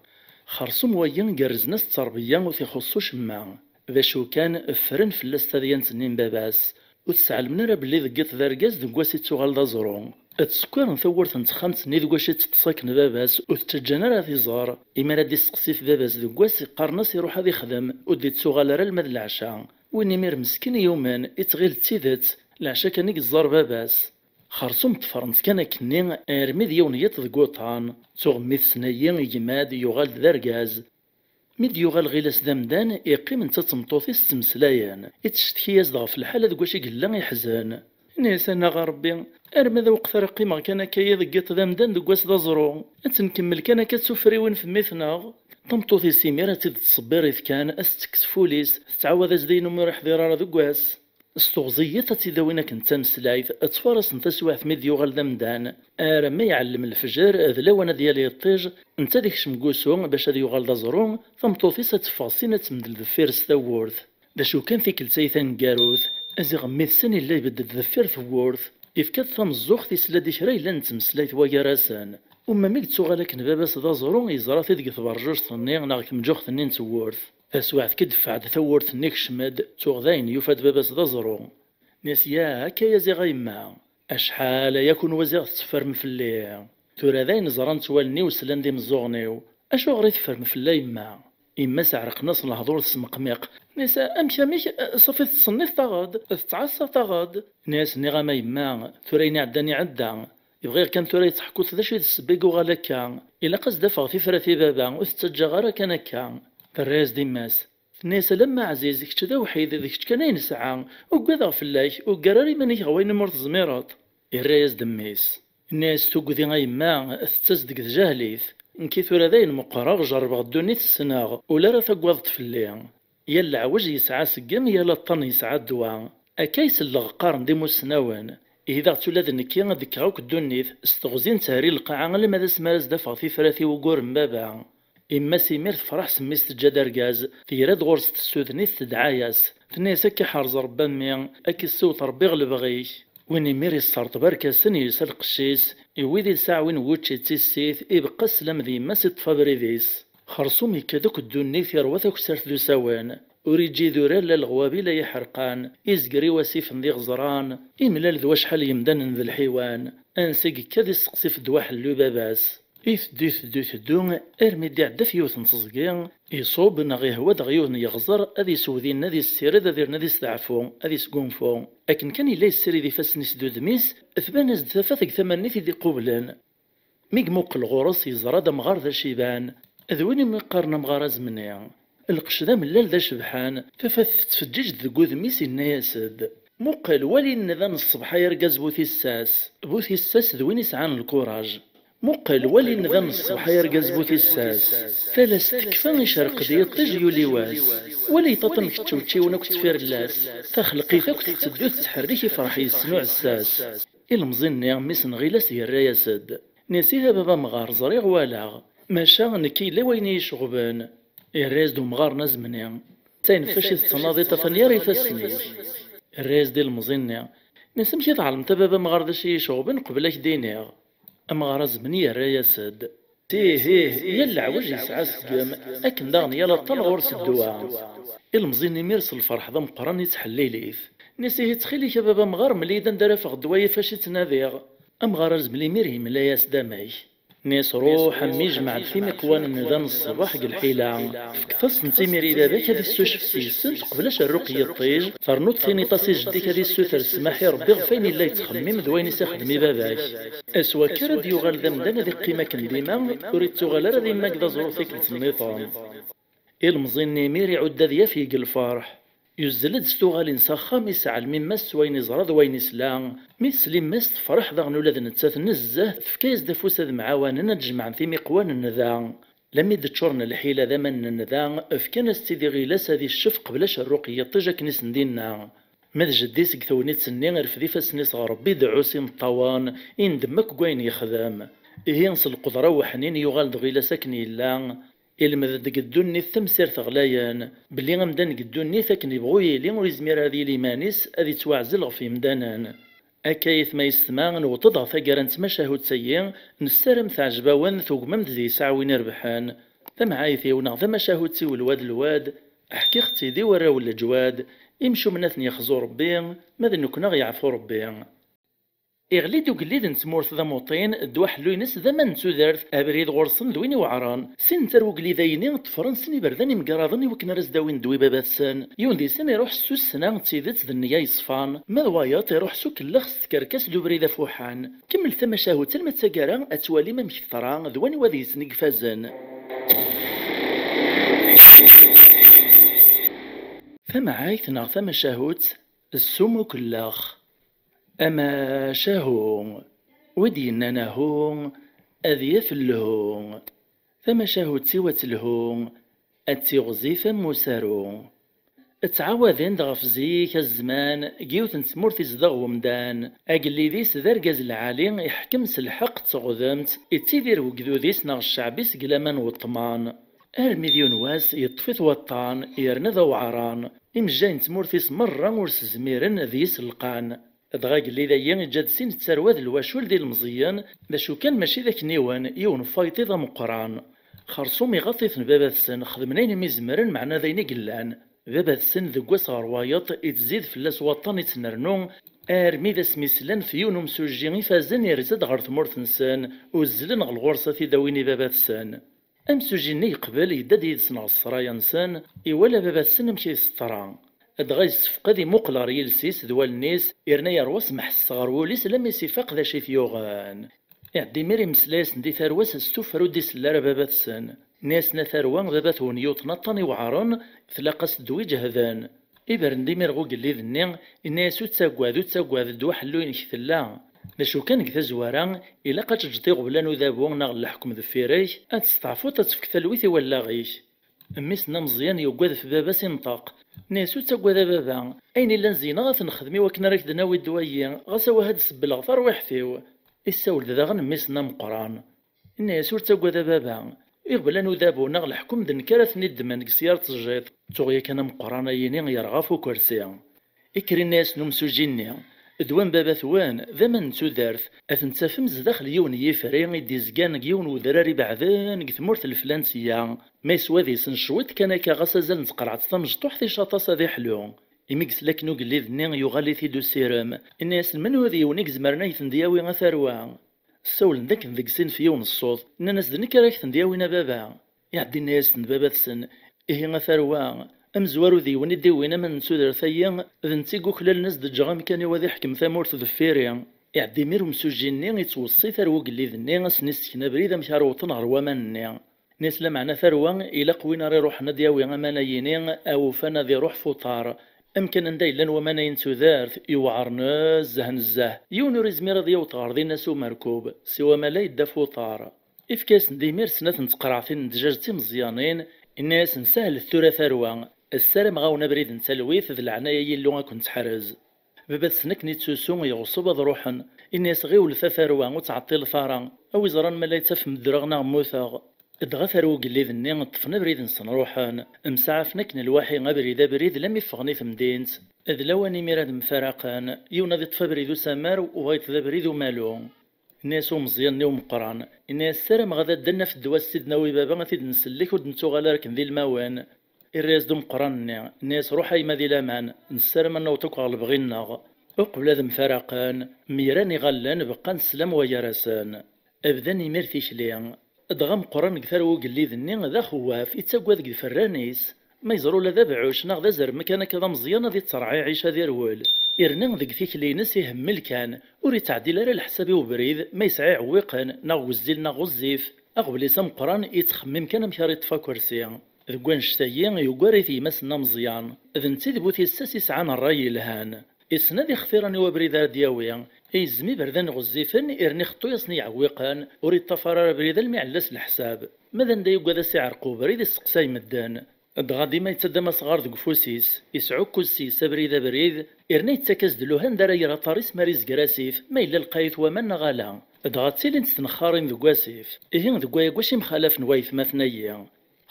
Xersum wagi gerrzen-as tterbiya ur t-ixuṣṣ ucemma. D acu kan, ffren fell-as tadyant-nni n baba-s. Ur t-sɛelmen ara belli deg yiḍ d argaz, deg wass ittuɣal d aẓru. Ttsekkiren tawwurt n texxamt-nni deg wacu itteṭṭes akken baba-s, ur t-ttaǧǧan ara ad t-iẓer. Imi ara d-isteqsit baba-s deg wass, qqaren-as iruḥ ad ixdem, ur d-ittuɣal ara alma d leɛca. Win imir meskin yumen, ittɣil d tidet, leɛca kan i yeẓẓar baba-s. Xersum ṭṭfren-t kan akkenni armi d yiwen yiḍ deg wuṭan. Tuɣ mmi-tsen-ayi igma-d, yuɣal-d d argaz. Mi d-yuɣal Ɣilas d amdan, iqqim netta d tmeṭṭut-is ttmeslayen, ittcetki-yas-d ɣef lḥala deg wacu i yella iḥzen. Inna-yas: "Anaɣ a Ṛebbi, arma d aweqt ara qqimeɣ kan akka-yi deg yiḍ d amdan deg wass d aẓru, ad tt-nkemmel kan akka d tufriwin f mmi-tneɣ?" Tameṭṭut-is imir ad tt-id-tṣebbir i tkan, ad s-tekkes ful-is, tettɛawad-as-d ayen umi ur iḥḍir ara deg wass. S teɣzi-yat ad tt-id-awin akken d tameslayt, ttfarasen taswiɛt mi d-yuɣal d amdan. Arma iɛellem lefjer, d lawan ad yali iṭij, netta ad ikcem deg wusu bac ad yuɣal d aẓru, tameṭṭut-is ad teffeɣ sin ad temdel deffir-s tawwurt. D acu kan, tikkelt-a taneggarut, aziɣ mmi-tsen yella ibedd-d deffir tewwurt. Ifka-d tameẓẓuɣt, isla-d i kra yellan d tmeslayt wagar-asen. Uma mi yettuɣal akken baba-s d aẓru, yeẓra-t-id deg tberjuct-nni neɣ deg tmǧuxt-nni n tewwurt. Taswiɛt kan deffeɛ-d tawwurt-nni, kcem-d, tuɣ dayen yufa-d baba-s d aẓru. Nni-as: "Ya, akka-ya ziɣ a yemma. Acḥal aya kunwi ziɣ tetteffrem fell-i. Tura dayen ẓran-t wallen-iw, slan-d imeẓẓuɣen-iw. Acuɣer i teffrem fell-i a yemma?" Yemma-s ɛerqen-as lehdur, tesmeqmiq. Nni-as: "Amek, amek, ṣafi tettṣennitet-aɣ-d, tettɛassaḍ-aɣ-d?" Nni-as: "Nniɣ-am a yemma, tura ayen iɛeddan iɛedda. Bɣiɣ kan tura ad yi-d-teḥkuḍ d acu i d ssebba i yuɣal akka. Ilaq ad s-d-afeɣ tifrat i baba, ur t-ttaǧǧaɣ ara kan akka." Terra-yas-d yemma-s. Tenna-yas: "Alamma ɛziz, kečč d awḥid, d kečč kan ay nesɛa. Ugadeɣ fell-ak, uggar ara iman-ik ɣer wayen umi ur tezmireḍ." Irra-yas-d mmi-s. Inna-yas: "Tugdi a yemma, tettas-d deg tjahlit. Nekki tura dayen meqqreɣ, jerrbeɣ ddunit ssneɣ, ula ara taggadeḍ fell-i. Yal leɛwej yesɛa aseggem, yal aṭṭan yesɛa ddwa. Akka i selleɣ qqaren-d imussnawen. Ihi daɣ ula d nekki ad d-kkeɣ akk ddunit, s teɣzi n tehri lqaɛa alamma d asmi ara s-d-afeɣ tifrat i wugur n baba." Yemma-s imir tefreḥ s mmi-s, teǧǧa-d argaz, tegra-d ɣur-s, tessuden-it, tedɛa-yas. Tenna-yas: "Ad k-iḥrez Rebbi a mmi, ad k-issiwet Rebbi ɣer lebɣi-k." Win imir isserṭeb arkasen, yelsa lqecc-is, iwwi-d ilsa aɛwin n wučči d tissit, ibeqqa sslam d yemma-s, iṭṭef abrid-is. Xersum ikka-d akk ddunit, irwa takessart d usawen. Ur iǧǧi idurar la leɣwabi la iḥerqan, izger i wasifen d iɣeẓran, imlal d wacḥal yemdanen d lḥiwan. Ansi yekka ad isteqsi f ddwa ḥellu i baba-s. Iteddu, iteddu, iteddu, armi d-iɛedda f yiwet n teẓgi, iṣub neɣ ihwa-d ɣer yiwen n yeɣẓer, ad isew dinna, ad issired, ad irnu ad isteɛfu, ad isgunfu. Akken kan yella yessirid ifassen-is d udem-is, tban-as-d tafat deg tama-nni i t-id-iqublen. Mi imuqel ɣur-s, yeẓra-d amɣar d aciban, d win umi qqaren amɣar azemni. Lqecc d amellal d acebḥan, tafat tettfeǧǧiǧ-d deg wudem-is, yenna-yas-d: "Muqel, wali nnda n ṣṣbeḥ ay argaz bu tissas." Bu tissas d win isɛan lkuraj. "Muqel, wali nnda n ṣṣbeḥ ay argaz bu tissas. Talast tekfa, icerq-d yiṭij, yuli wass. Wali iṭaṭ amek ččewčiwen akk ttfirellas. Taxelqit akk tetteddu tettḥerrik, ifreḥ yes-sen uɛessas." Ilemẓi-nni, mmi-s n Ɣilas, yerra-yas-d. Nni-as: "Ih a baba amɣar, ẓriɣ walaɣ, maca nekk yella wayen i yi-iceɣben." Yerra-yas-d umɣar n azemni: "D tayen fac i tettnaḍiḍ, atan yar ifassen-ik." Yerra-yas-d ilemẓi-nni. Nni-as: "Amek i tɛelmeḍ a baba amɣar d acu i yi-iceɣben qbel ad k-d-iniɣ?" Amɣar azemni yerra-yas-d: "Ih, ih, yal leɛwej yesɛa aseggem, akken daɣen yal aṭṭan ɣur-s ddwa." Ilemẓi-nni imir s lferḥ d ameqqran ittḥellil-it. Nni-as: "Ihi ttxil-ik a baba amɣar, mel-iyi-d anda ara afeɣ ddwa-yi fac i ttnadiɣ." Amɣar azemni imir yemla-yas-d amek. Nni-as: "Ruḥ a mmi, jmeɛ-d timiqwa n nnda n ṣṣbeḥ deg lḥila, tefkeḍ-asent imir i baba-k ad issucef s yis-sent qbel acerruq n yiṭij, ternuḍ tiniḍ-as i jeddi-k ad issuter ssmaḥ i Rebbi ɣef wayen yella yettxemmim d wayen i s-ixdem i baba-k. S wakka ara d-yuɣal d amdan, ad iqqim akken dima, ur ittuɣal ara d immag d aẓru tikkelt nniḍen." Ilemẓi-nni imir iɛudd ad yafeg lferḥ. Yuzzel-d s tuɣalin s axxam, isɛel mmi-s s wayen iẓra d wayen isla. Mi tesla yemma-s tefreḥ daɣen ula d nettat nezzeh, tefka-yas-d afus ad mɛawanen ad jemɛen timiqwa n nnda. Lammi d-ččuren lḥila d aman n nnda, fkan-as-tt-id i Ɣilas ad iccef qbel acerruq n yiṭij akken i sen-d-inna. Ma d jeddi-s deg tegnit-nni, irfed ifassen-is ɣer Rebbi, ideɛɛu s imeṭṭawen, indem akk deg wayen yexdem. Ihi s lqedra uḥnin yuɣal-d Ɣilas akken yella. Ilmed deg ddunit tamsirt ɣlayen, belli amdan deg ddunit akken ibɣu yili ur izmir ara ad yili iman-is, ad ittwaɛzel ɣef yemdanen. Akka aytma yessetma, newweḍ-d ɣer taggara n tmacahut-agi, nessaram teɛjeb-awen, tugmem-d deg-s aɛwin irebḥen. Tamɛayt-iw neɣ tamacahut-iw lwad lwad, ḥkiɣ-tt-id i warraw n leǧwad, imcumen ad ten-yexzu Rebbi, ma d nekkni ad ɣ-yeɛfu Rebbi. Iɣli-d ugellid n tmurt d amuṭin, ddwa ḥellu-ines d aman n tudert, abrid ɣur-sen d win iweɛren. Sin n tarwa ugellid-ayni ṭṭfren sin iberdan imgerraden i wakken ara s-d-awin ddwa i baba-tsen. Yiwen deg-sen iruḥ s tussna d tidet d nniya yeṣfan, ma d wayeḍ iruḥ s ukellex s tkerkas d ubrid afuḥan. Kemmel tamacahut alma d taggara, ad twalim amek teḍra d wanwa deg-sen i ifazen. Tamɛayt neɣ tamacahut, ssum ukellex. Amacahu, wi d-yennan ahu, ad yaf lhu. Tamacahut-iw ad telhu, ad tiɣzif am usaru. Ttɛawaden-d ɣef zik, a zzman, deg yiwet n tmurt izdeɣ wemdan. Agellid-is d argaz lɛali, iḥkem s lḥeqq d teɣdemt, ittidir wegdud-is neɣ ccɛeb-is deg laman n weṭṭman. Armi d yiwen wass, yeṭṭef-it waṭṭan, yerna d aweɛran. Imejjay n tmurt-is merra ur s-zmiren ad yi-selqan. Dɣa agellid-ayi iǧǧa-d sin n ttarwa d lwacul d ilmeẓyen, d acu kan mačči d akniwen, yiwen n fayṭi d ameqqran. Xerṣum iɣaṭ-iten baba-tsen, xedmen ayen umi zemren, meɛna d ayen i yellan. Baba-tsen deg wass ɣer wayeḍ, ittzid fell-as waṭṭan ittnernu, armi d asmi slan f yiwen umsujji ifazen irza-d ɣer tmurt-nsen, uzzlen ɣer ɣur-s ad t-id-awin i baba-tsen. Amsujji-nni yeqbel, yedda-d yid-sen ɣer ssraya-nsen, iwala baba-tsen amek ay teṭṭra. Dɣa yessefqed, imuqel ɣer yiles-is d wallen-is, yerna yerwa s meḥsess ɣer wul-is, lammi s-ifaq d acu i t-yuɣen. Iɛedda imir imeslay-asen di tarwa-s, s tuffra ur d-isell ara baba-tsen. Nni-asen: "A tarwa, baba-twen yuḍen aṭṭan iweɛren, tlaq-as ddwa iǧehden." Ibren-d imir ɣer ugellid-nni, inna-yas: "Ur ttaggad, ur ttaggad, ddwa ḥellu-inek tella. D acu kan, deg tazwara, ilaq ad teǧǧeḍ iɣeblan udabu neɣ leḥkem deffir-k, ad testeɛfuḍ ad tefk talwit i wallaɣ-ik." Mmi-s n ameẓyan yuggad ɣef baba-s, inṭeq. Inna-yas: "Ur ttaggad a baba, ayen illan zeyneɣ ad t-nexdem i wakken ara k-d-nawi ddwa-yi, ɣas awah ad d-sebbleɣ tarwiḥt-iw." Issawel-d daɣen mmi-s n ameqqran. Inna-yas: "Ur ttaggad a baba, iɣeblan udabu neɣ leḥkem d nekk ara ten-iddmen deg sya ar tejjiḍ." Tuɣ yakan ameqqran ayini yerɣa ɣef ukersi. Ikker inna-yasen umsujji-nni: "Ddwa n baba-twen d aman n tudert, ad ten-tafem zdaxel yiwen n yifri i d-izgan deg yiwen n udrar ibeɛden deg tmurt n Leflansiya. Ma yeswa deg-sen cwiṭ kan akka, ɣas azal n tqerɛet tamecṭuḥt, icaṭ-as ad iḥlu." Imi yesla akken ugellid-nni, yuɣal-it-id usirem. Inna-yasen: "Menhu d yiwen i izemren ad yi-ten-d-yawi a tarwa?" Ssawlen-d akken deg sin f yiwen ṣṣut, nnan-as: "D nekk ara k-ten-d-yawin a baba." Iɛedda inna-yasen-d baba-tsen: "Ihi a tarwa, amezwaru d yiwen i d-iwwin aman n tudert-ayi, d netta i yuklalen ad s-d-ǧǧeɣ amkan-iw ad iḥkem tamurt deffir-i." Iɛedda imir umsujji-nni, ittweṣṣi tarwa ugellid-nni, ad sen-issken abrid amek ara wwḍen ɣer waman-nni. Nni-as: "Lameɛna a tarwa, ilaq win ara iruḥen ad d-yawi aman-ayini, awufan ad iruḥ f uṭar. Amkan anda yellan waman-ayi n tudert, iweɛr nezzeh nezzeh. Yiwen ur izmir ad yaweḍ ɣer dinna s umerkub, siwa ma la yedda f uṭar." Ifka-yasen-d imir snat n tqerɛtin n ddjaj d timeẓyanin, inna-yasen: "Sahlet tura a tarwa, ssarameɣ-awen abrid n talwit, d leɛnaya n Yillu ad ken-teḥrez." Baba-tsen akken ittusu, yeɣṣeb ad ruḥen. Inna-yas: "Ɣiwlet a tarwa, ur ttɛeṭṭilet ara, a wi ẓran ma la yettafem ddreɣ neɣ mmuteɣ." Dɣa tarwa ugellid-nni ṭṭfen abrid-nsen ruḥen, msaɛafen akken lwaḥi abrid abrid lammi ffɣen i temdint. D lawan imir ad mfaraqen, yiwen ad iṭṭef abrid usamar, wayeḍ d abrid umalu. Inna-yas umeẓyan-nni umeqqran, inna-yas: "Ssarameɣ ad d-naf ddwa s-id-nawi baba ad t-id-nsellek ur d-nettuɣal ara akken d ilmawen." Irra-yas-d umeqqran-nni, inna-yas: "Ruḥ a yemma di laman, nessaram ad naweḍ akk ɣer lebɣi-nneɣ." Uqbel ad mfaraqen, myran iɣallen, beqqan sslam wagar-asen. Bdan imir tikli. Dɣa ameqqran deg tarwa ugellid-nni d axewwaf, ittaggad deg iferran-is. Ma yeẓra ula d abeɛɛuc neɣ d azrem kan akka d ameẓyan ad itterɛiɛic ad irwel. Irna deg tikli-ines ihemmel kan, ur ittɛeddil ara leḥsab i ubrid, ma yesɛa iɛewwiqen, neɣ wezzil neɣ ɣezzif. Aɣbel-is ameqqran ittxemmim kan amek ara iṭṭef akersi. Deg wannect-agi, yugar-it gma-s n ameẓyan. D netta i d bu tissas isɛan ṛṛay yelhan. Issen ad ixtir aniwa abrid ara d-yawi. Izem iberdan ɣezzifen, irna ixeṭṭu-yasen i iɛewwiqen, ur iṭṭafar ara abrid almi iɛella s leḥsab. Ma d anda yuggad ad s-iɛreq ubrid, isteqsay medden. Dɣa dima yettaddam asɣar deg ufus-is, isɛukkuz s-yes abrid abrid, irna yettak-as-d luha anda ara yerr aṭar-is mi ara izger asif, ma yella lqayet waman neɣ ala. Dɣa ttilint tnexxarin deg wasif. Ihi deg waya gwac imxalafen waytmaten-ayi.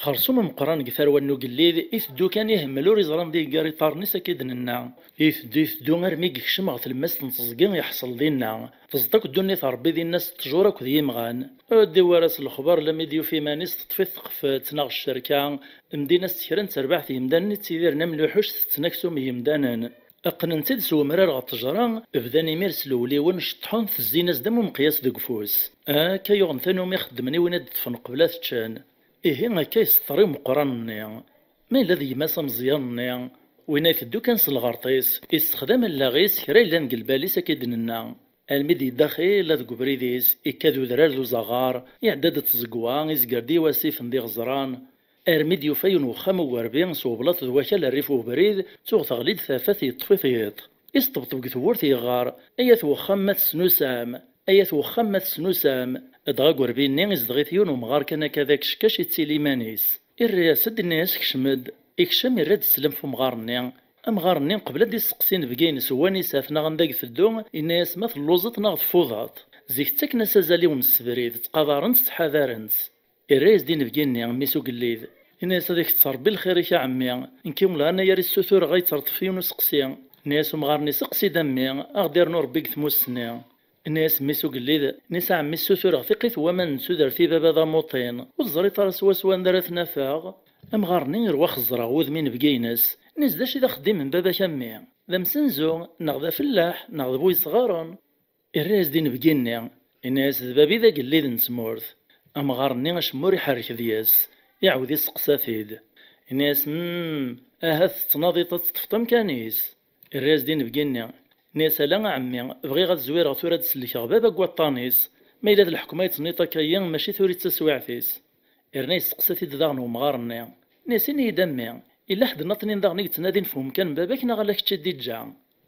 Xersum ameqqran deg tarwa n ugellid, iteddu kan ihemmel ur iẓri anda yeggar iṭarren-is akka i d-nenna. Iteddu, iteddu armi yekcem ɣer tlemmast n teẓgi iḥṣel dinna. Teẓḍa akk ddunit n Ṛebbi dinna s ṭṭjur akked yimɣan. Ur d-iwwi ara s lexbar lammi d-yufa iman-is teṭṭef-it tqeffet neɣ ccerka. Mdin-as-d kra n terbaɛt yemdanen ittidiren am luḥuc tetten aksum n yemdanen. Qqnen-t-id s umrar ɣer ṭṭejra, bdan imir s lewliwen ceṭṭḥen tezzin-as-d am umeqyas deg ufus. Akka yuɣen tanumi xeddmen i win ad d-ṭṭfen qbel ad t-ččen. Ihi akka yesseṭṭer i umeqqran-nni. Ma yella d gma-s ameẓyan-nni, winna iteddu kan s lɣerṭ-is, issexdam allaɣ-is kra yellan deg lbal-is akka i d-nenna. Almi d-yedda xilla deg ubrid-is, ikka d udrar d uzaɣar, iɛedda-d tẓegwa, izger-d i wasif n d iɣeẓran. Armi d-yufa yiwen wexxam ugerbi s ublaṭ d wakal rrif ubrid, tuɣ teɣli-d tafat yeṭṭef-it yiḍ. Isṭebṭeb deg tewwurt yeɣɣar: "Ay at wexxam ma tesnusam! Ay at wexxam ma tesnusam!" Dɣa deg urbi-nni izdeɣ-it yiwen umɣar kan akka d akeckac ittili iman-is. Irra-yas-d, inna-yas: "Kcem-d." Ikcem, irra-d sslam f umɣar-nni. Amɣar-nni, qbel ad d-isteqsi inebgi-ines n wanisa-t neɣ anda i iteddu, inna-yas: "Ma telluẓeḍ neɣ tfudeḍ." Zik ttaken-as azal i umsebrid, ttqadaren-t, ttḥadaren-t. Irra-yas-d inebgi-nni, mmi-s ugellid, inna-yas: "Ad ak-tt-Ṛebbi lxir-ik a ɛemmi, nekk umlan ay ara issutureɣ ad yettreṭṭef yiwen useqsi." Inna-yas umɣar-nni: "Seqsi-d a mmi, a ɣ-d-irnu Ṛebbi deg tmussni." Inna-yas mmi-s ugellid, inna-yas: "A ɛemmi, ssutureɣ tiqit n waman n tudert i baba d amuṭin, ur teẓriḍ ara swaswa anda ara ten-afeɣ?" Amɣar-nni irwa xeẓreɣ wudem inebgi-ines, inna-yas: "D acu i d axeddim n baba-k a mmi? D amsenzu, neɣ d afellaḥ, neɣ d bu yesɣaren?" Irra-yas-d inebgi-nni, inna-yas: "D babi d agellid n tmurt." Amɣar-nni acemma ur iḥerrek deg-s, iɛawed isteqsa-t-id. Inna-yas: "Hmm, ahat tettnadiḍ ad teṭṭfeḍ amkan-is." Irra-yas-d inebgi-nni, inna-yas: "Ala a ɛemmi, bɣiɣ ad zwireɣ tura ad sellkeɣ baba deg waṭṭan-is. Ma yella d leḥkem ay tenniḍ akka-yi, mačči tura i d taswiɛt-is." Yerna yesteqsa-t-id daɣen wemɣar-nni. Inna-yas: "Ini-yi-d a mmi, yella ḥedd nniḍen daɣen i yettnadin f umkan n baba-k neɣ ala kečč i d-iǧǧa?"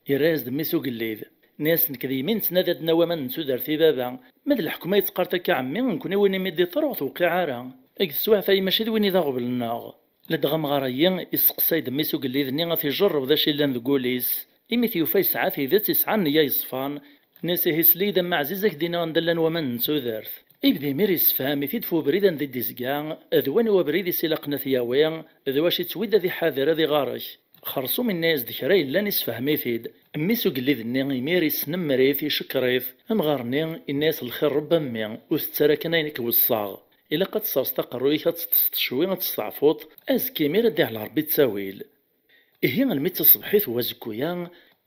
Yerra-yas-d mmi-s ugellid. Inna-yas: "Nekk d yimi nettnadi ad d-nawi aman n tudert i baba. Ma d leḥkem ay teqqareḍ akka a ɛemmi, nekkni win imi d-iṭṭer ur t-tewqiɛ ara. Deg teswiɛt-ayi mačči d win i d aɣbel-nneɣ." Ladɣa amɣar-ayi isteqsay-d mmi-s ugellid-nni ad t-ijerreb d acu yellan deg wul-is. Imi t-yufa yesɛa tidet, yesɛa nniya yeṣfan, inna-yas: "Ihi sel-iyi-d a mmi ɛziz, ad k-d-iniɣ anda llan waman n tudert." Ibda imir yessefham-it-id f ubrid anda i d-izga, d wani wabrid i s-ilaqen ad t-yawi, d wacu i ttwid ad iḥader ad iɣarek. Xersum inna-yas-d kra yellan isefhem-it-id. Mmi-s ugellid-nni imir isnemmer-it, icekkeṛ-it. Amɣar-nni inna-yas: "Lxir Ṛebbi a mmi, ur tett ara kan ayen i k-weṣṣaɣ. Ilaq ad tesserseḍ aqerruy-ik, ad teṭṭseḍ ccwi, ad testeɛfuḍ, azekka imir ad d-iɛel Ṛebbi ttawil." Ihi almi d taṣebḥit n wazekku-ya,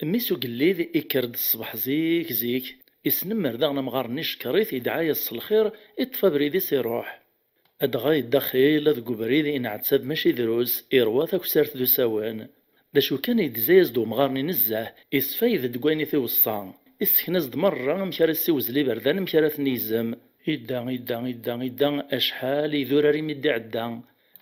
mmi-s ugellid ikker-d ṣṣbeḥ zik zik, isnemmer daɣen amɣar-nni, icekkeṛ-it, idɛa-yas s lxir, iṭṭef abrid-is iruḥ. Dɣa yedda xilla deg ubrid, inɛettab mačči drus, irwa takessart d usawen. D acu kan, yedza-yas-d umɣar-nni nezzeh, isfayed-d deg wayen i t-iweṣṣa. Issekna-as-d merra amek ara ssiwzel iberdan, amek ara ten-yizem. Idda, idda, idda, idda, acḥal idurar imi d-iɛedda.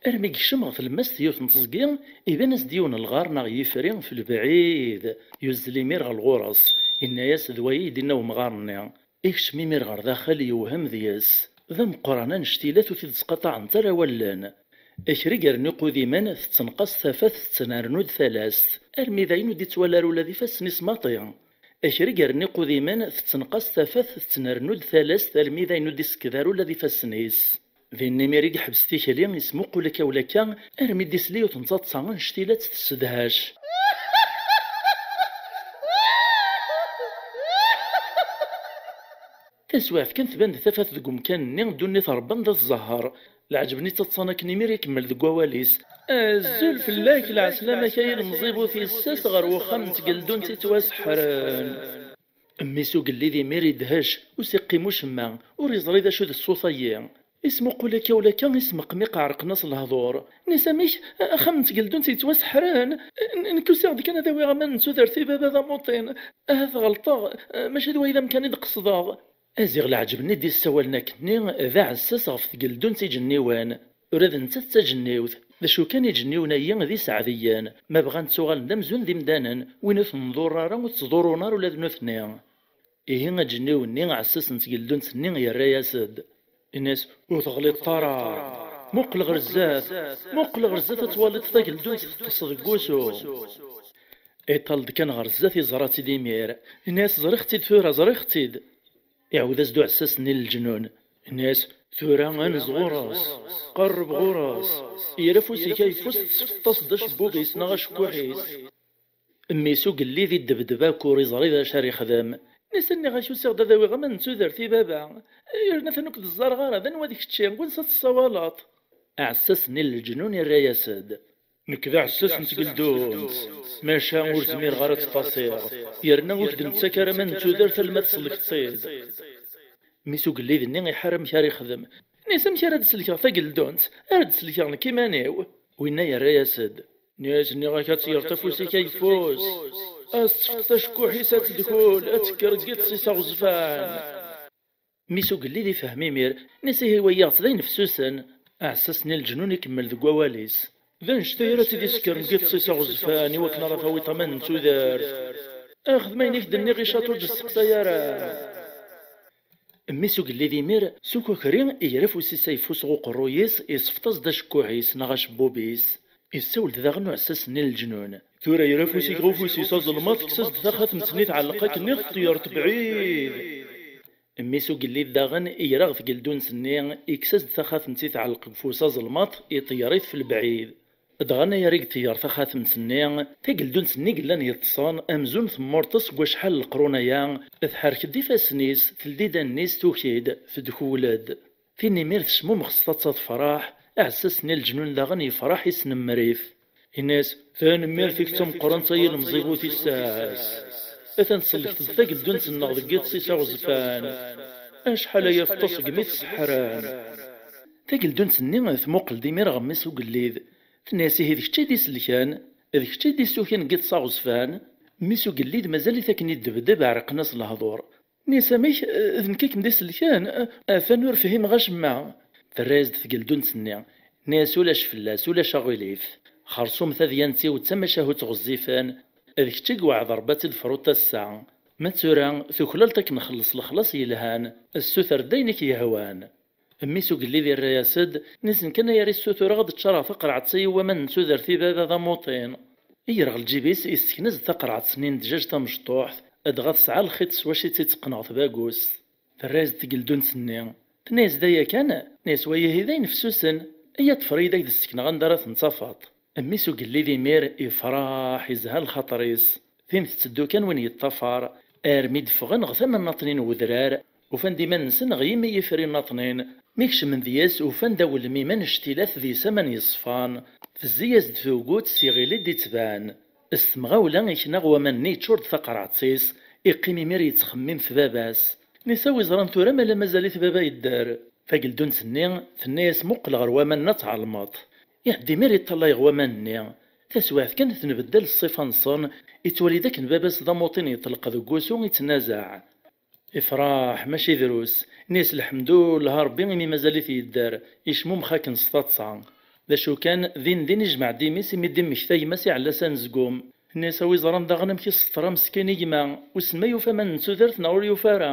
Armi yekcem ɣer tlemmast yiwet n teẓgi, iban-as-d yiwen n lɣar neɣ yifri f lebɛid. Yuzzel imir ɣer ɣur-s, inna-yas: "D waya i d-inna wemɣar-nni." Ikcem imir ɣer daxel, yewhem deg-s. D ameqqran annect-ilat, ur t-id-ttqaṭaɛent ara wallen. Kra i yernu iqudimen, tettenqas tafat, tettnernu-d talast. Armi d ayen ur d-ittwali ara ula d ifassen-is maṭi. Kra i yernu iqudimen, tettenqas tafat, tettnernu-d talast, armi d ayen ur d-isekked ara ula d ifassen-is. Din imir i yeḥbes tikli, ismuqul akka ulakka, armi d-isli yiwet n taḍsa annect-ilat tessedhac. Taswiɛt kan, tban-d tafat deg umkan-nni, ddunit rebban d at zzher. Lɛeǧb-nni ttaḍsan akken imir ikemmel deg wawal-is: "Azul fell-ak, lɛeslama-k ay ilemẓi bu tissas ɣer wexxam n tgeldunt ittwaseḥren." Mmi-s ugellid imir idhec, ur s-iqqim ucemma, ur iẓri d acu d ṣṣut-ayi. Ismuqul akka ulakka, ismeqmiq, ɛerqen-as lehdur. Inna-yas: "Amek? Axxam n tgeldunt yettwaseḥren? N-, nekk usiɣ-d kan ad awiɣ aman n tudert i baba d amuṭin. Ahat ɣelṭeɣ, mačči d wagi d amkan i d-qesdeɣ." Aziɣ leɛǧeb-nni d-issawalen akkenni d aɛessas ɣef tgeldunt iǧenniwen. Ula d nettat d taǧenniwt. D acu kan, iǧenniwen-ayi d iseɛdiyen, ma bɣan ttuɣalen d amzun d imdanen, win ur ten-nḍurr ara ur ttḍurrun ara ula d nutni. Ihi aǧenniw-nni aɛessas n tgeldunt-nni yerra-yas-d, inna-yas: "Ur teɣliḍeḍ ara. Muqel ɣer zdat, muqel ɣer zdat ad twaliḍ tageldunt teṭṭes deg wusu." Iṭal-d kan ɣer zdat, iẓra-tt-id imir. Inna-yas: "Ẓriɣ-tt-id tura, ẓriɣ-tt-id." Iɛawed-as-d uɛessas-nni n leǧnun. Inna-yas: "Tura anez ɣur-s, qerreb ɣur-s, yerra afus-ik ayeffus, tesfeḍt-as-d acebbub-is neɣ acekkuḥ-is." Mmi-s ugellid iddebdeb akk, ur iẓri d acu ara yexdem. Inna-yas: "Nniɣ-ak usiɣ-d ad awiɣ aman n tudert i baba, yerna atan ur k-d-ẓẓareɣ ara, d anwa d kečči, n wansa tessawaleḍ?" Aɛessas-nni n leǧnun irra-yas-d: "Nekk d aɛessas n tgeldunt, maca ur zmireɣ ara ad tt-ṭṭasiɣ, yerna ur k-d-nettak ara aman n tudert alma tselkeḍ-tt-id." Mmi-s ugellid-nni iḥar amek ara yexdem. Inna-yas: "Amek ara d-selkeɣ tageldunt? Ara d-selkeɣ nekk iman-iw." Winna yerra-yas-d: "Inna-yas, nniɣ-ak ad tgerḍ afus-ik ayeffus, ad s-tefkeḍ acekkuḥ-is, ad tedkul, ad tekker deg yiṭes-is aɣezfan." Mmi-s ugellid ifhem imir, inna-yas: "Ihi wayyaɣ-tt d ayen fessusen." Aɛessas-nni n leǧnun ikemmel deg wawal-is: "D annect-a ara tt-id-isekkren deg yiṭes-is aɣezfan i wakken ara tawiḍ aman n tudert. Xdem ayen i k-d-nniɣ i caṭ, ur ǧ-steqsay ara." Mmi-s ugellid imir, s ukukri, iger afus-is ayeffus ɣer uqerruy-is, isfeḍ-as-d acekkuḥ-is neɣ acebbub-is. Issawel-d daɣen uɛessas-nni n leǧnun. Tura ger afus-ik ɣer ufus-is azelmaḍ, kkes-as-d taxatemt-nni tɛelleq akken i teṭṭeyyert bɛid. Mmi-s ugellid daɣen iger ɣer tgeldunt-nni, ikkes-as-d taxatemt i tɛelleq deg ufus azelmaḍ, iṭeyyer-it f lebɛid. Dɣa anayer i iṭeyyer taxatemt-nni, tageldunt-nni i yellan yeṭṭsen, amzun temmurṭes deg wacḥal n leqrun-aya, tḥerrek-d ifassen-is, teldi-d allen-is, tuki-d, tedkewwel-d. Tin imir tecmumex s taḍsa tefreḥ, aɛessas-nni n leǧnun daɣen yefreḥ, isnemmer-it. Ini-as: "Tanemmirt-ik d tameqqrant ay ilemẓi bu tissas. Atan tsellkeḍ-d tageldunt-nneɣ deg yiḍes-is aɣezfan. Acḥal aya teṭṭes segmi tt-sseḥran." Tageldunt-nni tmuqel-d imir ɣer mmi-s ugellid. Tenna-yas: "Ihi d kečč i d-iselkan, d kečč i d-isukin deg yiḍes aɣezfan?" Mmi-s ugellid mazal-it akken iddebdeb, ɛerqen-as lehdur. Nni-as: "Amek, d nekk i kem-d-iselkan? Atan ur fhimeɣ acemma." Terra-yas-d tgeldunt-nni. Nni-as: "Ulac fell-as, ulac aɣilif. Xerṣum tadyant-iw d tamacahut ɣezzifen, d kečč i iweɛɛed Rebbi ad tt-id-fruḍ ass-a. Ma d tura, tuklaleḍ akken nxelleṣ lexlaṣ yelhan, ssuter-d ayen i k-yehwan." Mmi-s ugellid irra-yas-d: "Nni-as kan ay ara issutureɣ ad ččareɣ taqerɛet-agi n waman n tudert i baba d amuṭin." Iger ɣer lǧib-is, issekn-as-d taqerɛet-nni n ddjaj tamecṭuḥt, dɣa tesɛa lxiṭ s wacu i tt-itteqqen ɣer tbagust. Terra-yas-d tgeldunt-nni. Tenna-yas: "D aya kan?" Nni-as: "Wa ihi d ayen fessusen. Iyya ṭṭfer-iyi-d ad k-d-ssekneɣ anda ara ten-tafeḍ." Mmi-s ugellid imir ifreḥ, izha lxaṭer-is. Tin tetteddu kan win yeṭṭafar, armi d-ffɣen ɣer tama nnaṭnin n wedrar, ufan-d iman-nsen ɣer yimi yifri nnaṭnin. Mi kecmen deg-s, ufan-d awelmim annect-ilat deg-s aman yeṣfan. Tezzi-yas-d tugut s iɣil i d-ittban. S temɣawla ikna waman-nni, yeččur-d taqerɛet-is, iqqim imir yettxemmim f baba-s. Nni-as: "A wi ẓran tura ma la mazal-it baba yedder." Tageldunt-nni tenna-yas: "Muqel ɣer waman-nni ad tɛelmeḍ." Iɛedda imir iṭṭalay ɣer waman-nni. Taswiɛt kan tenbeddal ṣṣifa-nsen, ittwali-d akken baba-s d amuṭin yeṭleq deg wusu ittnazaɛ. Ifreḥ, mačči drus. Nni-as: "Lḥemdullah a Rebbi imi mazal-it yedder, icmumex akken s taḍsa." D acu kan, din din ijmeɛ-d imi-s imi d-immekta gma-s iɛella s anezgum. Nni-as: "A wi ẓran daɣen amek iseṭṭer ameskin i gma, wissen ma yufa aman n tudert neɣ ur yufi ara."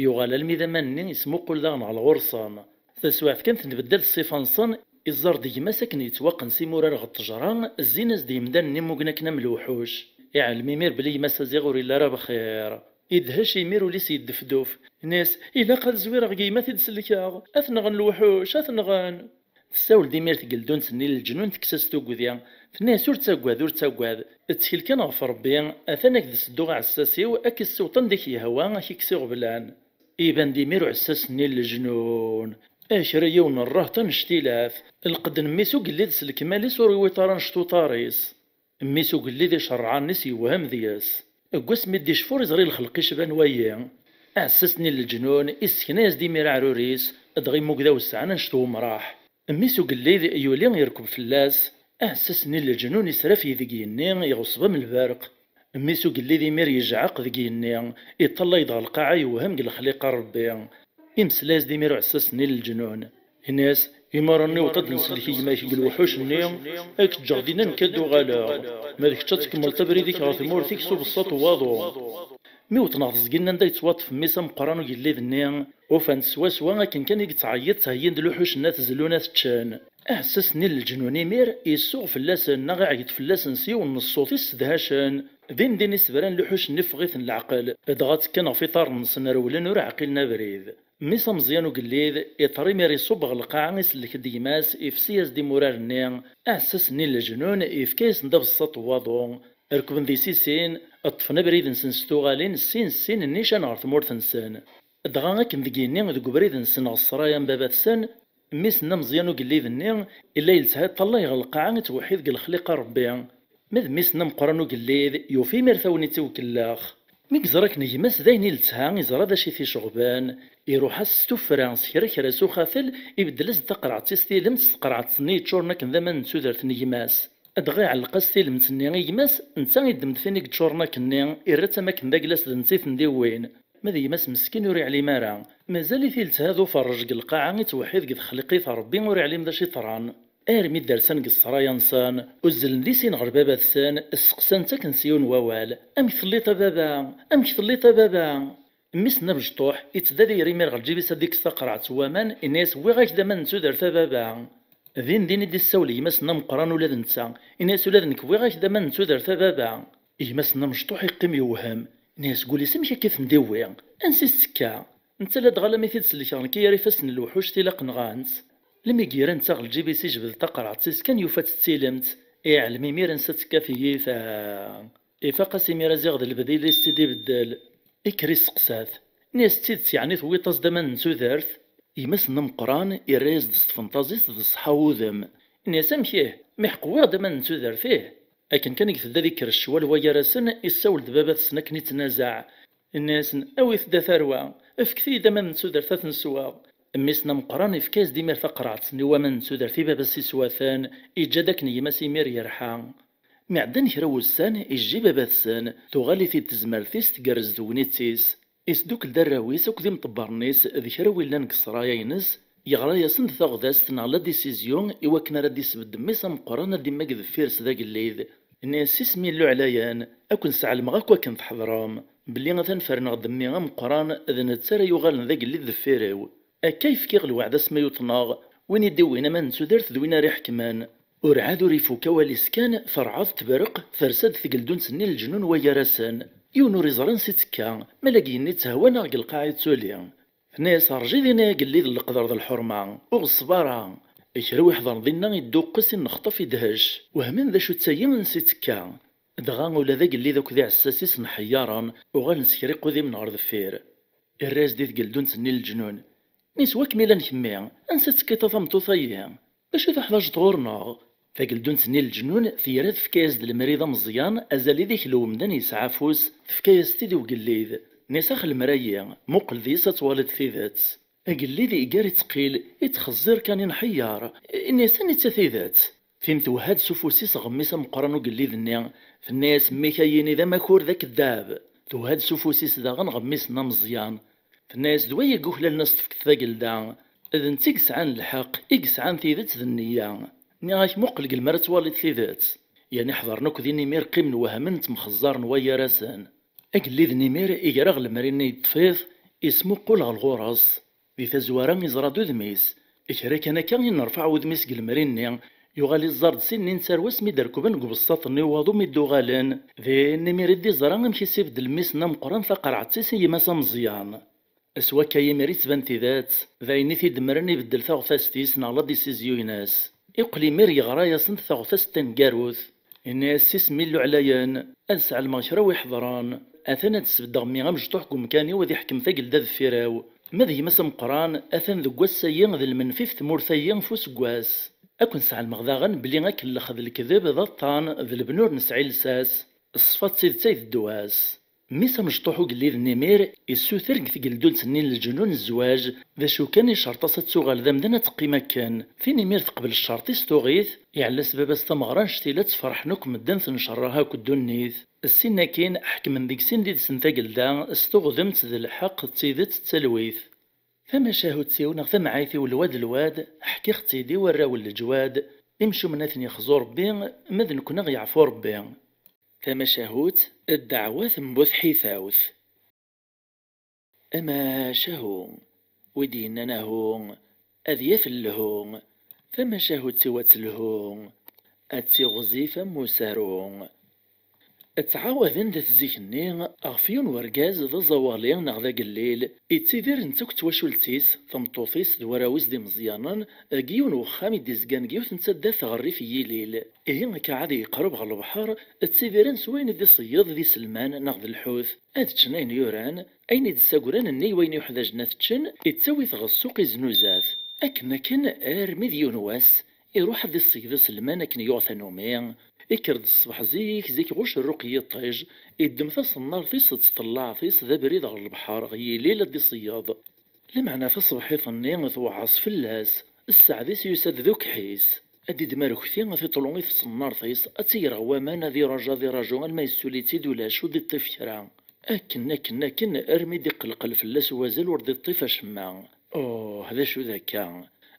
Yuɣal almi d aman-nni, ismuqul daɣen ɣer ɣur-sen. Taswiɛt kan tenbeddal ṣṣifa-nsen, iẓẓar-d gma-s akken yettwaqqen s imurar ɣer ṭṭejra, zzin-as-d yemdanen immugen akken am lewḥuc. Iɛlem imir belli gma-s aziɣ ur yelli ara bxir. Idhec imir, ul-is yeddefduf. Nni-as: "Ilaq ad zwireɣ deg gma t-id-sellkeɣ. Ad t-nɣen lewḥuc, ad t-nɣen." Tessawel-d imir tgeldunt-nni n leǧnun, tekkes-as tugdi. Tenna-as: "Ur ttaggad, ur ttaggad. Ttkel kan ɣef Rebbi, atan ad k-d-sedduɣ aɛessas-iw, ad k-issiweḍ anda k-yehwa, ad k-ikkes iɣeblan." Iban-d imir uɛessas-nni n leǧnun. A kra yiwen n rrehṭ annect-ilat. Lqedd n mmi-s ugellid s lekmal-is ur iwiṭ ara annect uṭar-is. Mmi-s ugellid icerrɛen-is yewhem deg-s. Deg wasmi d-icfur iẓri lxelq icban wayi. Aɛessas-nni n leǧnun issekna-yas-d imir aɛrur-is, dɣa immug d awessɛen annect umraḥ. Mmi-s ugellid yuli irkeb fell-as. Aɛessas-nni n leǧnun israfeg deg yigenni, iɣeṣṣeb am lberq. Mmi-s ugellid imir yejɛeq deg yigenni, iṭṭalay-d ɣer lqaɛa yewhem deg lexliqa n Rebbi. Imeslay-as-d imir uɛessas-nni n leǧnun. Ini-as: "Imir-nni iwweḍ ad d-nsellek gma-k deg lewḥuc-nni, ad k-ǧǧeɣ dinna nekk ad d-uɣaleɣ. Ma d kečč ad tkemmleḍ abrid-ik ɣer tmurt-ik s ubeṣṣaṭ n waḍu." Mi wwḍen ɣer teẓgi-nni anda yettwaṭṭef mmi-s ameqqran ugellid-nni, ufan-t swaswa akken kan i yettɛeyyiḍ, ttheyyin-d lewḥuc-nni ad t-zlun ad t-ččen. Aɛessas-nni n leǧnun imir isuɣ fell-asen neɣ iɛeyyeḍ fell-asen s yiwen n ṣṣut issedhacen. Din din isebran lewḥuc-nni ffeɣ-iten leɛqel, dɣa ttekkan ɣef iḍarren-nsen rewlen ur ɛqilen abrid. Mmi-s ameẓyan ugellid iṭer imir iṣubb ɣer lqaɛa isellek-d gma-s, ifsi-yas-d imurar-nni. Aɛessas-nni n leǧnun ifka-yasen-d abeṣṣaṭ n waḍu. Rekben deg-s i sin, ṭṭfen abrid-nsen s tuɣalin, sin sin nnican ɣer tmurt-nsen. Dɣa akken deg yigenni deg ubrid-nsen ɣer ṣṣraya n baba-tsen, mmi-s-nni ameẓyan ugellid-nni illa yeltha iṭṭalay ɣer lqaɛa ittweḥḥid deg lexliqa n Rebbi. Ma d mmi-s-nni ameqqran ugellid, yufa imir tagnit i ukellex. Mi yeẓra akken gma-s d ayen i yeltha, yeẓra d acu i t-iceɣben, iruḥ-as s tuffra, s kra kra, s uxatel, ibeddel-as-d taqerɛet-is tilemt s tqerɛet-nni yeččuren akken d aman n tudert n gma-s. Dɣa iɛelleq-as tilemt-nni i gma-s, netta iddem-d tin i yeččuren akkenni, irra-tt am akken d agla-s d netta i ten-d-iwwin. Ma d gma-s meskin ur iɛlim ara. Mazal-it iltha d uferrej deg lqaɛa, ittweḥḥid deg texliqit n Rebbi, ur iɛlim d acu iḍran. Armi d-rsan deg ṣṣraya-nsen, uzzlen di sin ɣer baba-tsen, sseqsan-t akken s yiwen wawal: "Amek telliḍ a baba? Amek telliḍ a baba?" Mmi-s n amecṭuḥ ittedda ad iger imir ɣer lǧib-is ad ikkes taqerɛet n waman, inna-yas: "Wwiɣ-ak-d aman n tudert a baba." Din din i d-issawel gma-s n ameqqran ula d netta, inna-yas: "Ula d nekk wwiɣ-ak-d aman n tudert a baba." Gma-s n amecṭuḥ iqqim yewhem, inna-yas deg wul-is: "Amek akka i ten-d-iwwi? Ansi i s-tekka? Netta ladɣa alammi t-id-sellkeɣ nekk i yar ifassen n lewḥuc tilaq nɣan-tt." Lmi yeggra netta ɣer lǧib-is ijbed taqerɛet-is kan yufa-tt d tilemt, iɛlem imir ansa tekka tiyita. Ifaq-as imir aziɣ d lebdil i s-tt-id-ibeddel. Ikker isteqsa-t, inna-yas: "D tidet yeɛni tewwiḍ-as-d aman n tudert?" Gma-s n ameqqran irra-yas-d s tfenṭazit d ṣṣeḥḥa n wudem. Inna-yas: "Amek ih, mi ḥeqq wwiɣ-d aman n tudert, ih. Akken kan i itedda ad ikker ccwal wa gar-asen, issawel-d baba-tsen akken ittnazaɛ. Inna-yasen: 'Awit-d a tarwa, fket-iyi-d aman n tudert ad ten-sweɣ.'" Mmi-s n ameqqran ifka-yas-d imir taqerɛet-nni n waman n tudert i baba-s iswa-ten, iǧǧa-d akken gma-s imir yerḥa. Mi ɛeddan kra wussan, ijji baba-tsen, tuɣal-it-id tezmert-is tgerrez tegnit-is. Isdukkel-d arraw-is akked imṭebbren-is d kra wi llan deg ssraya-ines, yeɣra-yasen-d taɣdast neɣ la décision i wakken ara d-isbedd mmi-s ameqqran ad d-immag deffir-s d agellid. Inna-yas: "Isem Illu ɛlayen, ad ken-sɛelmeɣ akk akken tḥeḍrem, belli atan ferneɣ-d mmi ameqqran, d netta ara yuɣalen d agellid deffir-iw. Akka i fkiɣ lweɛd asmi yuṭneɣ, win i d-iwwin aman n tudert d win ara iḥekmen." Urɛad ur ifuk awal-is kan, terɛad tebreq, tersa-d tgeldunt-nni n leǧnun wa gar-asen. Yiwen ur iẓri ansi tekka, ma la yenni tthewwa neɣ deg lqaɛa i ttuli. Tenna-yas: "Rǧi din ay agellid n leqder d lḥurma, ur ɣeṣṣeb ara." Kra wi ḥḍren dinna idduqqes, innexṭaf, idhec. Wehmen d acu d tayi, ansi tekka. Dɣa ula d agellid akked iɛessas-is nḥeyyaren, uɣalen s kra iqudimen ɣer deffir. Irra-yas-d i tgeldunt-nni n leǧnun: "Nis wa kem-ilan kemmi? Ansa tekkiḍ a tameṭṭut-ayi? D acu i tuḥwaǧeḍ ɣur-neɣ?" Tageldunt-nni n leǧnun tira tefka-yas-d lemri d ameẓyan, azal i d-ikel umdan yesɛa afus, tefka-yas-t-id i ugellid. Nis ax lemra-yi, muqel deg-s ad twaliḍ tidet. Agellid iger ittqil, ittxeẓẓir kan inḥeyyer. Inna-yas: "Anita tidet?" Tin twehha-d s ufus-is ɣer mmi-s ameqqran ugellid-nni, tenna-yas: "Mmi-k-ayi-ni d amakur d akeddab." Twehha-d s ufus-is daɣen ɣer mmi-s-nni ameẓyan, tenna-yas: "D wayagi uklalen ad s-tefkeḍ tagelda. D netta i yesɛan lḥeqq, i yesɛan tidet d nneyya. Nniɣ-ak muqel deg lemmer ad twaliḍ tidet." Yerna ḥeḍren akk din imir, qqimen wehmen, ttemxeẓẓaren wa gar-asen. Agellid n imir iger aɣ lemri-nni yeṭṭef-it, ismuqul ɣer ɣur-s. Di tazwara iẓra-d udem-is. Kra kan akka i nerfeɛ wudem-is deg lemri-nni, yuɣal iẓẓar-d sin-nni n tarwa asmi d-rekben deg ubeṣṣaṭ-nni n waḍu mi d-uɣalen. Din imir i d-iẓra amek i s-ibeddel mmi-s-nni ameqqran taqerɛet-is i gma-s ameẓyan. S wakka imir i d-tban tidet, d ayen i t-id-mmren ibeddel taɣtast-is neɣ la décision-ines. Iqqel imir yeɣra-yasen-d taɣtast taneggarut. Inna-yas: "S isem Illu ɛlayen, ad sɛelmeɣ kra wi ḥeḍren. Atan ad d-sbeddeɣ mmi amecṭuḥ deg umkan-iw ad iḥkem tagelda deffir-iw. Ma d gma-s ameqqran, atan deg wass-ayi d lmenfi f tmurt-ayi f useggas. Ad ken-sɛelmeɣ daɣen belli akellex d lekdeb d aṭṭan d lebni ur nesɛi lsas. Ṣṣfa d tidet ay d ddwa-s." Mmi-s amecṭuḥ ugellid n imir issuter deg tgeldunt-nni n leǧnun zzwaǧ, d acu kan icerṭ-as ad tuɣal d amdan ad teqqim akken. Tin imir teqbel ccerṭ-is tuɣ-it, iɛella-s baba-s tameɣra annect-ila ttferḥen akk medden tencerreɛ akk ddunit. Sin akkin ḥekmen deg sin did-sen tagelda s tuɣdemt d lḥeqq d tidet d talwit. Tamacahut-iw neɣ tamɛayt-iw lwad lwad, ḥkiɣ-tt-id i warraw n leǧwad, imcumen ad ten-yexzu Rebbi, ma d nekkni ad ɣ-yeɛfu Rebbi. Tamacahut, ddeɛwat n bu tḥitawt. Amacahu, wi d-yennan ahu, ad yaf lhu, tamacahut-iw ad telhu, ad tiɣzif am usaru. Ttɛawaden dat zik-nni ɣef yiwen wergaz d aẓawali neɣ d agellil, ittidir netta akked twacult-is, tameṭṭut-is d warraw-is d imeẓyanen, deg yiwen wexxam i d-izgan deg yiwet n taddart ɣer rrif n yilil. Ihi akka ɛad yeqreb ɣer lebḥer, ttidiren s wayen i d-iṣeyyeḍ d iselman neɣ d lḥut. Ad ččen ayen yuran, ayen i d-ssagren nnig wayen yuḥdajen ad t-ččen, ittawi-t ɣer ssuq iznuza-t. Akken akken armi d yiwen wass, iruḥ ad iṣeyyed iselman akken yuɣ tanumi. Ikker-d ṣṣbeḥ zik, zik ɣuc rruq n yiṭij, iddem taṣennart-is d tṭellaɛt-is d abrid ɣer lebḥer, ɣer yilil ad d-iṣeyyeḍ. Lameɛna taṣebḥit-nni tewɛeṣ fell-as, sseɛd-is yusa-d d ukeḥḥis. Ad d-idem arekti, tiṭṭlu i tṣennart-is, ad tt-iger ɣer waman, ad iraju, ad iraju, alma yessuli-tt-id ulac, ur d-iṭṭif kra. Akken, akken, akken, armi d-iqelqel fell-as wazal ur d-iṭṭif acemma. Uh, d acu d akka?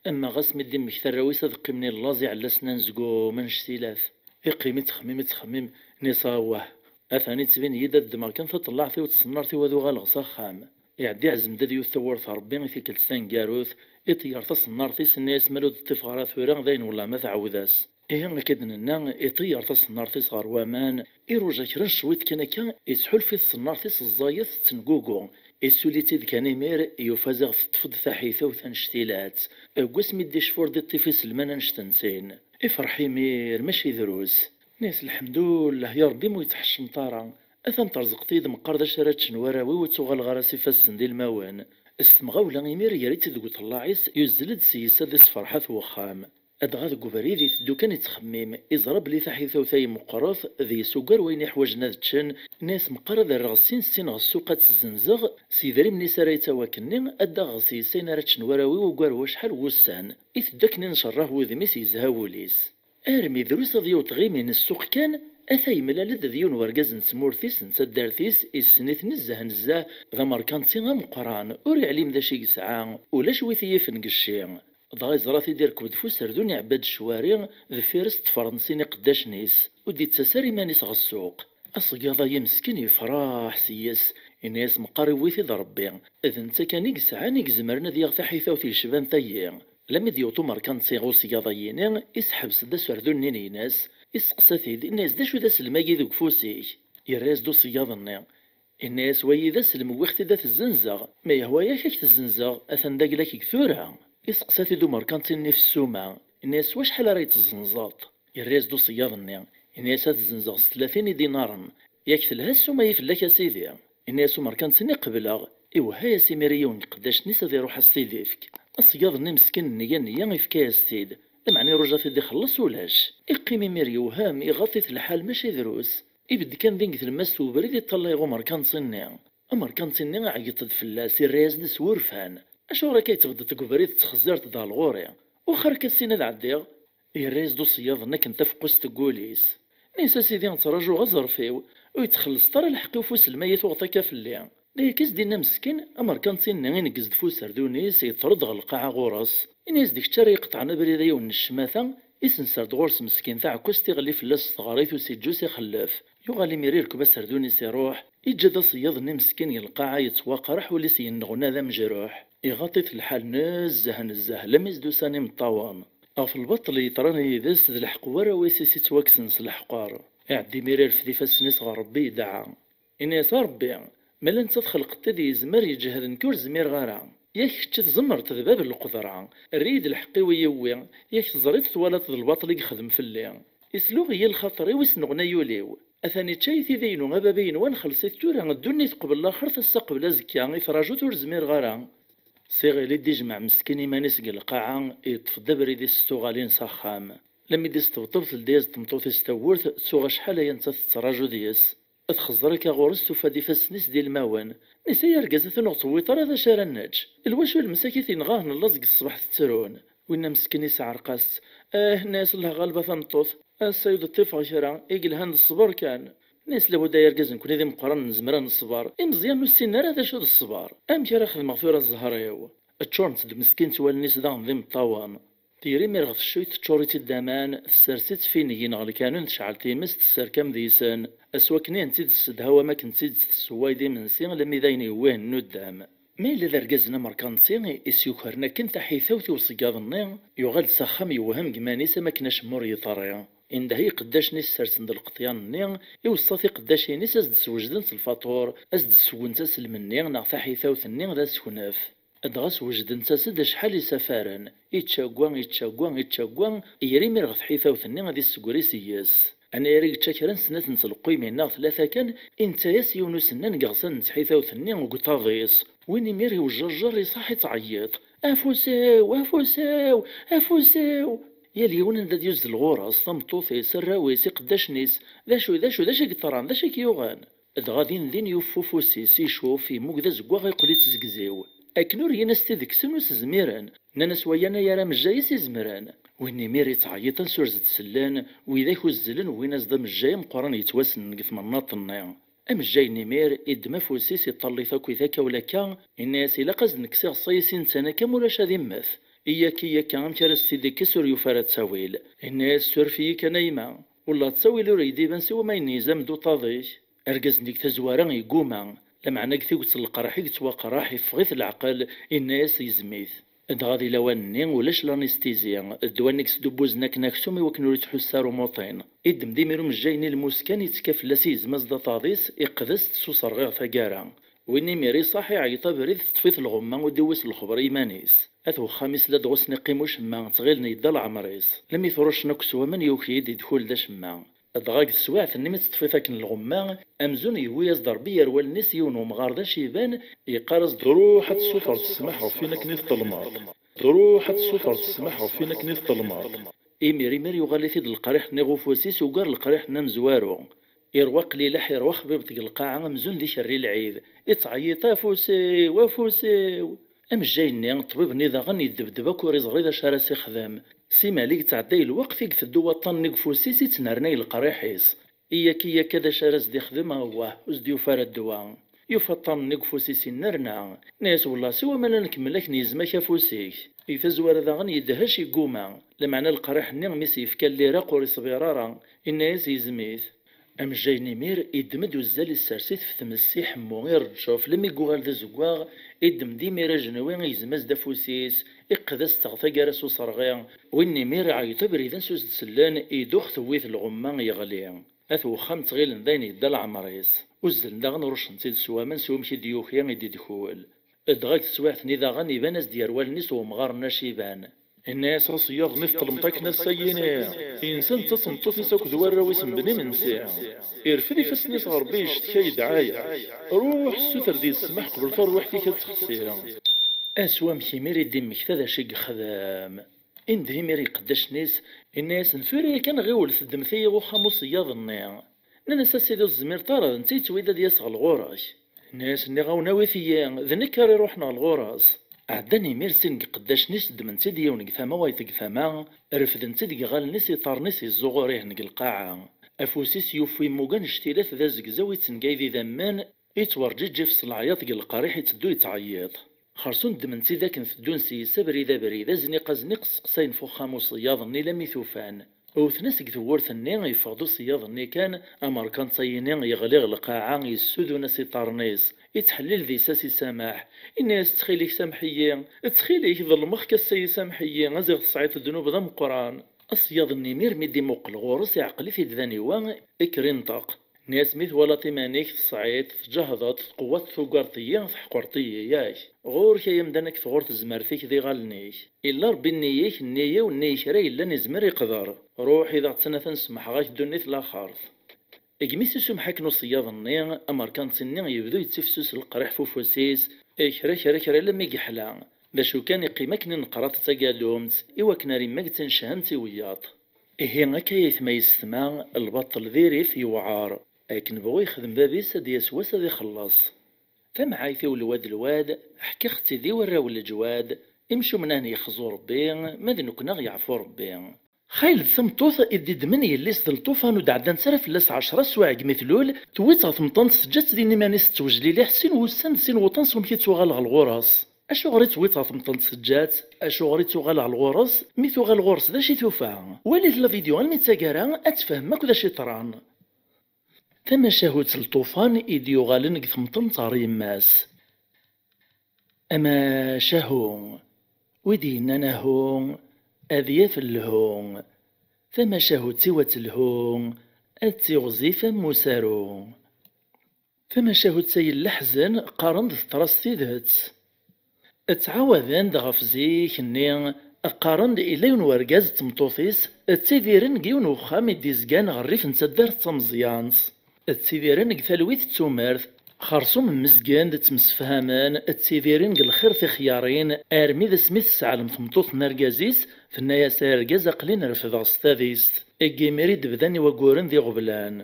Ama ɣas mi d-immekta arraw-is ad qqimen i llaẓ iɛella-sen anezgum annect-ilat. Iqqim ittxemmim, ittxemmim, nis awah. Atan ittbin-iyi-d ad ddmeɣ kan taṭellaɛt-iw d tṣennart-iw ad uɣaleɣ s axxam. Iɛedda iɛzem-d ad yut tawwurt n Ṛebbi i tikkelt taneggarut, iṭeyyer taṣennart-is, inna-yas: "Ma ur d-ṭṭifeɣ ara tura, d ayen wellah ma tɛawed-as." Ihi, akka d-nenna, iṭeyyer taṣennart-is ɣer waman, iruja kra n cwiṭ kan akka, ittḥulfu i tṣennart-is ẓẓayet tettengugu. Issuli-tt-id kan imir, yufa ziɣ teṭṭef-d taḥitawt annect-ilatt. Deg wasmi d-icfu ur d-iṭṭif iselman annect-ntin. Ifreḥ imir, mačči drus. Inna-yas: "Lḥemdullah, ya Ṛebbi, ma ur yettḥeccmeḍ ara. Atan terẓeqt-iyi-d meqqar d acu ara ččen warraw-iw, ur ttuɣaleɣ ara s ifassen d ilmawen." S temɣawla imir, yerra-tt-id deg uṭellaɛ-is, yuzzel-d s-yes ad isferḥ at wexxam. Adɣa deg ubrid iteddu kan ittxemmim, iẓra belli taḥitawt-a meqqret, d yes ugar wayen iḥwaǧen ad ččen, inna-yas: "Meqqar ad rreɣ sin sin ɣer ssuq ad tt-zzenzeɣ, s yedrimen-is ara yettawi akkenni, ad d-aɣeɣ s-yes ayen ara ččen warraw-iw ugar wacḥal n wussan." Iteddu akken incerrah wudem-is, yezha wul-is. Armi drus ad yaweḍ ɣimin n ssuq kan, ata yemlal-d d yiwen wergaz n tmurt-is, n taddart-is, issen-it nezzeh nezzeh, d amerkanti ameqqran, ur iɛlim d acu i yesɛa, ulac wi t-yifen deg cci. Dɣa yeẓra-t-id irkeb-d f userdun, iɛebba-d ccwari, deffir-s ṭṭfren sin iqeddacen-is, ur d-ittas ara iman-is ɣer ssuq. Aṣeggaḍ-ayi meskin yefreḥ s-yes, inna-yas meqqar iwwi-t-id Ṛebbi, d netta kan i yesɛan i izemren ad yaɣ taḥitawt yecban tayi. Lammi d-yewweḍ umerkanti ɣer uṣeggaḍ-ayini, iseḥbes-d aserdun-nni-ines, isteqsa-t-id, inna-yas: "D acu d aselm-agi deg ufus-ik?" Yerra-yas-d uṣeggaḍ-nni, inna-yas: "Wayi d aselm, wwiɣ-t-id ad t-zzenzeɣ, ma yehwa-yak ad k-t-zzenzeɣ, atan d aglak deg tura." Iseqsa-t-id umerkanti-nni f ssuma, inna-yas: "S wacḥal ara yi-tezzenzeḍ?" Yerra-yas-d uṣeggaḍ-nni, inna-yas: "Ad t-zzenzeɣ s tlatin idinaren." "Yak telha ssuma-yi fell-ak a sidi?" Inna-yas umerkanti-nni: "Qebleɣ." Iwehha-yas imir i yiwen n iqeddacen-is ad iruḥ ad s-t-id-ifk. Aṣeggaḍ-nni meskin, nniya nniya, ifka-yas-t-id. Lameɛna iruja ad t-id-ixelleṣ, ulac. Iqqim imir yewhem, iɣaṭ-it lḥal mačči drus. Ibedd kan din deg tlemmast n ubrid, iṭṭalay ɣer umerkanti-nni. Amerkanti-nni iɛeyyeṭ-d fell-as, irra-yas-d s wurfan: "Acuɣer akka i tbeddeḍ deg ubrid, tettxezzireḍ-d ɣer ɣur-i? Wexxer akka ssin ad ɛeddiɣ." Yerra-yas-d uṣeyyaḍ-nni akken tafeqqust deg wul-is. Inna-yas: "A sidi, ttrajuɣ aẓref-iw, ur yettxelliṣ ara lḥeqq-iw f uselmay i tuɣeḍ akka fell-i." D ayagi i s-d-inna meskin, amerkanti-nni ineggez-d f userdun-is, yeṭṭer-d ɣer lqaɛa ɣur-s. Inna-yas-d: "Kečč ara iqeṭɛen abrid a yiwen n ccmata." Isenser-d ɣur-s meskin taɛekkazt, iɣelli fell-as s tɣarit, usiǧǧu s ixellef. Yuɣal imir irkeb aserdun-is iruḥ, iǧǧa-d aṣeyyaḍ-nni meskin deg lqaɛa yettwaqreḥ, ul-is yenneɣna d amejruḥ. Iɣaṭ-it lḥal nezzeh nezzeh, lammi s-d-usan imeṭṭawen. Ɣef lbaṭel yeḍran yid-s, d lḥeqq warraw-is i s-ittwakksen s leḥqer. Iɛedda imir irfed ifassen-is ɣer Ṛebbi, yedɛa. Inna-yas: "A Ṛebbi, ma la netta txelqeḍ-t-id yezmer, yeǧhed, nekk ur zmireɣ ara. Yak kečč i tzemreḍ, d bab n lqedra. Err-iyi-d lḥeqq-iw i yiwi, yak teẓriḍ twalaḍ d lbaṭel i yexdem fell-i. Isluɣ-iyi lxaṭer-iw, isneɣnay ul-iw. Atan ičča-yi tidi-inu, a baba-inu, a nxelleṣ-it tura, ddunit qbel laxert, ass-a qbel azekka, i trajuḍ ur zmireɣ ara." S iɣil i d-ijmeɛ meskin iman-is deg lqaɛa, yeṭṭef-d abrid-is s tuɣalin s axxam. Lammi d-isṭebṭeb, teldi-yas-d tmeṭṭut-is tawwurt, tuɣ acḥal aya netta tettraǧu deg-s. Txeẓẓer akka ɣur-s, tufa-d ifassen-is d ilmawen. Inna-yas: "Ay argaz, atan ur ɣ-tewwiḍ ara d acu ara nečč. Lwacu lmesak i t-yenɣa nellaẓ deg ṣṣbeḥ tettrun?" Winna meskin isɛerq-as. "Ah," inna-yas, "Allah ɣaleb a tameṭṭut. Ass-a ur d-ṭṭifeɣ kra, i yelhan d ṣṣber kan." Inna-yas: "Labudd ay argaz, nekkni d imeqqranen nezmer ad neṣber. Imeẓyanen ur ssinen ara d acu d ṣṣber. Amek ara xedmeɣ tura zzher-iw?" Ččurent-d meskint wallen-is daɣen d imeṭṭawen. Tger imir ɣef teccuyt, teččur-itt-id d aman, tessers-itt f inigi neɣ lkanun, tecɛel times, tesserkam deg-sen. Ass wakken i tent-id-tessedhawam akken tt-id-tessewway d imensi, lammi d ayen yewwihen nuddam. Ma yella d argaz-nni amerkanti i s-yukren akken taḥitawt i uṣeggaḍ-nni, yuɣal-d s axxam yewhem deg iman-is am akken acemma ur yeḍri. Indeh i iqeddacen-is ssersen-d lqeṭyan-nni, iweṣṣa tiqeddacin-is a s-d-swejdent lfaṭur, a s-d-ssewwent aselm-nni neɣ taḥitawt-nni d aseknef. Dɣa swejdent-as-d acḥal isafaren, ičča gwa, ičča gwa, ičča gwa, ger imir ɣer tḥitawt-nni ad issegri seg-s. Anayer i yečča kra n snat n tleqqimin neɣ tlata kan, inetta-yas yiwen usennan deg iɣsan n tḥitawt-nni deg uṭaḍ-is. Win imir iwejjerjer, iṣaḥ, ittɛeyyiḍ: "Afus-iw! Afus-iw! Afus-iw!" Yal yiwen anda d-yuzzel ɣur-s, tameṭṭut-is, arraw-is, iqeddacen-is: "D acu, d acu, d acu i yeḍran? D acu i k-yuɣen?" Dɣa din din yuffa ufus-is, icuf, yemmug d azeggaɣ, yeqqel-itt zegziw. Akken ur yin as-t-id-kksen ur s-zmiren. Nnan-as wayan ay ara amejjay i s-izemren. Win imir yettɛeyyiḍ ansi ur s-d-sellen, widak uzzlen wwin-as-d amejjay ameqqran yettwassnen deg tmennaḍt-nni. Amejjay-nni imir iddem afus-is, iṭall-it akkit akka u lakka, inna-yas: "Ilaq ad s-d-nekkes iɣeṣṣa-is i netta akka, ma ulac ad immet. Iyya akka, iyya akka, amek ara s-t-id-ikkes ur yufi ara ttawil?" Inna-yas: "Suref-iyi kan a yemma, wellah ttawil ur yi-d-iban siwa ma yenna yizam-d uṭaḍ-ik." Argaz-nni deg tazwara yegguma, Lameɛna deg tiget n leqraḥ i yettwaqraḥ, iffeɣ-it leɛqel, inna-yas yezm-it. Dɣa di lawan-nni ulac l'anesthésie, ddwa-nni i yesdubbuzen akken aksum i wakken ur yettḥussu ara umuṭin. Iddem-d imir umejjay-nni lmuskan, yettekka fell-as, yezm-as-d aṭaḍ-is, iqqed-as-t s userɣiɣ taggara. Win imir iṣaḥ, iɛeyyeḍ abrid, teṭṭef-it lɣemma, ur d-iwwi s lexber i yiman-is. At wexxam-is la d-ɣusen iqqim ucemma, ttɣilen yedda leɛmer-is. Lmi t-ruccen akk s waman, yuki-d, idkul d acemma. Dɣa deg teswiɛt-nni mi teṭṭef-it akken lɣemma, amzun yewwi-yas-d Ṛebbi ger wallen-is yiwen umɣar d aciban, yeqqar-as-d: "Ruḥ ad tessutreḍ ssmaḥ ɣef win akken i tḍelmeḍ. Ruḥ ad tessutreḍ ssmaḥ ɣef win akken i tḍelmeḍ." Imir imir yuɣal-it-id leqriḥ-nni ɣef ufus-is ugar leqriḥ-nni amezwaru. Irwa qlileḥ, irwa xbibeṭ deg lqaɛa amzun d ikerri lɛid. Ittɛeyyiṭ: "Afus-iw, afus-iw!" Amejjay-nni, ṭṭbib-nni daɣen, yeddebdeb akk ur iẓri d acu ara s-ixdem. Simali yettɛedday lweqt i iteddu waṭṭan-nni deg ufus-is, ittnernay leqriḥ-is. Iyyak, iyyak, d acu ara s-d-ixdem? Awah, ur s-d-yufi ara ddwa. Yufa aṭṭan-nni deg ufus-is innerna. Inna-yas: "Wellah, siwa ma la nkemmel ad k-nyezmek afus-ik." Di tazwara daɣen yedhec, yegguma. Lameɛna leqriḥ-nni mi s-yefka lliraq ur iṣbir ara. Inna-yas: "Yezm-it." Amejjay n imir iddem-d uzzal, issers-it f tmes, iḥemmu, ireǧǧuf, lmi yuɣal d azeggaɣ, iddem-d imir ajenwi, igzem-as-d afus-is, iqqed-as-t ɣer taggara s userɣi. Win n imir iɛeyyeḍ abrid ansi ur s-d-sellen, idux tewwi-t lɣemma, yeɣli. At wexxam ttɣilen d ayen yedda leɛmer-is. Uzzlen daɣen ruccen-t-id s waman s wamek i d-yuki, i d-idkul. Dɣa deg teswiɛt-nni daɣen iban-as-d ger wallen-is umɣar-nni aciban. Inna-yas: "A ṣeyyaḍ-nni teṭṭlemt akken ass-a yini, insa netta d tmeṭṭut-is akked warraw-is n bnin imensi. Irfed ifassen-is ɣer Ṛebbi, yeccetka, yedɛa-yak. Ruḥ ssuter-d ssmaḥ qbel tarwiḥt-ik ad texsi." Ass wamek imir i d-immekta d acu i yexdem. Indeh imir i iqeddacen-is, inna-yasen: "Tura yakan ɣiwlet ddmet-iyi ɣer uxxam uṣeyyaḍ-nni." Nnan-as: "A Sidi, ur tezmireḍ ara, d netta yettwid ad yas ɣer ɣur-k." Nnan-as: "Nniɣ-awen, awit-iyi, d nekk ara iruḥen ɣer ɣur-s." Ɛeddan imir sin deg iqeddacen-is, ddmen-tt-id yiwen deg tama, wayeḍ deg tama, refden-tt-id deg iɣallen-is, iḍarren-is izzuɣur ihen deg lqaɛa. Afus-is yuffi immug annect-ilat d azegzaw, ittengay d idammen, ittwerǧiǧif s leɛyaḍ deg leqriḥ, itteddu yettɛeyyiḍ. Xerṣum ddmen-tt-id akken teddun s-yes abrid abrid, azniq azniq, sseqsayen f uxxam uṣeyyaḍ-nni lammi t-ufan. Wten-as deg tewwurt-nni, yeffeɣ-d uṣeyyaḍ-nni kan, amerkanti-nni yeɣli ɣer lqaɛa, yessudun-as iḍarren-is, ittḥellil deg-s ad s-isameḥ. Inna-yas: "Ttxil-k, sameḥ-iyi, ttxil-k, ḍelmeɣ-k ass-a, sameḥ-iyi, a ziɣ tesɛiḍ ddnub d ameqqran." Aṣeyyaḍ-nni imir mi d-imuqel ɣur-s, iɛqel-it-id d aniwa, ikker inṭeq. Nni-as: "Mi twalaḍ iman-ik tesɛiḍ, tǧehdeḍ, tqewwaḍ, tugareḍ-iyi, teḥqreḍ-iyi, yak? Ɣur-k ay amdan ad k-tɣur tezmert-ik d iɣallen-ik. Illa Ṛebbi nni-ik, nni-iw, nni i kra yellan izmer iqder. Ruḥ, i d aɣ-ttnatan, semḥeɣ-ak ddunit laxert." Deg mi s-isumeḥ akken uṣeyyaḍ-nni, amerkanti-nni yebdu yettifsus leqriḥ f ufus-is, kra, kra, kra, alammi yeḥla. D acu kan, iqqim akken i neqqar-t d tagadumt, i wakken ar imma i ttnecḥent i wiyaḍ. Ihi akka ay aytma yessetma, lbaṭel diri-t yewɛer. Akken bɣu yexdem bab-is, ad d-yas wass ad ixelleṣ. Tamɛayt-iw lwad lwad, ḥkiɣ-tt-id i warraw n leǧwad, imcumen ad yexzu Ṛebbi, ma d nekkni ad ɣ-yeɛfu Ṛebbi. Xayel d tameṭṭut i d-iddmen yelli-s d lṭufan ur d-ɛeddant ara fell-as ɛecra swaɛeg mi tlul, tewwi-tt ɣer tmeṭṭant teǧǧa-tt din iman-is tettwejliliḥ sin wussan d sin wuṭan s wamek i tuɣal ɣer ɣur-s. Acuɣer i tewwi-tt ɣer tmeṭṭant teǧǧa-tt? Acuɣer i tuɣal ɣer ɣur-s? Mi tuɣal ɣur-s d acu i tufa? Walit la vidéo almi d taggara ad tfehmem akk d acu yeḍran. Tamacahut n lṭufan i d-yuɣalen deg temṭent ɣer yemma-s. Amacahu, wid yennan ahu, ad yaf lhu. Tamacahut-iw ad telhu, ad tiɣzif am usaru. Tamacahut-a n leḥzen qqaren-d teḍra s tidet. Ttɛawaden-d ɣef zik-nni, qqaren-d illa yiwen wergaz d tmeṭṭut-is ttidiren deg yiwen uxxam i d-izgan ɣer rrif n taddart d tameẓyant. Ttidiren deg talwit d tumert, xerṣum mmezgen-d ttemsefhamen, ttidiren deg lxir tixyarin, armi d asmi tesseɛlem tmeṭṭut n argaz-is, tenna-yas: "Ay argaz, aql-i n refdeɣ s tadist." Deg imir i d-bdan i wagguren d iɣeblan.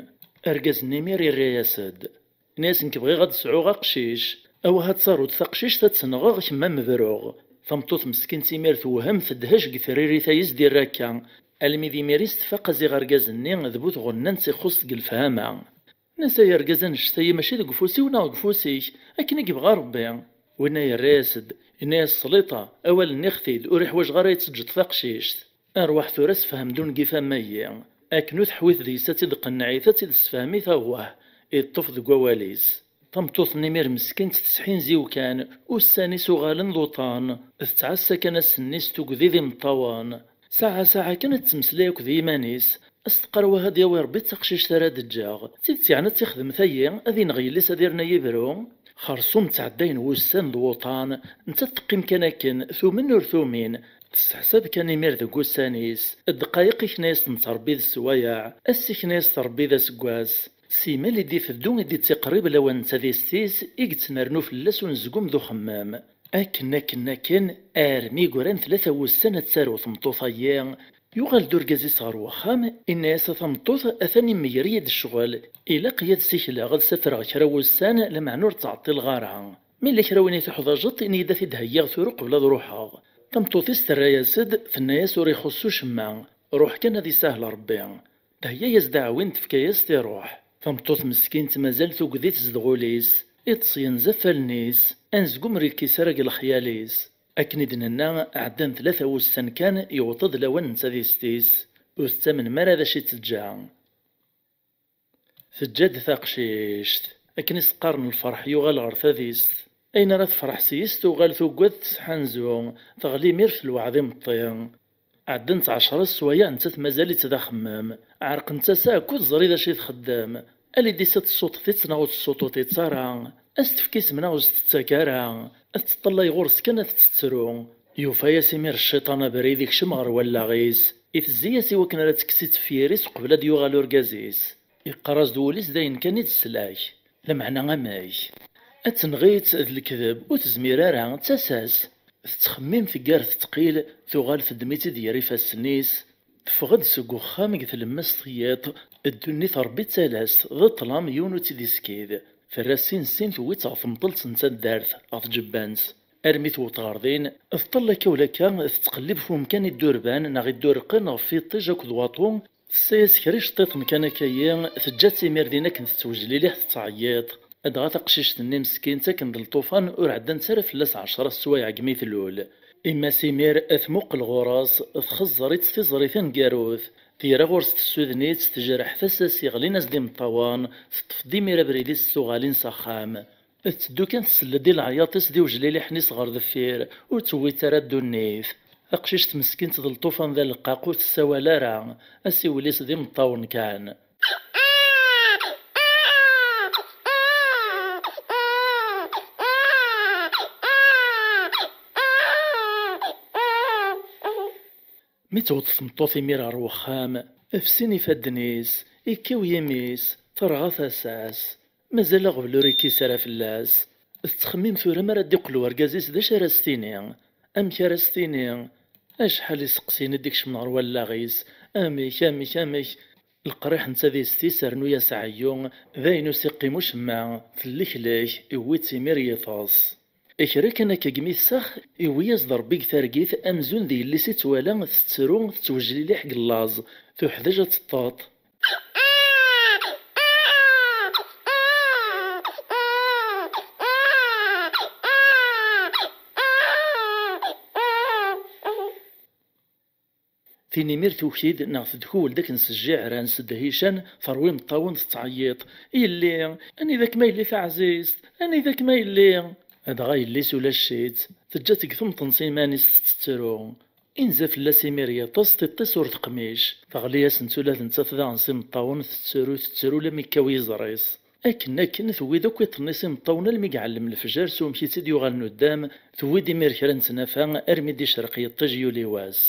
Argaz-nni imir irra-yas-d. Ini-as: "Nekk bɣiɣ ad d-sɛuɣ aqcic. Awah ad taruḍ taqcict ad tt-nɣeɣ, kemm ad m-bruɣ." Tameṭṭut meskint imir tewhem, tedhec deg tririt ay s-d-irra akka. Almi d imir i s-tfaq, aziɣ argaz-nni d bu tɣennant ixuṣṣ deg lefhama. Nna-s: "Ay argaz annect-ayi mačči deg ufus-iw neɣ deg ufus-ik, akken i yebɣa Ṛebbi." Winna yerra-yas-d, yenna-yas: "Sliṭa, awal nniɣ-t-id, ur iḥwaǧeɣ ara ad teǧǧeḍ taqcict. Arwaḥ tura sefhem-d ungif am ayi. Akken ur teḥwit deg-s ad tt-id-qennɛit, ad tt-id-sefhemit, awah, iṭṭef deg wawal-is." Tameṭṭut-nni imir meskint tesḥinziw kan, ussan-is uɣalen d uṭan, tettɛassa kan ass-nni s tugdi d imeṭṭawen. Saɛa saɛa kan ad tettmeslay akked yiman-is, ad s-teqqar: "Wah, ad yawi Rebbi d taqcict ara d-ǧǧeɣ. D tidet yeɛni ad tt-ixdem tayi, ad ineɣ yelli-s ad irna yibru?" Xersum ttɛeddayen wussan d wuṭan, nettat teqqim kan akken, tumen ur tumin, tesseḥsab kan imir deg ussan-is, ddqayeq ikna-yas-tent Rebbi d sswayeɛ, ass ikna-yas-t Rebbi d aseggas. Simal i d-iteddu i d-ittiqrib lawan n tadist-is i yettnernu fell-as unezgum d uxemmem. Akken, akken, akken, armi gran tlata wussan ad tarew tmeṭṭut-agi, yuɣal-d urgaz-is ɣer wexxam, inna-yas: "A tameṭṭut, atan imger-iyi-d ccɣel, ilaq-iyi ad sikleɣ, ad safreɣ kra wussan, lameɛna ur ttɛeṭṭileɣ ara. Ma yella kra win i tuḥdajeḍ, ini-yi-d ad t-id-heyyiɣ tura uqbel ad ruḥeɣ." Tameṭṭut-is terra-yas-d, tenna-yas: "Ur ixuṣṣ ucemma, ruḥ kan, ad isahel Rebbi." Theyya-yas-d aɛwin, tefka-yas-t iruḥ. Tameṭṭut meskint mazal tugdi-t zedɣul-is, iṭṭes yenza f allen-is, anezgum ur yekkis ara deg lexyal-is. Akken i d-nenna, ɛeddan tlata wussan kan, yewweḍ-d lawan n tadist-is. Ur tettamnem ara d acu i teǧǧa. Teǧǧa-d taqcict. Akken i s-qqaren lferḥ yuɣal ɣer tadist. Ayen ara tefreḥ s-yes tuɣal tuggad tesḥanzu, teɣli imir f lweɛd imeṭṭi. Ɛeddant ɛecra sswayeɛ nettat mazal-itt d axemmem. Ɛerqent-as akk ur teẓri d acu i txeddem. Alidis ad tessuṭṭeḍ-itt neɣ ur tessuṭṭuḍ-itt ara. Ad s-tefk isem neɣ ur s-tettak ara. Ad teṭṭalay ɣur-s kan ad tettru. Yufa-yas imir cciṭan abrid ikcem ɣer wallaɣ-is. Itezzi-yas i wakken ara tekkes ittefyir-is uqbel ad d-yuɣal urgaz-is. Iqqar-as-d wul-is d ayen kan i d sslak. Lameɛna amek? Ad tenɣ-itt d lekdeb, ur tezmir ara, d tasa-s. Tettxemmim, teggar tettqil, tuɣal teddem-itt-id gar ifassen-is. Teffeɣ-d seg uxxam deg tlemmast n yiḍ, ddunit Rebbi d talast, d ṭṭlam yiwen ur tt-id-iskid. Terra sin sin tewwi-tt ɣer temṭelt n taddart, ɣer tjebbant. Armi tewweḍ ɣer din, teṭṭal akka u lakka, tettqellib f umkan iddurban neɣ iddurqen ɣef yiṭij akked waṭu, tessa-yas kra iceṭṭiḍen kan akka-yi, teǧǧa-tt imir din akken tettwejliliḥ tettɛeyyiḍ. Dɣa taqcict-nni meskint akken d lṭufan ur ɛeddant ara fell-as ɛecra sswayeɛ deg mi tlul. Imma s imir tmuqel ɣur-s, txeẓẓer-itt tiẓri taneggarut. Tira ɣur-s tessuden-itt, tejreḥ tasa-s, iɣlin-as-d imeṭṭawen, teṭṭef-d imir abrid-is s tuɣalin s axxam. Tetteddu kan tsell-d i leɛyaḍ-is d iwejliliḥen-is ɣer deffir, ur tewwit ara ddunit. Taqcict meskint d lṭufan d aleqqaq ur tessawal ara, asiwel-is d imeṭṭawen kan. Mi tewweḍ tmeṭṭut imir ɣer wexxam, f sin ifadden-is, ikkiw yimi-s, terɣa tasa-s. Mazal aɣbel ur ikkis ara fell-as. Tettxemmim tura mi ara d-iqqel wergaz-is d acu ara s-tini. Amek ara s-tini? Acḥal iseqsiyen i d-ikecmen ɣer wallaɣ-is. Amek, amek, amek? Leqriḥ n tadist-is rnu-yas ɛeyyu, d ayen ur s-iqqim ucemma, telleklek, iwwi-tt imir yiṭes. Kra kan akka deg mi tsax, iwwi-yas-d Rebbi deg targit amzun d yelli-s i twala tettru, tettwejliliḥ deg llaẓ, tuḥdaj ad teṭṭeḍ. Tin imir tuki-d neɣ tedkuwel-d akken s jjiɛran s dhican, terwi imeṭṭawen tettɛeyyiḍ: "Yelli, anida-kem a yelli taɛzizt? Anida-kem a yelli?" Dɣa yelli-s ulac-itt, teǧǧa-tt deg temṭen s iman-is tettettru. Inza fell-as imir yiṭes, tiṭ-is ur teqmic. Teɣli-yasent ula d nettat daɣen s imeṭṭawen, tettru, tettru, lammi yekkaw yiẓri-s. Akken, akken, tewwi-d akk iṭṭen-is imeṭṭawen almi iɛellem lefjer s umek i tt-id-yuɣal nuddam, tewwi-d imir kra n tnafa armi d-icreq yiṭij yuli wass.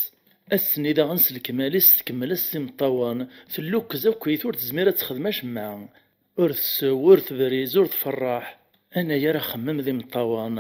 Ass-nni daɣen s lekmal-is tkemmel-as s imeṭṭawen, tellukkez akkit, ur tezmir ad texdem acemma. Ur tessew, ur tebriz, ur tferreḥ. Anagar axemmem d imeṭṭawen.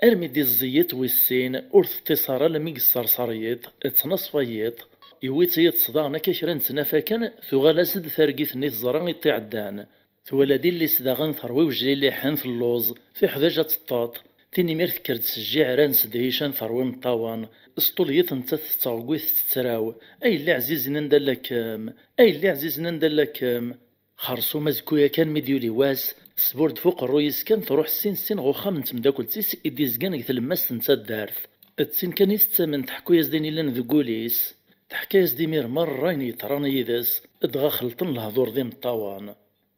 Armi d-iẓẓi yiṭ wis sin, ur teṭṭis ara almi yesserser yiṭ, ttnaṣfa yiṭ. Yewwi-tt yiṭes daɣen akka kra n tnafa kan, tuɣal-as-d targit-nni teẓra iṭ iɛeddan. Twala d illi-s daɣen terwi wejliliḥen telluẓ, tuḥdaj ad teṭṭeḍ. Tin imir tekker-d s jjiɛran s dhican terwi imeṭṭawen. S ṭul yiḍ nettat tettɣegwi tettraw: "Ay yelli ɛzizen anda llakem? Ay yelli ɛzizen anda llakem?" Xersum azekku yakan mi d-yuli wass, tesburd f uqerruy-is kan truḥ sin sin ɣer uxxam n temdakelt-is i d-izgan deg tlemmast n taddart. D tin kan i tettamen, teḥku-yas-d ayen yellan deg wul-is. Teḥka-yas-d imir merra ayen yeḍran yid-s, dɣa xelṭen lehdur d imeṭṭawen.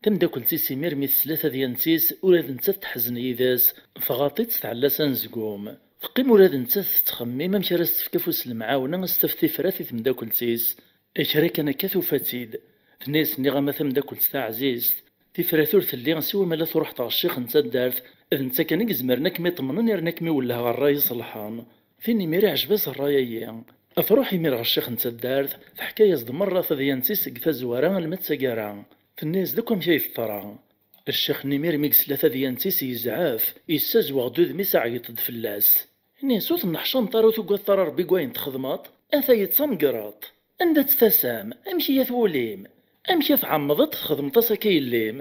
Tameddakelt-is imir mi tesla tadyant-is, ula d nettat teḥzen yid-s, tɣaḍ-itt tɛella s anezgum. Teqqim ula d nettat tettxemmim amek ara s-tefk afus n lemɛawna, a s-taf tifrat i tmeddakelt-is. Kra kan akka tufa-tt-id. Tenna-yas: "Nniɣ-am a tameddakelt taɛzizt, tifrat ur telli siwa ma la truḥeḍ ɣer ccix n taddart, d netta kan i izemren ad kem-iṭemnen yerna ad kem-iwelleh ɣer ṛṛay iṣelḥen." Tin imir iɛjeb-as ṛṛay-agi. Truḥ imir ɣer ccix n taddart, teḥka-yas-d merra tadyant-is seg tazwara alma d taggara. Tenna-yas-d akk amek ay teḍra. Ccix-nni imir mi yesla tadyant-is yezɛef, yessazweɣ-d udem-is, iɛeyyeḍ-d fell-as. Ini-as: "Ur tenneḥcameḍ ara, ur tugadeḍ ara Rebbi deg wayen txedmeḍ? Ataya d tamegreḍt! Anda-tt tasa-m? Amek i at wul-im? Amek i tɛemmdeḍ txedmeḍ-as akka i yelli-m?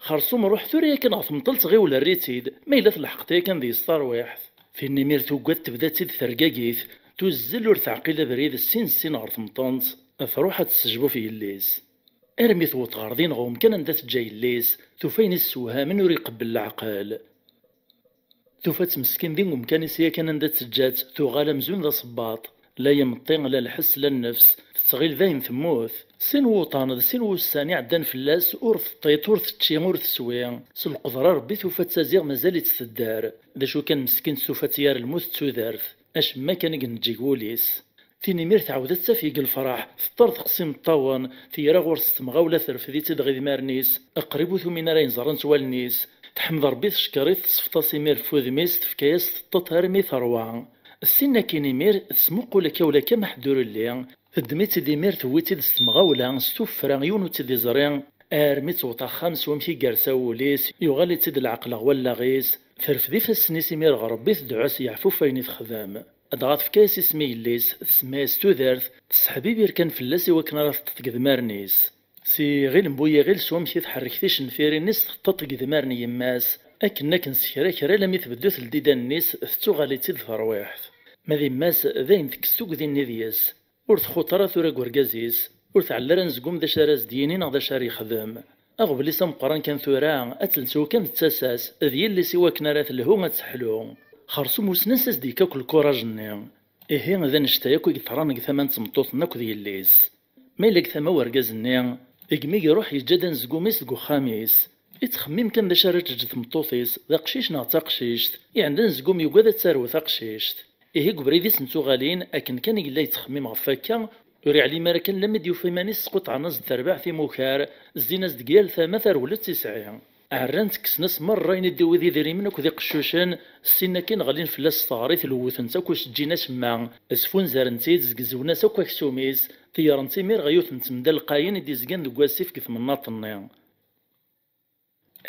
Xersum ruḥ tura yakan ɣer temṭelt, ɣiwel err-itt-id, ma yella telḥeqeḍ yakan deg-s tarwiḥt." Tin imir tugad, tebda-tt-id tergagit, tuzzel ur teɛqil abrid, sin sin ɣer temṭent, truḥ ad tessejbu f yelli-s. Armi tewweḍ ɣer din ɣum kan anda teǧǧa yelli-s, tufa ayen issewhamen ur iqebbel leɛqel. Tufa-tt meskin din umkan-is yakan anda tt-teǧǧa-tt, tuɣal amzun d asebbaṭ, la imeṭṭi, la lḥess, la nnefs, tettɣil dayen temmut. Sin wuḍan d sin wussan iɛeddan fell-as, ur teṭṭiṭ, ur tečči, ur teswi. S lqedra Rebbi tufa-tt aziɣ mazal-itt tedder. D acu kan meskint tufa-tt yar lmut d tudert, acemma kan i ineǧǧ deg wul-is. Tin imir tɛawed ad taf deg lefraḥ, teṭṭerḍeq s imeṭṭawen, tira ɣur-s temɣawla terfed-itt-id ɣer idmaren-is, qrib ur tumin ara ayen ẓrant wallen-is. Teḥmed Rebbi, teckeṛ-it, tesfeḍ-as imir f udem-is, tefka-yas teṭṭeḍ armi terwa. Ssin akkin imir tesmuqul akka ula akka ma ḥedd ur illi, teddem-itt-id imir tewwi-tt-id s temɣawla, s tuffra, yiwen ur tt-id-iẓri, armi tewweḍ axxam s wamek i yersa wul-is, yuɣal-itt-id leɛqel ɣer wallaɣ-is, terfed ifassen-is imir ɣer Rebbi, tedɛu-s yeɛfu ɣef wayen i texdem. Dɣa tefka-yas isem i yelli-s, tsemma-yas Tudert, tesseḥbibir kan fell-as i wakken ara teṭṭeḍ deg idmaren-is. Si ɣil n bu yiɣil s wamek i tḥerrek ticenfirin-is teṭṭeḍ deg idmaren n yemma-s, akken akken s kra kra almi tbeddu teldi idanen-is, tettuɣal-itt-id terwiḥt. Ma d yemma-s, dayen tekkes tugdi-nni deg-s. Ur txuṭ ara tura deg urgaz-is, ur tɛell ara anezgum d acu ara s-d-yini neɣ d acu ara yexdem. Aɣbel-is ameqqran kan tura, ad telsew kan d tasa-s, d yelli-s i wakken ara telhu ad teḥlu. Xersum wissen ansi as-d-yekka akk lkuraj-nni. Ihi, d annect-a akk i yeḍran deg tama n tmeṭṭut-nni akked yelli-s. Ma yella deg tama n urgaz-nni, deg mi iruḥ yeǧǧa-d anezgum-is deg uxxam-is. Ittxemmim kan d acu ara teǧǧ tmeṭṭut-is, d aqcic neɣ d taqcict. Iɛenda anezgum yugad ad tarew taqcict. Ihi deg ubrid-is n tuɣalin, akken kan i yella yettxemmim ɣef wakka, ur iɛlim ara kan lammi d-yufa iman-is squṭɛen-as-d tarbaɛt imukar, zzin-as-d deg yal tama, tarewla ur tt-isɛi. Ɛerran-t, kksen-as merra ayen i d-iwwi d idrimen akked iqeccucen, ssin akkin ɣlin fell-as s teɣrit, lewwten-tt akk ur s-ǧǧin acemma, sfunzaren-tt-id, zgezwen-as akk aksum-is, ṭeyyren-tt imir ɣer yiwet n temda lqayen i d-izgan deg wasif deg temnaḍt-nni.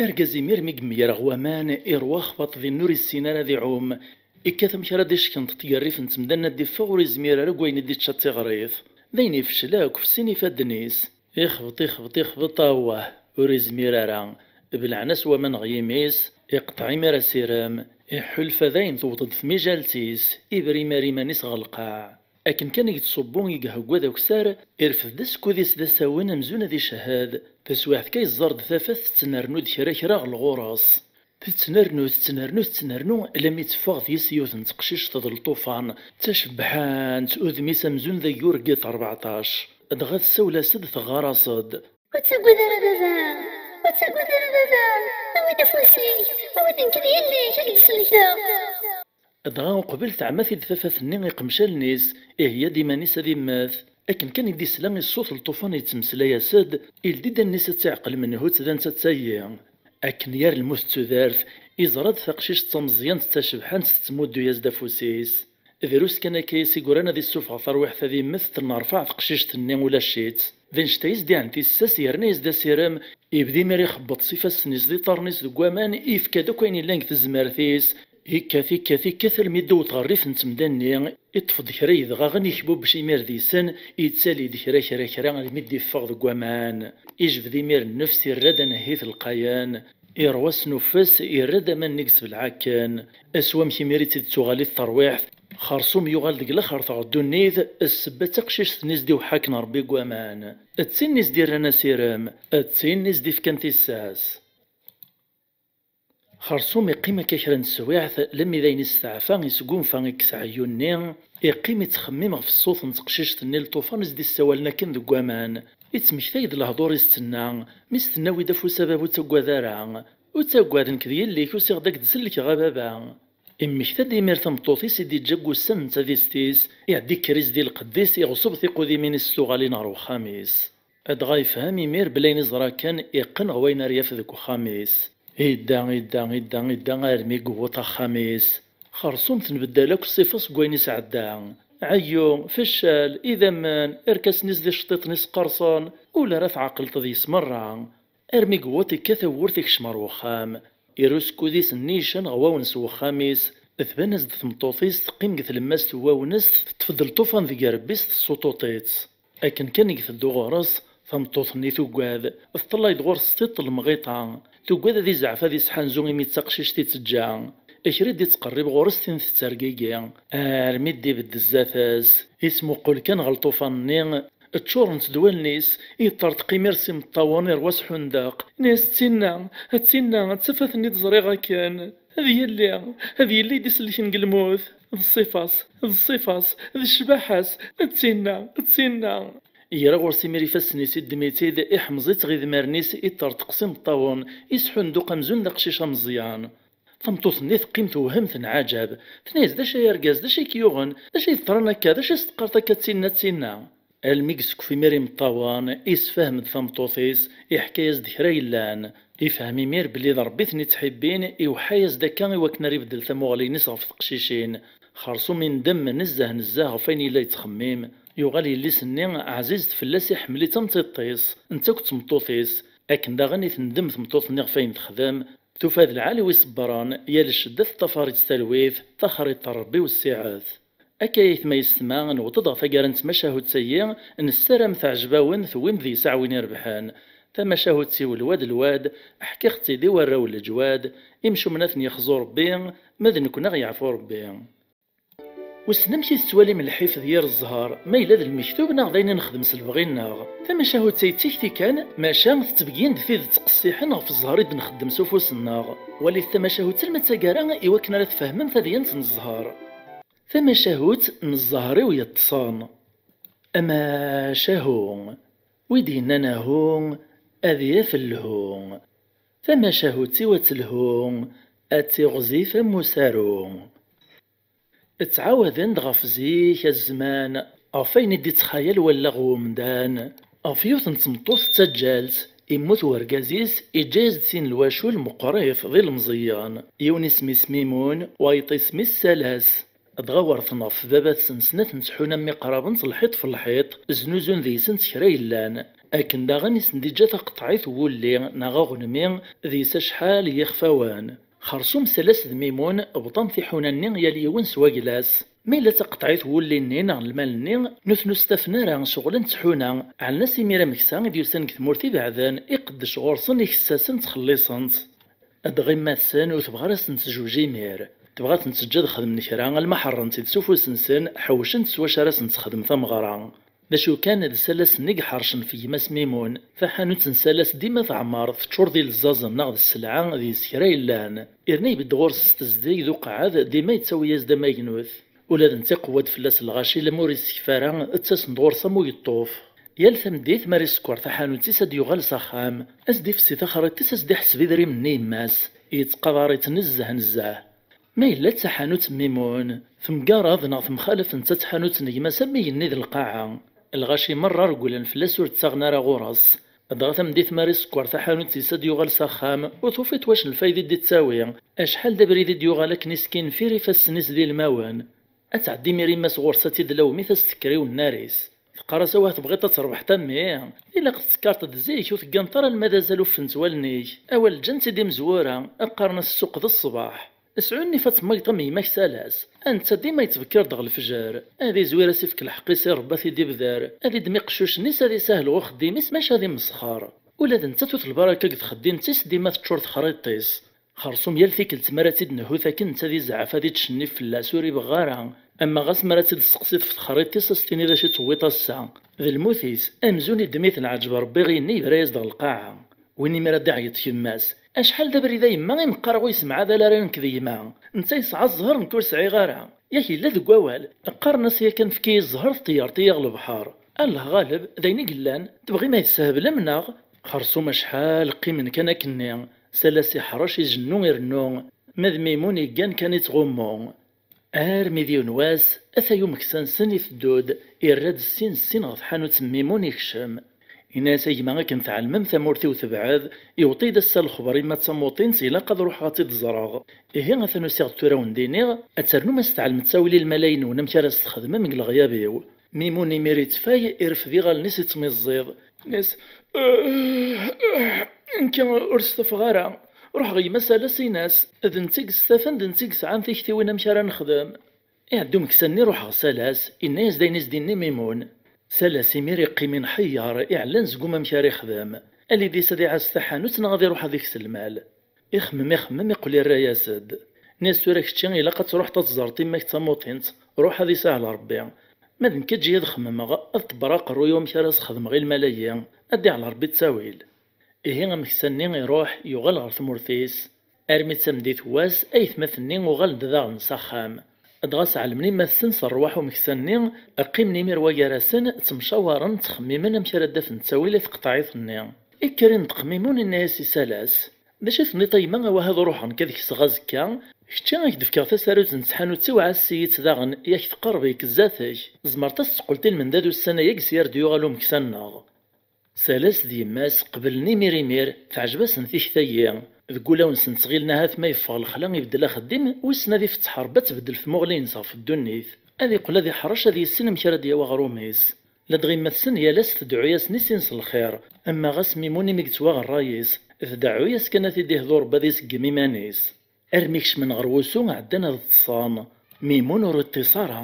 Argaz imir mi yemyar ɣer waman, iṛwa axbaṭ din ur issin ara ad iɛum. Ikkat amek ara d-ickenṭeṭ gar rrif n temda-nni ad d-iffeɣ, ur izmir ara deg wayen i d-ičča d tiɣrit. Dayen ifcel akk, fessin ifadden-is. Ixbeṭ, ixbeṭ, ixbeṭ, awah, ur izmir ara. Belɛen-as waman ɣer yimi-s, iqṭeɛ imir asirem, iḥulfa dayen tewweḍ-d tmijalt-is, ibri imir iman-is ɣer lqaɛ. Akken kan i yettṣubbu, i ihegga d akessar, irfed-d asekkud-is d asawen amzun ad icehhed. Taswiɛt kan yeẓẓar-d tafat tettnernu-d kra kra ɣer lɣur-s. Tettnernu, tettnernu, tettnernu, alammi teffeɣ deg-s yiwet n teqcict d lṭufan, d tacebḥant, udem-is amzun d ayyur n yiḍ rbeɛṭac. Dɣa tessawel-as-d, teɣɣar-as-d: "Ur ttagad ara baba, ur ttagad ara baba, awi-d afus-ik, awi-d nekk d yelli-k, ad k-d-sellkeɣ." Dɣa uqbel teɛma-t-id tafat-nni iqmec allen-is, iheyya-d iman-is ad immet. Akken kan i d-isla i ṣṣut n lṭufan yettmeslay-as-d, ildi-d allen-is ad tt-iɛqel menhu-tt d anta-tt ayi. Akken yar lmut d tudert, iẓra-d taqcict d tameẓyant d tacebḥant tettmuddu-yas-d afus-is. Drus kan akka i s-igran ad issufeɣ tarwiḥt ad immet, tennerfaɛ teqcict-nni ulac-itt. D annect-a i s-d-iɛen tissas, yerna-yas-d asirem, ibda imir ixebbeṭ s ifassen-is d iṭarren-is deg waman, ifka-d akk ayen yellan deg tezmert-is, ikkat, ikkat, ikkat almi d-iwweḍ ɣer rrif n temda-nni, iṭṭef-d kra yedɣaɣen, ikbubec imir deg-sen, ittali-d kra, kra, kra almi d-iffeɣ deg waman. Ijbed imir nnefs, irra-d anehhit lqayen, iṛwa s nufes, irra-d aman-nni yesbelɛ akken. Aswamek imir i tt-id-tuɣal i terwiḥt, xersum yuɣal deg laxert ɣer ddunit, ssebba d taqcict-nni s-d-iweḥḥa akken Ṛebbi deg waman. D tin i s-d-irran asirem, d tin i s-d-ifkan tissas. Xersum iqqim akka kra n teswiɛt, lemmi d ayen isteɛfa, isgunfa, ikkes ɛeyyu-nni, iqqim ittxemmim ɣef ṣṣut n teqcict-nni n lṭufan i s-d-issawalen akken deg waman. Ittmektay-d lehdur-is, tenna: "Mi s-tennawi-d afus a baba, ur ttaggad ara. Ur ttaggad, nekk d yelli-k, usiɣ-d ad k-d-sellkeɣ a baba." Immekta-d imir tameṭṭut-is i d-iǧǧa deg wussan netta d yessi-s, iɛeddi ikker-is di lqedd-is, iɣṣeb tiqudimin-is s tuɣalin ɣer wexxam-is. Dɣa yefhem imir belli ayen iẓra kan iqqen ɣer wayen ara yaf deg wexxam-is. Idda, idda, idda, idda armi yewweḍ axxam-is. Xersum tenbeddal akk ṣṣifa seg wayen isɛedda. Ɛeyyu, feccal, idammen, irkasen-is d iceṭṭiṭen-is qqerṣen, ula ara tɛeqleḍ deg-s merra. Armi yewweḍ ikka tawwurt ikcem ɣer wexxam. Irra uskud-is nnican ɣer wawen s wexxam-is, tban-as-d tmeṭṭut-is teqqim deg tlemmast n wawen-is, teṭṭef-d lṭufan deg irebbi-s, tessuṭuṭ-itt. Akken kan i iteddu ɣur-s, tameṭṭut-nni tugad, teṭṭalay-d ɣur-s s tiṭ n lemɣiṭa. Tugad ad izɛef ad isḥanzu imi d taqcict i d-teǧǧa. Kra i d-ittqerrib ɣur-s tin tettergigi, armi d-ibedd zdat-s. Ismuqul kan ɣer lṭufan-nni, ččurent-d wallen-is, yeṭṭerṭeq imir s imeṭṭawen, irwa s ḥundeq. Ini-as: "D tinna, d tinna, d tafat-nni d-ẓriɣ akken. D yelli, d yelli i d-isellken deg lmut. D ṣṣifa-s, d ṣṣifa-s, d ccbaḥa-s, d tinna, d tinna." Yerra ɣur-s imir ifassen-is, iddem-itt-id, iḥemẓ-itt ɣer idmaren-is, iṭṭerṭeq s imeṭṭawen, isḥunduq amzun d aqcic ameẓyan. Tameṭṭut-nni teqqim tewhem, tenɛaǧab. Tenna-yas: "D acu ay argaz? D acu ay k-yuɣen? D acu ay teḍran akka? D acu i s-teqqareḍ akka d tinna, d tinna?" Almi yessekf imir imeṭṭawen, isefhem-d tameṭṭut-is, iḥka-yas-d kra yellan. Ifhem imir belli d Ṛebbi i ten-ittḥibbin, iweḥḥa-yas-d akka i wakken ara ibeddel tamuɣli-ines ɣef teqcicin. Xersum indem nezzeh nezzeh ɣef wayen yella yettxemmim. Yuɣal yelli-s-nni ɛzizet fell-as, iḥemmel-itt am tiṭ-is, netta akked tmeṭṭut-is. Akken daɣen i tendem tmeṭṭut-nni ɣef wayen texdem, tufa d lɛali wi ṣebbren, yal ccedda teṭṭafar-itt talwit, taxriṭ n Ṛebbi wessiɛet. Akka aytma yessetma, newweḍ-d ɣer taggara n tmacahut-agi, nessaram teɛjeb-awen, tewwim deg-s aɛwin irebḥen. Tamacahut-iw lwad lwad, ḥkiɣ-tt-id i warraw n leǧwad, imcumen ad ten-yexzu Ṛebbi, ma d nekkni ad ɣ-yeɛfu Ṛebbi. Wissen amek i tettwalim lḥif d yir zzher, ma yella d lmektub neɣ d ayen i nexdem s lebɣi-nneɣ? Tamacahut-a d tikti kan, maca tettbeggiyen-d tidet qessiḥen ɣef zzher i d-nxeddem s ufus-nneɣ. Walit tamacahut alma d taggara i wakken ara tfehmem tadyant n zzher. Tamacahut n zzher-iw yeṭṭsen. Amacahu, wi d-yennan ahu, ad yaf lhu. Tamacahut-iw ad telhu, ad tiɣzif am usaru. Ttɛawaden-d ɣef zik, a zzman, ɣef wayen i d-ittxayal wallaɣ n umdan, ɣef yiwet n tmeṭṭut d taǧǧalt, immut wergaz-is, iǧǧa-yas-d tin n lwacul meqqrit d ilemẓiyen, yiwen isem-is Mimun, wayeṭ isem-is Salas. Dɣa werten ɣef baba-tsen snat n tḥuna mmi qraben-tt lḥiṭ f lḥiṭ, znuzun deg-sent kra yellan. Akken daɣen i sen-d-iǧǧa taqeṭɛit n wulli neɣ aɣenmi, deg-s acḥal n yixfawen. Xersum Salas d Mimun bḍan tiḥuna-nni yal yiwen s wagla-s. Ma yella d taqeṭɛit n wulli-nni neɣ n lmal-nni, nutni ur s-tafen ara, ceɣlen tḥuna, ɛellen-as imir ameksa i d-yusan deg tmurt ibeɛden, iqeddec ɣur-sen, ikess-asen, ttxelliṣen-tt. Dɣa yemma-tsen ur tebɣi ara ad sen-tezweǧ imir. Tebɣa ad ten-teǧǧ ad xedmen kra, alma ḥerren-tt-id s ufus-nsen, ḥewcen-tt s wacu ara sen-texdem tameɣra. D acu kan, d Salas-nni i iḥercen ɣef gma-s Mimun. Taḥanut n Salas dima teɛmer, teččur d ilezzazen neɣ d sselɛa, deg-s kra yellan. Irna ibedd ɣur-s s tezdeg d uqeɛɛed, dima yettawi-yas-d amaynut. Ula d netta iqewwa-d fell-as lɣaci, lemmer ur isekfa ara, ttasen-d ɣur-s am uyeṭṭuf. Yal tameddit, mi ara isekker taḥanut-is, ad d-yuɣal s axxam, ad s-d-ifessi taxriṭ-is, ad s-d-iḥseb idrimen n yemma-s. Yettqadar-itt nezzeh nezzeh. Ma yella d taḥanut n Mimun, temgarad neɣ temxalaf netta d tḥanut n gma-s am igenni d lqaɛa. Lɣaci merra regglen fell-as, ur ttaɣen ara ɣur-s. Dɣa tameddit mi ara isekker taḥanut-is ad d-yuɣal s axxam, ur tufiḍ wac n lfayda i d-ittawi. Acḥal d abrid i d-yuɣal akken iskinfir ifassen-is d ilmawen. Ad tɛeddi imir yemma-s ɣur-s ad tt-id-lawem i tas tekker i unnar-is. Teqqar-as: "Awah, tebɣiḍ ad terbeḥ a mmi? Ilaq tettekkareḍ-d zik, ur tegganeḍ ara alma d azal uffent wallen-ik." Awal ǧǧan-tt-id imezwura, qqaren-as ssuq d ṣṣbeḥ. Sɛu nnif ad temmageḍ am gma-k Salas. A netta dima yettbekkir-d ɣer lefjer. Ad izwir ad s-ifk lḥeqq-is i Rebbi ad t-id-ibder. Ad iddem iqeccucen-is ad isahel ɣer uxeddim-is maca ad imesxer. Ula d nettat ur telbi ara akka deg txeddimt-is, dima teččur texriṭ-is. Xersum yal tikkelt mi ara tt-id-nhut akken netta ad izɛef ad ittcennif fell-as ur ibeɣɣ ara. Ama ɣas mi ara tt-id-testeqsiḍ ɣef texriṭ-is ad s-tiniḍ acu tewwiḍ ass-a. D lmut-is, amzun iddem-it lɛeǧb Rebbi ɣer yigenni yebra-yas-d ɣer lqaɛa. Win imi ara d-iɛeyyeḍ yemma-s, Acḥal d abrid a yemma i m-qqareɣ ur yessemɛadal ara nekk d gma. Netta yesɛa zzher, nekk ur sɛiɣ ara. Yak yella deg wawal. Qqaren-as yakan efk-iyi zzher, tṭeyyreḍ-iyi ɣer lebḥer. Allah ɣaleb, d ayen i yellan. Tebɣim ad yi-tesheblem neɣ? Xersum acḥal qqimen kan akkenni. Salas iḥrec, ijennu irennu. Ma d Mimun yeggan kan ittɣummu. Armi d yiwen wass, atay umeksa-nsen iteddu-d, irra-d ssin ssin ɣer tḥanut n Mimun, ikcem. Yenna-yas: "A gma, akken tɛelmem, tamurt-iw tebɛed, iwweḍ-iyi-d ass-a lexber i ma d tamuṭint, ilaq ad ruḥeɣ ad tt-id-ẓreɣ. Ihi atan usiɣ-d tura ad wen-d-iniɣ, ad ternum ad s-tɛelmem ttawil i lmala-inu, amek ara s-txedmem deg leɣyab-iw." Mimun imir ittfay, irfed iɣallen-is, ittmiẓẓiḍ. Yenna-yas: "Nekki ur stufaɣ ara. Ruḥeɣ gma-s ala s-ines. D netta i yestafen, d netta i yesɛan tiktiwin amek ara nexdem." Iɛedda umeksa-nni, ruḥeɣ s-alas, inna-yas-d ayen i s-d-inni Mimun. S-alas imir iqqim inḥeyyer, iɛellan seg uma amek ara ixdem. Alidis ad iɛas taḥanut neɣ ad iruḥ ad ikes lmal. Ixemmem, ixemmem, iqqel irra-yas-d. Nni-as: "Tura kečči ilaq ad truḥeḍ ad teẓreḍ imma-k d tamuṭint, ruḥ ad isahel Rebbi. Ma d nekk, eǧǧ-iyi ad xemmemeɣ, ad ṭebbeṛ aqerruy-iw amek ara s-xedmeɣ i lmal-agi, ad d-iɛel Rebbi ttawil." Ihi ameksa-nni iruḥ, yuɣal ɣer tmurt-is. Armi d tameddit n wass, aytmaten-nni uɣalen-d daɣen s axxam. Dɣa sɛelmen imma-tsen s rrwaḥ umeksa-nni, qqimen imir wagar-asen, ttemcawaren, ttxemmimen amek ara d-afen ttawil i tqeṭɛit-nni. Ikker inṭeq Mimun, inna-yas i Salas: "D acu i tenniḍ a yemma, a waha ad ruḥeɣ nekk ad kseɣ azekka? Kečči ad k-d-fkeɣ tasarut n tḥanut-iw, ɛass-iyi-tt daɣen, yak tqerreb-ik zdat-k. Tzemreḍ ad s-teqqleḍ i lmendad ussan-agi sya ar d-yuɣal umeksa-nneɣ." Salas d yemma-s qeblen imir imir, teɛjeb-asen tikta-agi. Deg wulawen-nsen ttɣilen ahat ma yeffeɣ lexla ibeddel axeddim, wissen ad ifetteḥ Rebbi ad tbeddel tmuɣli-ines ɣef ddunit. Ad iqqel ad iḥrec, ad yissin amek ara d-yawi aɣrum-is. Ladɣa yemma-tsen yal ass tdeɛɛu-yasen i sin s lxir, ama ɣas Mimun imi yettwaɣ ṛṛay-is, tdeɛɛu-yas kan ad t-id-ihdu Rebbi ad iseggem iman-is. Armi kecmen ɣer wusu, ɛeddan ad ṭṭsen. Mimun ur iṭṭis ara.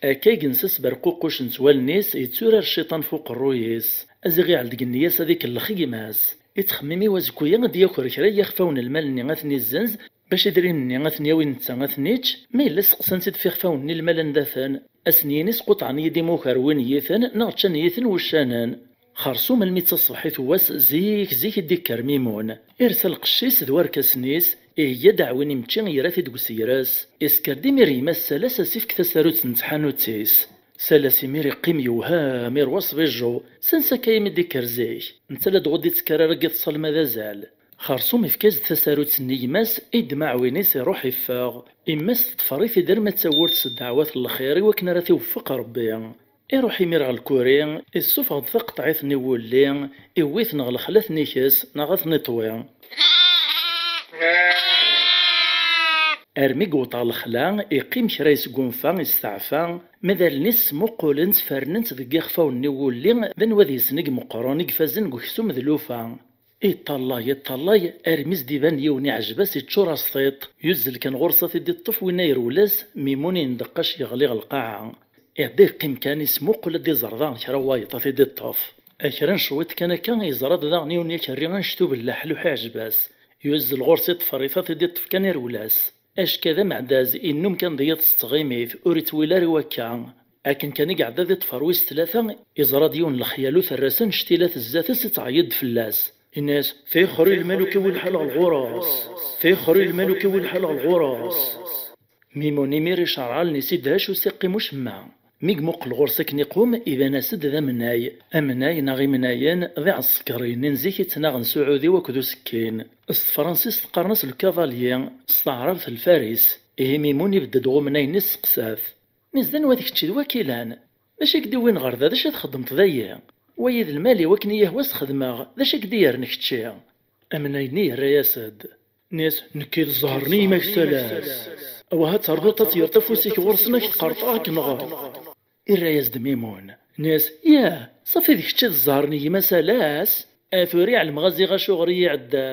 Akka i yensa s berququc n wallen-is, yetturar cciṭan f uqerruy-is. Aziɣ iɛel deg nneyya-s ad ikellex gma-s. Ittxemmim i wazekku-ya ad d-yaker kra n yixfawen n lmal-nni ad ten-izzenz, bac idrimen-nni ad ten-yawi netta ad ten-ičč, ma yella steqsan-tt-id f ixfawen-nni n lmal anda-ten, ad sen-yini squṭɛen-iyi-d imukar, wwin-iyi-ten neɣ ččan-iyi-ten wuccanen. Xersum almi d taṣebḥit n wass, zik zik i d-ikker Mimun. Irsa lqecc-is d warkasen-is, iheyya-d aɛwin imečči, yerra-t-id deg usegres. Isker-d imir gma-s Salas ad s-ifk tasarut n tḥanut-is. Salas imir iqqim yewhem, irwa s bijju. Sens akka imi d-ikker zik. Netta la d-ɣur d-ittaker ara deg iḍes alma d azal. Xersum ifka-as-d tasarut-nni gma-s, iddem aɛwin-is, iruḥ iffeɣ. Imma-s teṭṭfer-it-id arma d tawwurt s ddeɛwat n lxir i wakken ara t-iweffeq Rebbi. Iruḥ imir ɣer lkuri, issufeɣ-d taqeṭɛit-nni n wulli, iwwi-t neɣ lexla ad ten-ikes neɣ ad ten-iṭwi. Armi yewweḍ ɣer lexla, iqqim kra yesgunfa, isteɛfa, ma d allen-is smuqqulen-tt, fernen-tt deg yixfawen-nni n wulli, d anwa deg-sen i imeqqren, i ifazen deg uksum d lufa. Iṭṭallay, iṭṭallay, armi s-d-iban yiwen iɛjeb-as, iččur-as tiṭ, yuzzel kan ɣur-s ad t-id-iṭṭef, winna yerwel-as, Mimun indeqqac yeɣli ɣer lqaɛa. Iɛedda yeqqim kan, ismuqul ad d-iẓer daɣen kra n wayeḍ ad t-id-iṭṭef. Kra n cwiṭ kan akka, yeẓra-d daɣen yiwen yakerri anect ubellaḥluḥ iɛjeb-as. Yuzzel ɣur-s, iṭṭfer-it ad t-id-iṭṭef kan, irwel-as. Acka d ameɛdaz, innum kan d yiḍ s tɣimit, ur ittwil ara i wakka. Akken kan i iɛedda di ṭṭfer wis tlata, iẓra-d yiwen n lexyalu terra-s annect-ila tezza-t-s, ittɛeyyiḍ-d fell-as. Inna-as: "Tixer i lmal ur k-iwwi lḥal ɣer ɣur-s! Tixer i lmal ur k-iwwi lḥal ɣer ɣur-s!" Mimun imir icerreɛ allen-is, idhec, ur s-iqqim ucemma. Mi imuqel ɣur-s akken iqum, iban-as-d d amnay. Amnay neɣ imnayen d iɛesker-nni n zik ittnaɣen s uɛudiw akked usekkin. S tefransist qqaren-as le cavalier, s taɛrabt lfaris. Ihi Mimun ibedd-d ɣer umnay-nni, isteqsa-t. Nni-as: "D anwa d kečči d wakilan? D acu i k-d-iwwin ɣer da? D acu i txeddmeḍ dayi? Wayi d lmal-iw, akken i yi-ihwa s-xedmeɣ. D acu i k-d-yerren kečči?" Amnay-nni yerra-yas-d. Nni-as: "Nekki d zzher-nni n yemma-k Salas. Awah ad ternuḍ ad teɣreḍ afus-ik ɣur-sen, ad k-t-qerṭeɣ ad k-nɣeɣ." Irra-yas-d Mimun. Nni-as: "Yah, ṣafi d kečč i d zzher n gma-s Salas? A tura i ɛelmeɣ a ziɣ acuɣer i yi-iɛedda.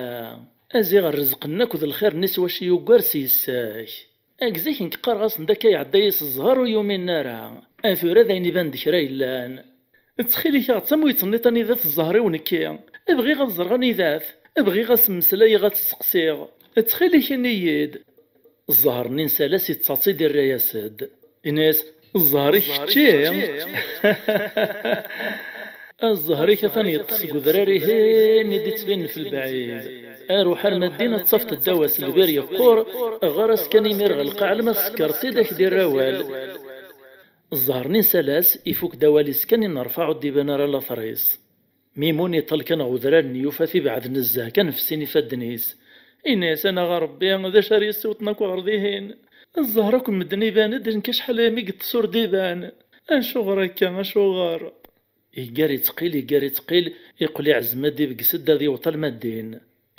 A ziɣ rrezq-nni akked lxir-nni s wacu yuggar s yes-k. Agzik nekk qqareɣ-asen-d akka iɛedda-yi s zzher ur yuminen ara. A tura d ayen iban d kra yellan. Ttxil-k a ɣ-tt am wi ttnniṭ anida-t zzher-iw nekki. Bɣiɣ ad ẓreɣ anida-t. Bɣiɣ ad s-mmeslayeɣ, ad t-steqsiɣ. Ttxil-k ini-yi-d." Zzher-nni n Salas ittaṭ-id, irra-yas-d. Inna-yas: "Zzher-ik kečči? A zzher-ik atan yeṭṭes deg udrar-ihin i d-ittbinen f lbɛid. Aruḥ arma ddin ad tafeḍ ddaw-as lbir yeqqur, ɣer-as kan imir ɣer lqaɛa ma tsekkeṛ-tt-id ak-d-irr awal. Zzher-nni nsal-as, ifuk-d awal-is kan innerfaɛ ur d-iban ara later-is. Mimun iṭal kan ɣer udrar-nni yufa-t ibɛed nezzeh kan ɣef sin ifadden-is. Ini-as, anaɣ a Rebbi, d acu ara yessiwṭen akk ɣer dihin? Zzher akk medden iban-d, nekk acḥal aya mi yeṭṭes ur d-iban. Acuɣer akka, acuɣer? Iggar ittqil, iggar ittqil, iqqel iɛzem ad ibges-d ad iwṭel ma ddin.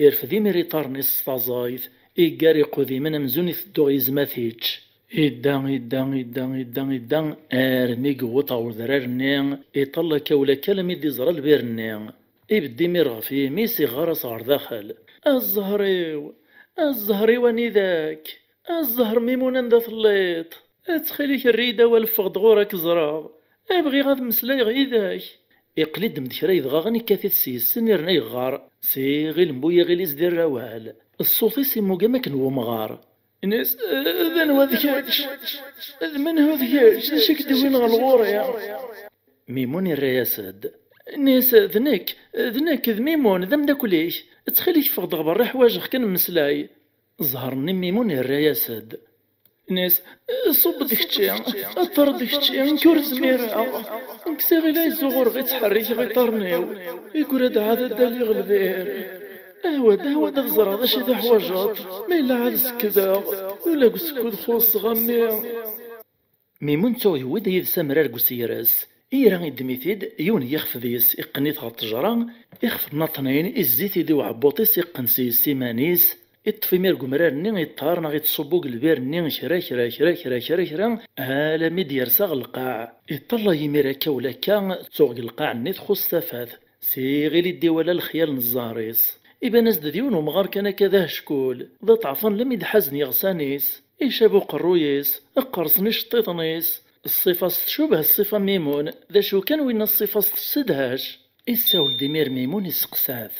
Irfed imir iṭarren-is s taẓayt, iggar iqudimen amzun iteddu yezma tičč. Idda, idda, idda, idda, idda, armi yewweḍ ɣer udrar-nni, iṭall akka ula akka alammi d-iẓra lbir-nni. Ibedd imir ɣef yimi-s, iɣɣar-as ɣer daxel. A zzher-iw! A zzher-iw anida-k? A zzher Mimun, anda telliḍ? Ttxil-k err-iyi-d awal, ffeɣ-d ɣur-k ẓreɣ. Bɣiɣ ad mmeslayeɣ yid-k. Iqqel-id-d kra yedɣaɣen, ikkat-it s yes-sen irna yeɣɣar s iɣil n bu yiɣil-is d irr awal. Ṣṣut-is immug am akken n wemɣar. Ini-as, d anwa d kečč? D menhu d kečč? D acu i k-d-iwin ɣer ɣur-i? Mimun irra-yas-d. Ini-as, d nekk, d nekk, d Mimun, d ameddakel-ik. Ttxil-k ffeɣ-d ɣer berra, ḥwajeɣ kan mmeslay. Zzher-nni n Mimun irra-yas-d. Ini-as, ṣubb-d kečči, ṭṭer-d kečči, nekk ur zmireɣ. Nekk s iɣil ay zuɣureɣ i ttḥerrikeɣ iṭarren-iw. Iggra-d ɛad ad d-aliɣ lbir. Awa-d, awa-d ad ẓreɣ d acu i teḥwajeḍ. Ma yella ad sekkdeɣ, ula deg usekkud xuṣṣeɣ a mmi. Mimun tuɣ yewwi-d yid-s amrar deg usegres. Ira iddem-it-id, yiwen n yixef deg-s, iqqen-it ɣer ṭṭejra, ixef nnaṭnin, izzi-t-id i uɛebbuṭ-is, iqqen s yes iman-is, iṭṭef imir deg umrar-nni, iṭṭar neɣ ittṣubbu deg lbir-nni, kra, kra, kra, kra, kra, kra, alammi d-yersa ɣer lqaɛ. Iṭṭalay imir akka ula akka, tuɣ deg lqaɛ-nni txuṣṣ tafat. S iɣil i d-iwala lexyal n zzher-is. Iban-as-d d yiwen umɣar kan akka d aheckkul, d aṭeɛfan lammi d-ḥazen yeɣsan-is. Icab uqerruy-is, qqersen iceṭṭiḍen-is. Ṣṣifa-s tcubeh ṣṣifa n Mimun, d acu kan winna ṣṣifa-s tessedhac. Issawel-d imir Mimun, isteqsa-t.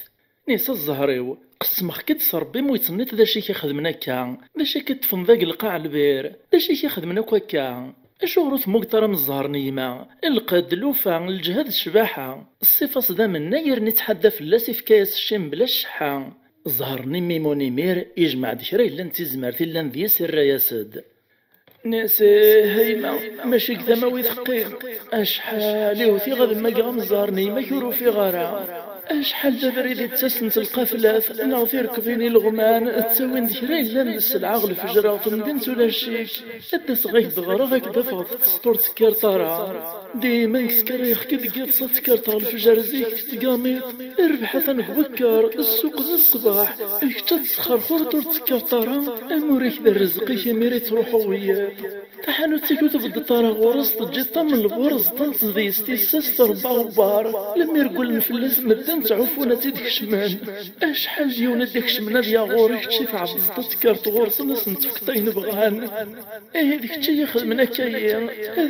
Ini-as, a zzher-iw, qessmeɣ-k-id s Rebbi, ma ur yettnniḍ d acu i k-ixedmen akka? D acu i k-iṭṭfen da deg lqaɛ lbir? D acu i k-ixedmen akk akka? Acuɣer ur temmugeḍ ara am zzher n yemma? Lqedd, lufa, lǧehd d ccbaḥa. Ṣṣifa-s d amennay, irni ittḥadda fell-as, ifka-yas cci mebla cceḥḥa. Zzher-nni n Mimun imir, ijmeɛ-d kra yellan d tizmert i llan deg-s, irra-yas-d. Nnas, eh, a yemma, mačči deg tama-w i teqqim. Acḥal i wtiɣ ad mmageɣ am zzher n yemma-k ur ufiɣ ara. Acḥal d abrid i ttasent lqaflat neɣ tirekbin ileɣman, ttawin-d kra yellan d sselɛa ɣer lefjer ɣer temdint ulac-ik. Ad d-aseɣ ad ak-d-ɣreɣ, ad k-d-afeɣ teṭṭseḍ ur tekkireḍ ara. Dima nekk skaryaɣ-k-id deg yiḍes ad tekkreḍ ɣer lefjer zik tettgamiḍ. Rrbeḥ atan deg wekker, ssuq d ṣṣbeḥ. Kečč ad tesxerxureḍ ur tekkireḍ ara. Amur-ik d rrezq-ik imir i ttruḥu wiyiḍ. Taḥanut-ik ur tbeddeḍ ara ɣur-s, teǧǧiḍ-tt am lberẓ, ṭṭant deg-s tissas, trebba aɣebbar. Lemmer ggullen fell-as medden, ttɛuffun ad tt-id-kecmen. Acḥal d yiwen ad d-ikecmen ad yaɣ ɣur-k, kečč i tɛebdeḍ ad tekkreḍ ɣur-sen, ad sen-tefkeḍ ayen bɣan. Ihi d kečč i yi-xedmen akka-yi,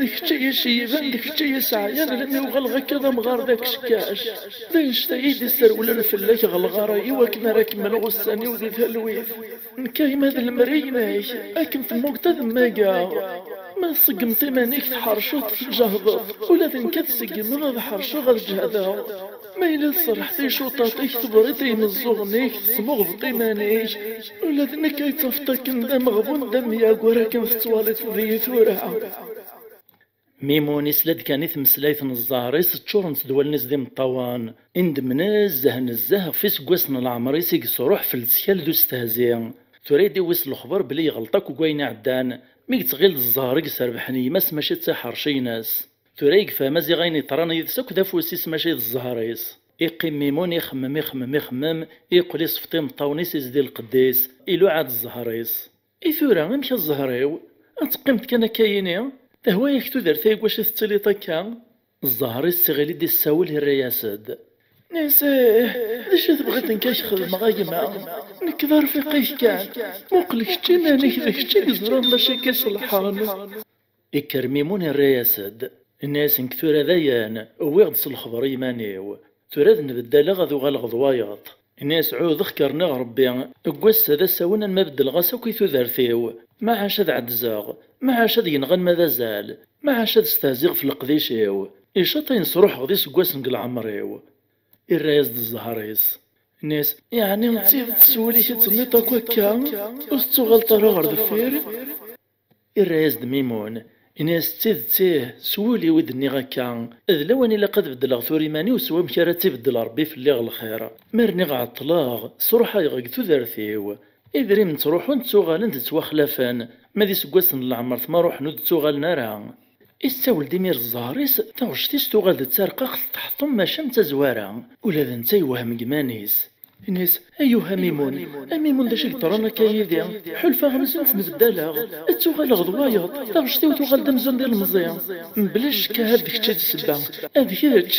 d kečč i yi-ceyben, d kečč i yi-sseɛyan, lemmi uɣaleɣ akka d amɣar d akeckac. D annect-a i d-isserwlen fell-ak ɣer lɣara-iw akken ara kemmleɣ ussan-iw di talwit. Nekk a yemma d lemri-inek, akken temmugeḍ ad mmageɣ. Ma tṣeggmeḍ iman-ik tḥerceḍ, tǧehdeḍ, ula d nekk ad seggmeɣ ad ḥerceɣ ad ǧehdeɣ. Ma yella tserrḥeḍ i icuṭaṭ-ik, tebriḍ i yimeẓẓuɣen-ik, tesmuɣbeḍ iman-ik, ula d nekk ay tafeḍ akken d ameɣbun d amyagur akken tettwaliḍ deg-i tura. Mimun isla-d kan i tmeslayt n zzher-is ččurent-d wallen-is d imeṭṭawen. Indem nezzeh nezzeh ɣef iseggasen n leɛmer-is i yesruḥ f lettkal d ustehzi. Tura i d-iwwi s lexber belli yeɣleṭ akk deg wayen iɛeddan, mi yettɣil d zzher i iserbeḥen yemma-s mačči d tiḥerci-ines. Tura i yefhem Maziɣ ayen yeḍran yid-s akk d afus-is mačči d zzher-is. Iqqim Mimun ixemmem, ixemmem, ixemmem, iqqel isfeḍ imeṭṭawen-is, izdi lqedd-is, iluɛa-d zzher-is. I tura, amek a zzher-iw? Ad teqqimeḍ kan akka yini? Tehwa-yak tudert-a deg wacu tettiliḍ akka? Zzher-is s iɣil i d-issawel, irra-yas-d. Nis, eh, d acu tebɣiḍ nekk ad k-xedmeɣ a gma? Nekk d arfiq-ik kan. Muqel kečč iman-ik, d kečč i yeẓran d acu i k-iṣelḥen. Ikker Mimun irra-yas-d. Inna-yas, nekk tura dayen, wwiɣ-d s lexber i yiman-iw. Tura ad nbeddaleɣ, ad uɣaleɣ d wayeḍ. Ini-as, ɛuhdeɣ-k rniɣ Rebbi, deg wass-a d asawen alma beddleɣ-as akk i tudert-iw. Maɛac ad ɛeddzeɣ, maɛac ad yenɣ alma d azal, maɛac ad stehziɣ f leqdic-iw. Icaṭ ayen sruḥeɣ d iseggasen deg leɛmer-iw. Irra-yas-d zzher-is. Inna-yas: "Yeɛni d tidet s wul-ik i d-tenniḍ akk akka, ur tettuɣaleḍ ara ɣer deffir?" Irra-yas-d Mimun, inna-yas: "D tidet, ih, s wul-iw i d-nniɣ akka. D lawan ilaq ad beddleɣ tura iman-iw s wamek ara tt-ibeddel Ṛebbi fell-i ɣer lxir. Ma rniɣ ɛeṭṭleɣ, sṛuḥayeɣ deg tudert-iw. Idrimen ttṛuḥun ttuɣalen-d ttwaxlafen, ma d iseggasen n leɛmer-t ma ruḥen ur d-ttuɣalen ara." Issawel-d imir d zzher-is, taɣect-is tuɣal d tarqaqt teḥṭem maca am tazwara, ula d netta yewhem deg iman-is. Inna-yas: "Ayuha Mimun, a Mimun, d acu i yeḍran akka yid-i? Ḥulfaɣ amzun ttnbeddaleɣ, ttuɣaleɣ d wayeḍ, taɣect-iw tuɣal d amzun d ilemẓi. Mebla ccek ahat d kečč i d ssebba, ad kečč.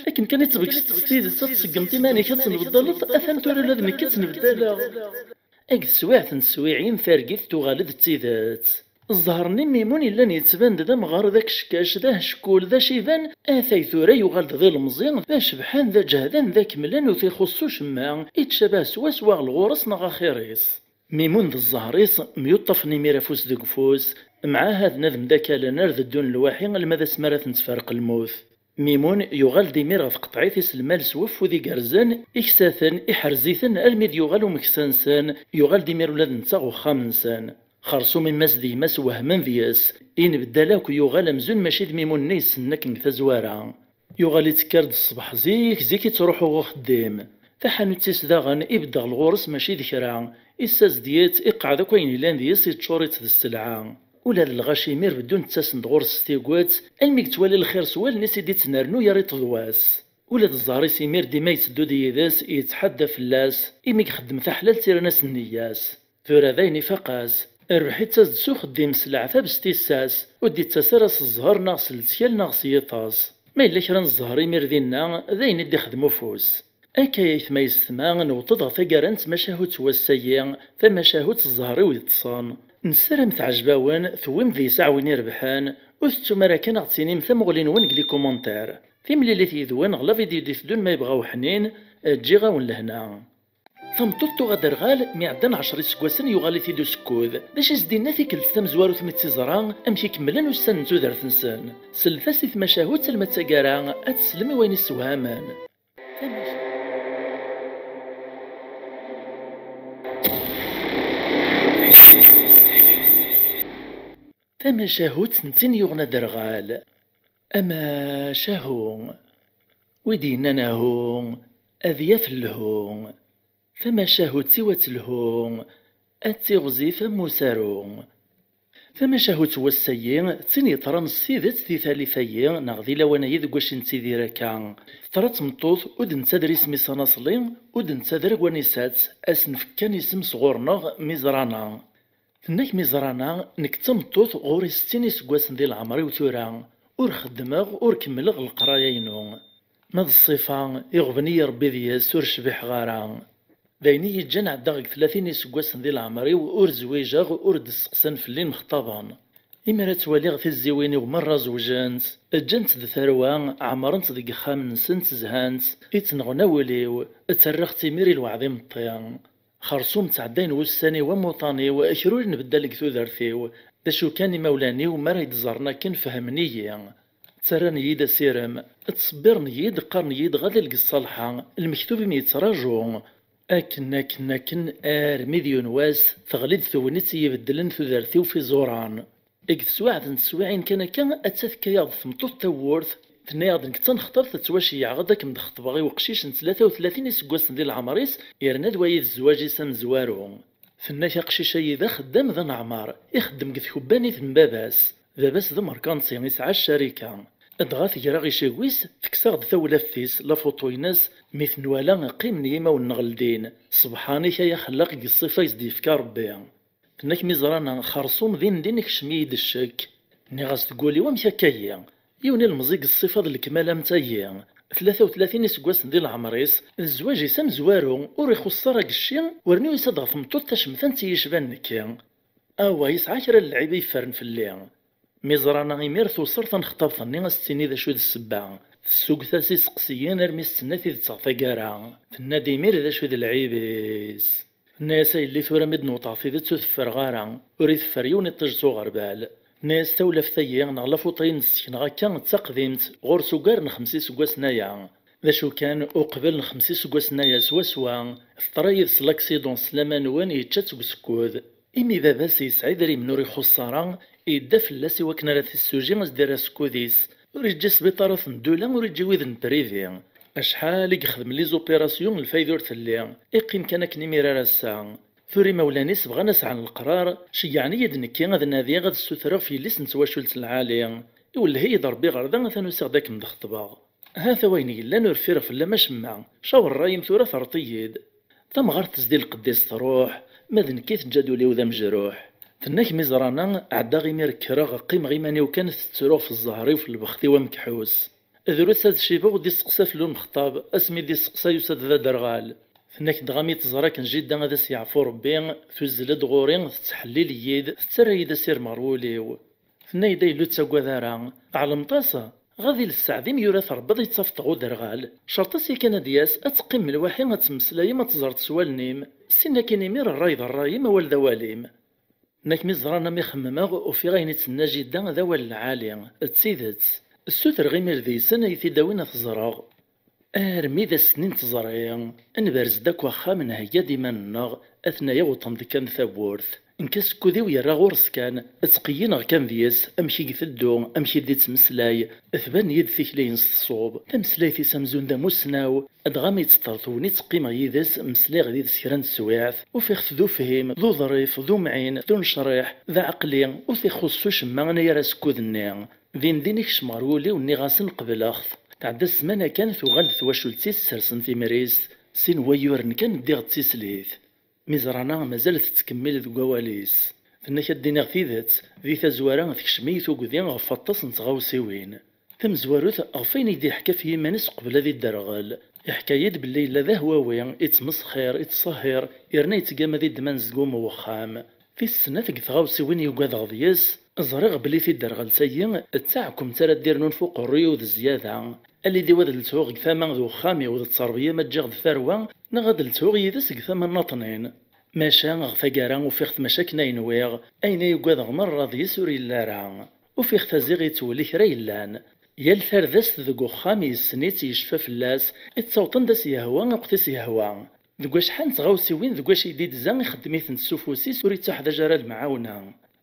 Akken kan i tbegseḍ s tidet ad tṣeggmeḍ iman-ik ad tnebdaleḍ, atan tura ula d nekk ttnbeddaleɣ." Deg teswiɛt n teswiɛin targit tuɣal-d d tidet. Zzher-nni n Mimun yellan yettban-d d amɣar, d akeckac, d aheckkul, d aciban, atay tura yuɣal-d d ilemẓi, d acebḥan, d aǧehdan, d akemlan, ur t-ixuṣṣ ucemma, ittcabah swaswa ɣer lɣur-s neɣ axir-is. Mimun d zzher-is myuṭṭafen imir afus deg ufus, mɛahaden ad mdakalen ar d ddun lwaḥi alma d asmi ara ten-tferq lmut. Mimun yuɣal-d imir ɣer tqeṭɛit-is lmal s waffud igerrzen, iksa-ten, iḥrez-iten almi d-yuɣal umeksa-nsen, yuɣal-d imir ula d netta ɣer uxxam-nsen. Xersum imma-s d gma-s wehmen deg-s, inbeddal akk, yuɣal amzun mačči d Mimun-nni yessnen akken deg tazwara. Yuɣal ittekkar-d ṣṣbeḥ zik zik ittruḥu ɣer uxeddim. Taḥanut-is daɣen ibedd ɣer ɣur-s mačči d kra, issazed-itt, iqeɛɛed akk ayen yellan deg-s, iččur-itt d sselɛa. Ula d lɣaci imir beddun ttasen-d ɣur-s s tiget, almi yettwali lxir s wallen-is i d-ittnernu yerra-t d wass. Ula d zzher-is imir dima yetteddu-d yid-s, yettḥadda fell-as, imi ixeddem taḥlalt irnan-as nneyya-s. Tura dayen ifaq-as, rrbeḥ ittas-d s uxeddim s leɛtab s tissas, ur d-ittas ara s zzher neɣ s lettkal neɣ s yiṭas. Ma yella kra n zzher imir dinna, d ayen i d-ixdem ufus. Akka aytma yessetma, newweḍ-d ɣer taggara n tmacahut n wass-agi, tamacahut zzher-iw yeṭṭsen. Nessaram teɛjeb-awen, tewwim deg-s aɛwin irebḥen, ur tettum ara kan ad ɣ-d-tinim tamuɣli-nwen deg les commentaires. Timlilit yid-wen ɣer la vidéo d-iteddun ma yebɣa uḥnin, ǧǧiɣ-awen lehna. Tameṭṭut tuɣ aderɣal, mi ɛeddan ɛecra iseggasen yuɣal-it-id usekkud. D acu i s-d-yenna tikkelt tamezwarut mi tt-iẓra, amek i kemmlen ussan n tudert-nsen. Sellet-as i tmacahut alma d taggara, ad teslem i wayen issewhamen. Tamacahut n tin yuɣen aderɣal. Amacahu. Wi d-yennan ahu, ad yaf lhu. Tamacahut-iw ad telhu, ad tiɣzif am usaru. Tamacahut n wass-agi d tin yeḍran s tidet di tallit-agi neɣ di lawan-agi deg wacu i nettidir akka. Teḍra d tmeṭṭut, ur d-nettader isem-is anaṣli, ur d-nettader awanis-as, ad s-nefk kan isem sɣur-neɣ Miẓrana. Tenna-k Miẓrana, nekk d tameṭṭut ɣur-i settin iseggasen di leɛmer-iw tura, ur xeddmeɣ, ur kemmleɣ leqraya-inu. Ma d ṣṣifa, iɣben-iyi Ṛebbi deg-s, ur cbiḥeɣ ara. D ayen i yi-ǧǧan ɛeddaɣ deg tlatin iseggasen di leɛmer-iw, ur zwiǧeɣ, ur d-steqsan fell-i mextaḍen. Imi ara ttwaliɣ tizziwin-iw merra zewǧent, ǧǧant-d tarwa, ɛemrent deg yexxamen-nsent, zhant, i ttneɣna wul-iw, ttarraɣ-tt imir i lweɛd imeṭṭi. Xersum ttɛeddayen wussan-iw am uṭan-iw, kra ur nbeddal deg tudert-iw. D acu kan, imawlan-iw mi ara yi-d-ẓren akken fehmen-iyi. Ttarran-iyi-d asirem, ttṣebbiren-iyi-d, qqaren-iyi-d ɣad alg ṣṣalḥa, lmektub i m-yettraǧu. Akken, akken, akken, armi d yiwen wass, teɣli-d tegnit i ibeddlen tudert-iw f iẓuran. Deg teswiɛt n teswiɛin kan akka, atta tekka-yaɣ-d tmeṭṭut tawwurt, tenna-yaɣ-d nekk d tanexḍabt ad ttwaceyyeɛeɣ-d ad kem-d-xeṭbeɣ i uqcic n tlata u tlatin iseggasen di leɛmer-is, yerna d wayi d zzwaǧ-is amezwaru. Tenna-k aqcic-ayi d axeddam d aneɛmar, ixeddem deg tkebbanit n baba-s. Baba-s d amerkanti, isɛa ccarika. Dɣa tegra icigwi-s, tekkes-aɣ-d tawlaft-is, lafuṭu-ines, mi t-nwala qqimen yimawen-nneɣ ldin. Sebḥan-ik ay axellaq deg ṣṣifa i s-d-yefka Ṛebbi. Tenna-k Miẓrana, xersum din din ikcem-iyi-d ccek. Nniɣ-as deg wul-iw, amek akka-yi? Yiwen ilemẓi deg ṣṣifa d lekmal am tayi, tlata u tlatin iseggasen di leɛmer-is, d zzwaǧ-is amezwaru, ur ixuṣṣ ara deg cci, wernu yusa-d ɣer tmeṭṭut tacemtant i yecban nekki. Awah, yesɛa kra n lɛib i yeffren fell-i. Miẓrana imir tewṣer tanexḍabt-nni a s-tini d acu d ssebba. Tessugget-as iseqsiyen armi s-tenna tidet ɣer taggara. Tenna-d imir d acu d lɛib-is. Tenna-yas, a yelli, tura mi d-newweḍ ɣer tidet ur teffreɣ ara, ur iteffer yiwen iṭij s uɣerbal. Tenna-yas, tawlaft-agi neɣ lafuṭ-ayi n-ssekneɣ akka d taqdimt, ɣur-s ugar n xemsa iseggasen aya. D acu kan, uqbel n xemsa iseggasen aya swaswa, teḍra yid-s laksiḍun s laman-nwen, yečča-tt deg usekkud. Imi baba-s yesɛa idrimen ur ixuṣṣ ara, yedda fell-as i wakken ara t-issuji, as-d-irr asekkud-is. Ur yeǧǧi sbiṭarat n ddula, ur yeǧǧi wid n privé. Acḥal i yexdem les opérations, lfayda ur telli. Iqqim kan akken imir ar ass-a. Tura imawlan-is bɣan ad sɛan leqrar, ceyyɛen-iyi-d nekki ad nadiɣ ad ssutreɣ f yelli-s n twacult lɛali. Iwelleh-iyi-d Rebbi ɣer da, atan usiɣ-d ad kem-d-xeṭbeɣ. Hata wayen yellan, ur ffireɣ fell-am acemma. Cawer ṛṛay-im tura, terreḍ-iyi-d. Tamɣart tezdi lqedd-is truḥ, ma d nekk i teǧǧa-d ul-iw d amejruḥ. Tenna-k mi ẓran-a, ɛeddaɣ imir kkreɣ, qqimeɣ iman-iw kan, tettruɣ f zzher-iw, f lbext-iw amekḥus. Drus ad cibeɣ ur d-isteqsa fell-i umexṭab, asmi d-isteqsa yusa-d d aderɣal. Tenna-k dɣa mi teẓra akken jidda ad as-yeɛfu Rebbi, tuzzel-d ɣur-i, tettḥellil-iyi-d, tettarra-yi-d asirem ɣer wul-iw. Tenna-yi-d ay Illu ur ttagad ara, tɛelmeḍ-as? Ɣad iles sseɛd-im yura-t Rebbi ad yettafeḍ ɣer uderɣal. Cerṭ-as yakan ad d-yas, ad teqqimem lwaḥi, ad temmeslayem, ad teẓreḍ s wallen-im. Sin akin imir ṛṛay d ṛṛay-im, awal d awal-im. Nekk mi ẓran am i xemmemeɣ, ufiɣ ayen i d-tenna jidda d awal lɛali, d tidet. Ssutreɣ imir deg-sen ad yi-t-id-awin ad t-ẓreɣ. Armi d ass-nni n teẓri, nberz-d akk axxam, nheyya-d iman-nneɣ, atnayeɣ uṭṭem-d kan tawwurt. Nekk asekkud-iw yerra ɣur-s kan, ttqeyyineɣ kan deg-s, amek i iteddu, amek i d-ittmeslay, tban-iyi-d tikli-ines tṣub, tameslayt-is amzun d amussnaw, dɣa mi tt-ṭertwen i ttqqimeɣ yid-s, meslayeɣ yid-s kra n teswiɛt, ufiɣ-t d ufhim, d uḍrif, d umɛin, d unecriḥ, d aɛeqli, ur t-ixuṣṣ s ucemma anayer asekkud-nni. Din din i kecmeɣ ɣer wul-iw, nniɣ-asen qebleɣ-t. Tɛedda ssmana kan, tuɣal-d twacult-is, sersen timrist, sin wayyuren kan ddiɣ d tislit. Mi ẓran-a mazal tettkemmil deg wawal-is. Tenna-k ad d-iniɣ tidet, di tazwara tekcem-iyi tugdi ɣef waṭas n tɣawsiwin. Tamezwarut, ɣef wayen i d-iḥka ɣef yiman-is uqbel ad idderɣel. Iḥka-yi-d belli yella d ahwawi, ittmesxir, ittṣehhir, yerna yettgama di ddman zgum n wexxam. Tis snat deg tɣawsiwin yugadeɣ deg-s, ẓriɣ belli tidderɣelt-agi d taɛkumt ara d-irnun f uqerruy-iw d zzyada. Alidi-w ad lethuɣ deg tama d uxxam-iw d ttṛebya ma ǧǧiɣ-d tarwa, neɣ ad lethuɣ yid-s deg tama nnaṭnin. Maca ɣer taggara ufiɣ-t mačči akken ay nwiɣ, ayen ay ugadeɣ merra deg-s ur yelli ara. Ufiɣ-t aziɣ yettweli kra yellan. Yal tardast deg uxxam yessen-itt, yecfa fell-as, ittaweḍ anda s-yehwa, uqt i s-yehwa. Deg wacḥal n tɣawsiwin deg wacu i d-idza, ixeddem-itent s ufus-is, ur ittuḥdaǧ ara lemɛawna.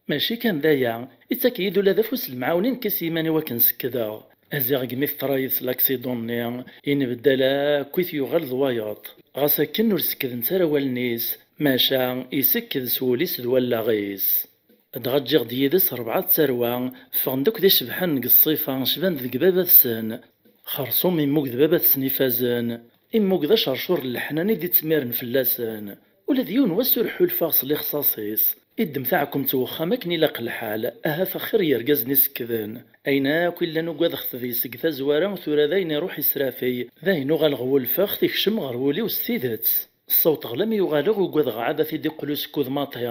Mačči kan d aya, ittak-iyi-d ula d afus lemɛawna i nekk s yiman-iw akken sekkdeɣ. Aziɣ deg mi teḍra yid-s laksiḍun-nni, inbeddal akk i t-yuɣal d wayeḍ. Ɣas akken ur sekkdent ara wallen-is, maca isekked s wul-is d wallaɣ-is. Dɣa ǧǧiɣ-d yid-s rebɛa d tarwa, ffɣen-d akk d icebḥen deg ṣṣifa, cban-d deg baba-tsen. Xerṣum immug d baba-tsen ifazen, immug d acercur n leḥnan i d-ittmiren fell-asen. Ula d yiwen wass ur ḥulfaɣ s lixṣaṣ-is. Iddem taɛkumt n wexxam akken ilaq lḥal, ahat axir n yergazen isekkden. Ayen akk illan ugadeɣ-t deg-s deg tazwara, tura d ayen iruḥ israfey, d ayen uɣaleɣ wulfeɣ-t ikcem ɣer wul-iw s tidet. Ssawṭeɣ lammi uɣaleɣ ugadeɣ ɛad ad t-id-iqqel usekkud maṭi.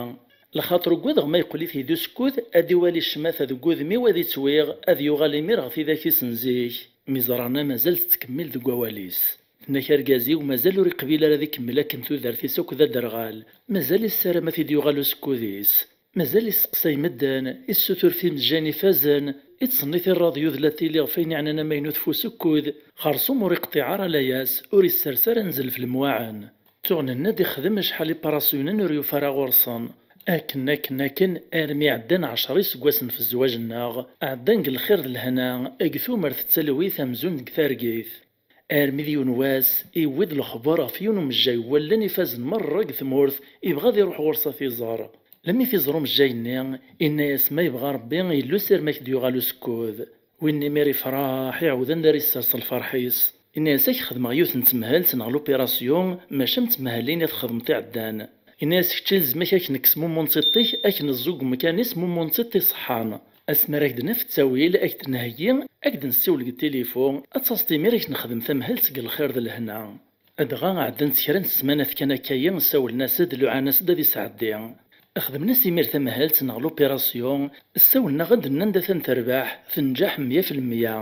Lxaṭer ugadeɣ ma yeqqel-it-id usekkud, ad iwali ccmata deg wudem-iw ad ittwiɣ, ad yuɣal imir ɣer tidak-is n zik. Mi ẓran-a mazal tettkemmil deg wawal-is. Tenna-k argaz-iw mazal ur iqbil ara ad ikemmel akken tudert-is akk d aderɣal. Mazal issaram ad t-id-yuɣal usekkud-is. Mazal isseqsay medden, issutur timejjayen ifazen, ittṣennit i ṛṛadyu d la tili ɣef wayen iɛnan amaynut f usekkud, xersum ur iqṭiɛ ara layas, ur issers ara anzel f lemwaɛen. Tuɣ nenna-d ixdem acḥal iprasyunen ur yufi ara ɣur-sen. Akken, akken, akken, armi ɛeddan ɛecra iseggasen f zzwaǧ-nneɣ, ɛeddan deg lxir d lehna, deg tumert d talwit amzun deg targit. Armi d yiwen wass, iwwi-d lexber ɣef yiwen umejjay n wallen ifazen merra deg tmurt, ibɣa ad iruḥ ɣur-s ad t-iẓer. Lammi t-iẓer umejjay-nni, inna-yas ma yebɣa Rebbi, illu sirem ad k-d-yuɣal usekkud. Win imir ifraḥ, iɛawed anda ara issers lferḥ-is. Inna-yas ad k-xedmeɣ yiwet n temhelt neɣ l'opération, maca am tmehhalin i txedmeḍ iɛeddan. Inna-yas kečč ilzem-ak ad k-nekkes mummu n tiṭ-ik, ad k-neẓẓu deg umkan-is mummu n tiṭ iṣeḥḥan. Asmi ara k-d-naf ttawil, ad k-d-nheyyi, ad k-d-nessiwel deg tilifu, ad taseḍ imir ad k-nexdem tamhelt deg lxir d lehna. Dɣa ɛeddant kra n ssmanat kan akka-yi, ssawlen-as-d, luɛan-as-d ad isɛeddi. Xedmen-as imir tamhelt neɣ l'opération, ssawlen-aɣ-d, nnan-d atan terbeḥ, tenǧeḥ meyya f lemya.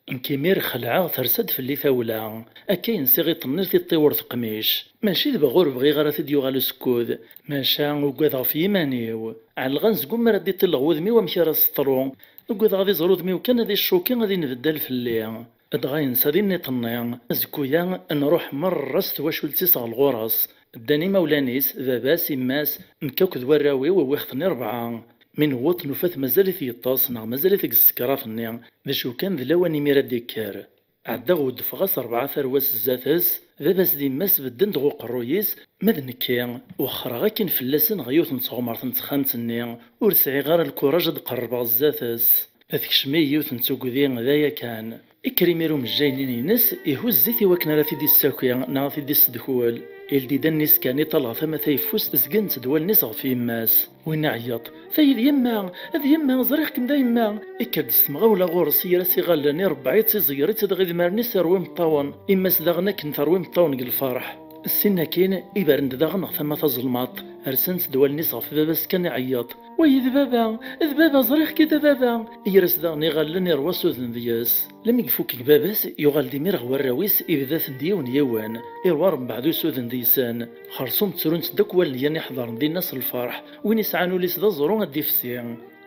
Nekk imir xelɛeɣ, tersa-d fell-i tawla. Akka i nsiɣ iṭ-nni tiṭ-iw ur teqmic. Mačči d baɣ ur bɣiɣ ara t-id-yuɣal usekkud, maca ugadeɣ ɣef yiman-iw. Ɛelɣan zegummer ad d-iṭilleɣ wudem-iw amek ara seṭṭru. Ugadeɣ ad iẓer udem-iw kan ad iccuki, ad inbeddal fell-i. Dɣa yensa di nniṭ-nni, azekku-ya nruḥ merra s twacult-is ɣer lɣur-s. Ddan imawlan-is, baba-s, yemma-s, nekk akked warraw-iw wwiɣ-ten i rebɛa. Mi newweḍ nufa-t mazal-it yeṭṭes neɣ mazal-it deg tsekrat-nni, d acu kan d lawan imir ad d-ikker. Ɛeddaɣ weddfeɣ-as rebɛa tarwa-s zdat-s, baba-s d yemma-s bedden-d ɣer uqerruy-is, ma d nekki, wexxreɣ akin fell-asen ɣer yiwet n tɣemert n texxamt-nni, ur sɛiɣ ara lkuraj ad qerrbeɣ zdat-s. Tekcem-iyi yiwet n tugdi d aya kan. Ikker imir umejjay-nni-ines, ihuzz-it i wakken ara t-id-issaki neɣ ad t-id-issedkul. Ildi-d allen-is kan, iṭal ɣer tama tayeffust, zgant-d wallen-is ɣef yemma-s. Win iɛeyyeḍ: "Tayi d yemma! D yemma! Ẓriɣ-kem d a yemma!" Ikker-d s temɣawla ɣur-s, yer-as iɣallen, irebbeɛ-itt, iẓeyyer-itt dɣa idmaren-is irwa imeṭṭawen. Yemma-s daɣen akken terwa imeṭṭawen deg lferḥ. Sin akkin, ibren-d daɣen ɣer tama tazelmaḍt, rsent-d wallen-is ɣef baba-s kan iɛeyyeḍ: "Wayi d baba! D baba! Ẓriɣ-k-id a baba!" Yer-as daɣen iɣallen, irwa s udem deg-s. Lmi ifuk deg baba-s, yuɣal-d imir ɣer warraw-is, ibda-ten-d yiwen yiwen, irwa rebbeɛ d usuden deg-sen. Xersum ttrunt-d akk wallen n yan iḥeḍren dinna s lferḥ, win isɛan ul-is d aẓru ad d-ifsi.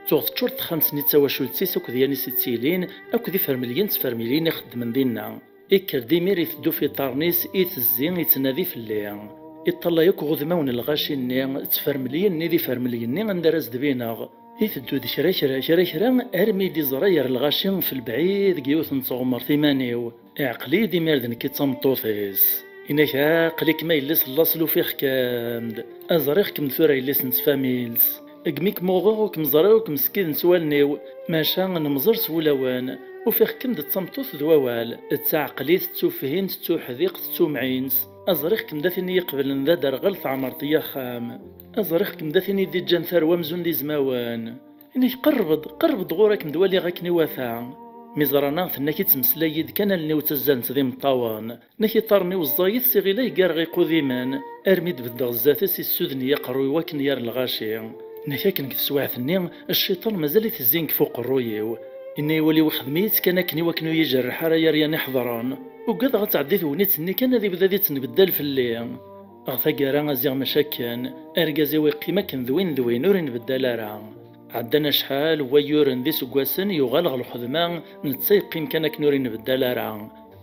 Tuɣ teččur texxamt-nni d tawacult-is akked yan-is ittilin, akked ifermliyen d tfermilin ixeddmen dinna. Ikker-d imir iteddu f iṭarren-is, itezzi, ittnadi fell-i. Iṭṭalay akk ɣudmawen n lɣaci-nni d tfermliyin-nni d ifermliyen-nni anda ara s-d-bineɣ. Iteddu-d kra kra, kra kra, armi i d-iẓra yer lɣaci f lebɛid deg yiwet n tɣemmert iman-iw. Iɛqel-iyi-d imir d nekk i d tameṭṭut-is. Inak: "Aql-ikem a yelli-s n laṣel, ufiɣ-kem-d. A ẓriɣ-kem tura yelli-s n tfamilt. Deg mi kem-uɣeɣ ur kem-ẓriɣ, ur kem-skident wallen-iw, maca nemẓer s wulawen. Ufiɣ-kem-d d tameṭṭut d wawal, d taɛeqlit, d tufhimt, d tuḥdiqt, d tumɛint. A ẓriɣ-kem d a tin i iqeblen d aderɣal teɛmreḍ-iyi axxam. A ẓriɣ-kem d a tin i d-iǧǧan tarwa amzun d izmawen." Inak: "Qerreb-d, qerreb-d ɣur-k, ad kem-d-waliɣ akken iwata." Mi ẓrana, tenna-k ittmeslay-id kan, allen-iw ttazzalent d imeṭṭawen. Nek iṭarren-iw ẓẓayit s iɣil ay ggareɣ iqudimen, armi d-beddeɣ zdat-s, issuden-iyi aqerruy-iw akken yer lɣaci. Nek akken deg teswiɛt-nni, cciṭan mazal-it zzin deg fuq uqerruy-iw. Inna-yi wali-w ixdem-iyi-tt kan akken i wakken ur yi-jerreḥ ara yer yan iḥeḍren. Ugadeɣ ad tɛeddi tegnit-nni kan ad ibda ad ittenbeddal fell-i. Ɣer taggara ziɣ mačči akken, argaz-iw iqqim akken d win d win ur inbeddal ara. Ɛeddan acḥal n wayyuren d iseggasen, yuɣal ɣer lxedma, netta yeqqim kan akken ur inbeddal ara.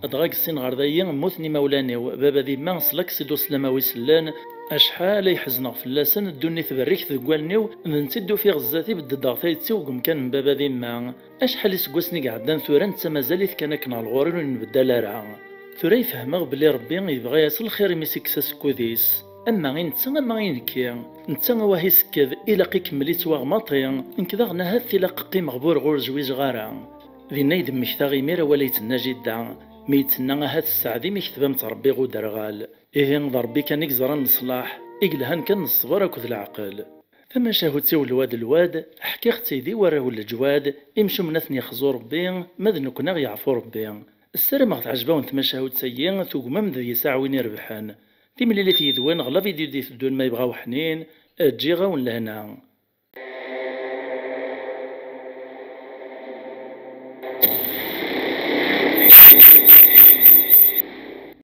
Dɣa deg sin ɣer dayi mmuten imawlan-iw, baba d yemma s laksidu s lamawi sellen, acḥal ay ḥezneɣ fell-asen, ddunit berriket deg wallen-iw, d netta i d-ufiɣ zdat-i beddedeɣ tayet-iw deg umkan n baba d yemma. Acḥal iseggasen i iɛeddan tura netta mazal-it kan akken ɣer lɣur-i ur inbeddal ara. Tura i fehmeɣ belli Rebbi yebɣa-yas lxir imi s-ikkes asekkud-is. Ama i netta ama i nekki. Netta awah isekked, ilaq ikemmel-itt waɣmaṭi, nekk daɣen ahat tilaq qqimeɣ bureɣ ur zwiǧeɣ ara. Dinna i d-mmektaɣ imir awal ay d-tenna jidda, mi i d-tenna ahat sseɛd imi ketbam-tt Rebbi ɣ uderɣal. Ihi d Rebbi kan i yeẓran leṣlaḥ, i yelhan kan d ṣṣber akked leɛqel. Tamacahut-iw lwad lwad, ḥkiɣ-tt-id i warraw n leǧwad, imcumen ad ten-yexzu Rebbi, ma d nekkni ad ɣ-yeɛfu Rebbi. Ssarameɣ teɛjeb-awen tmacahut-agi, tugmam-d deg-s aɛwin irebḥen. Timlilit yid-wen ɣer la vidéo d-iteddun ma yebɣa uḥnin, ǧǧiɣ-awen lehna.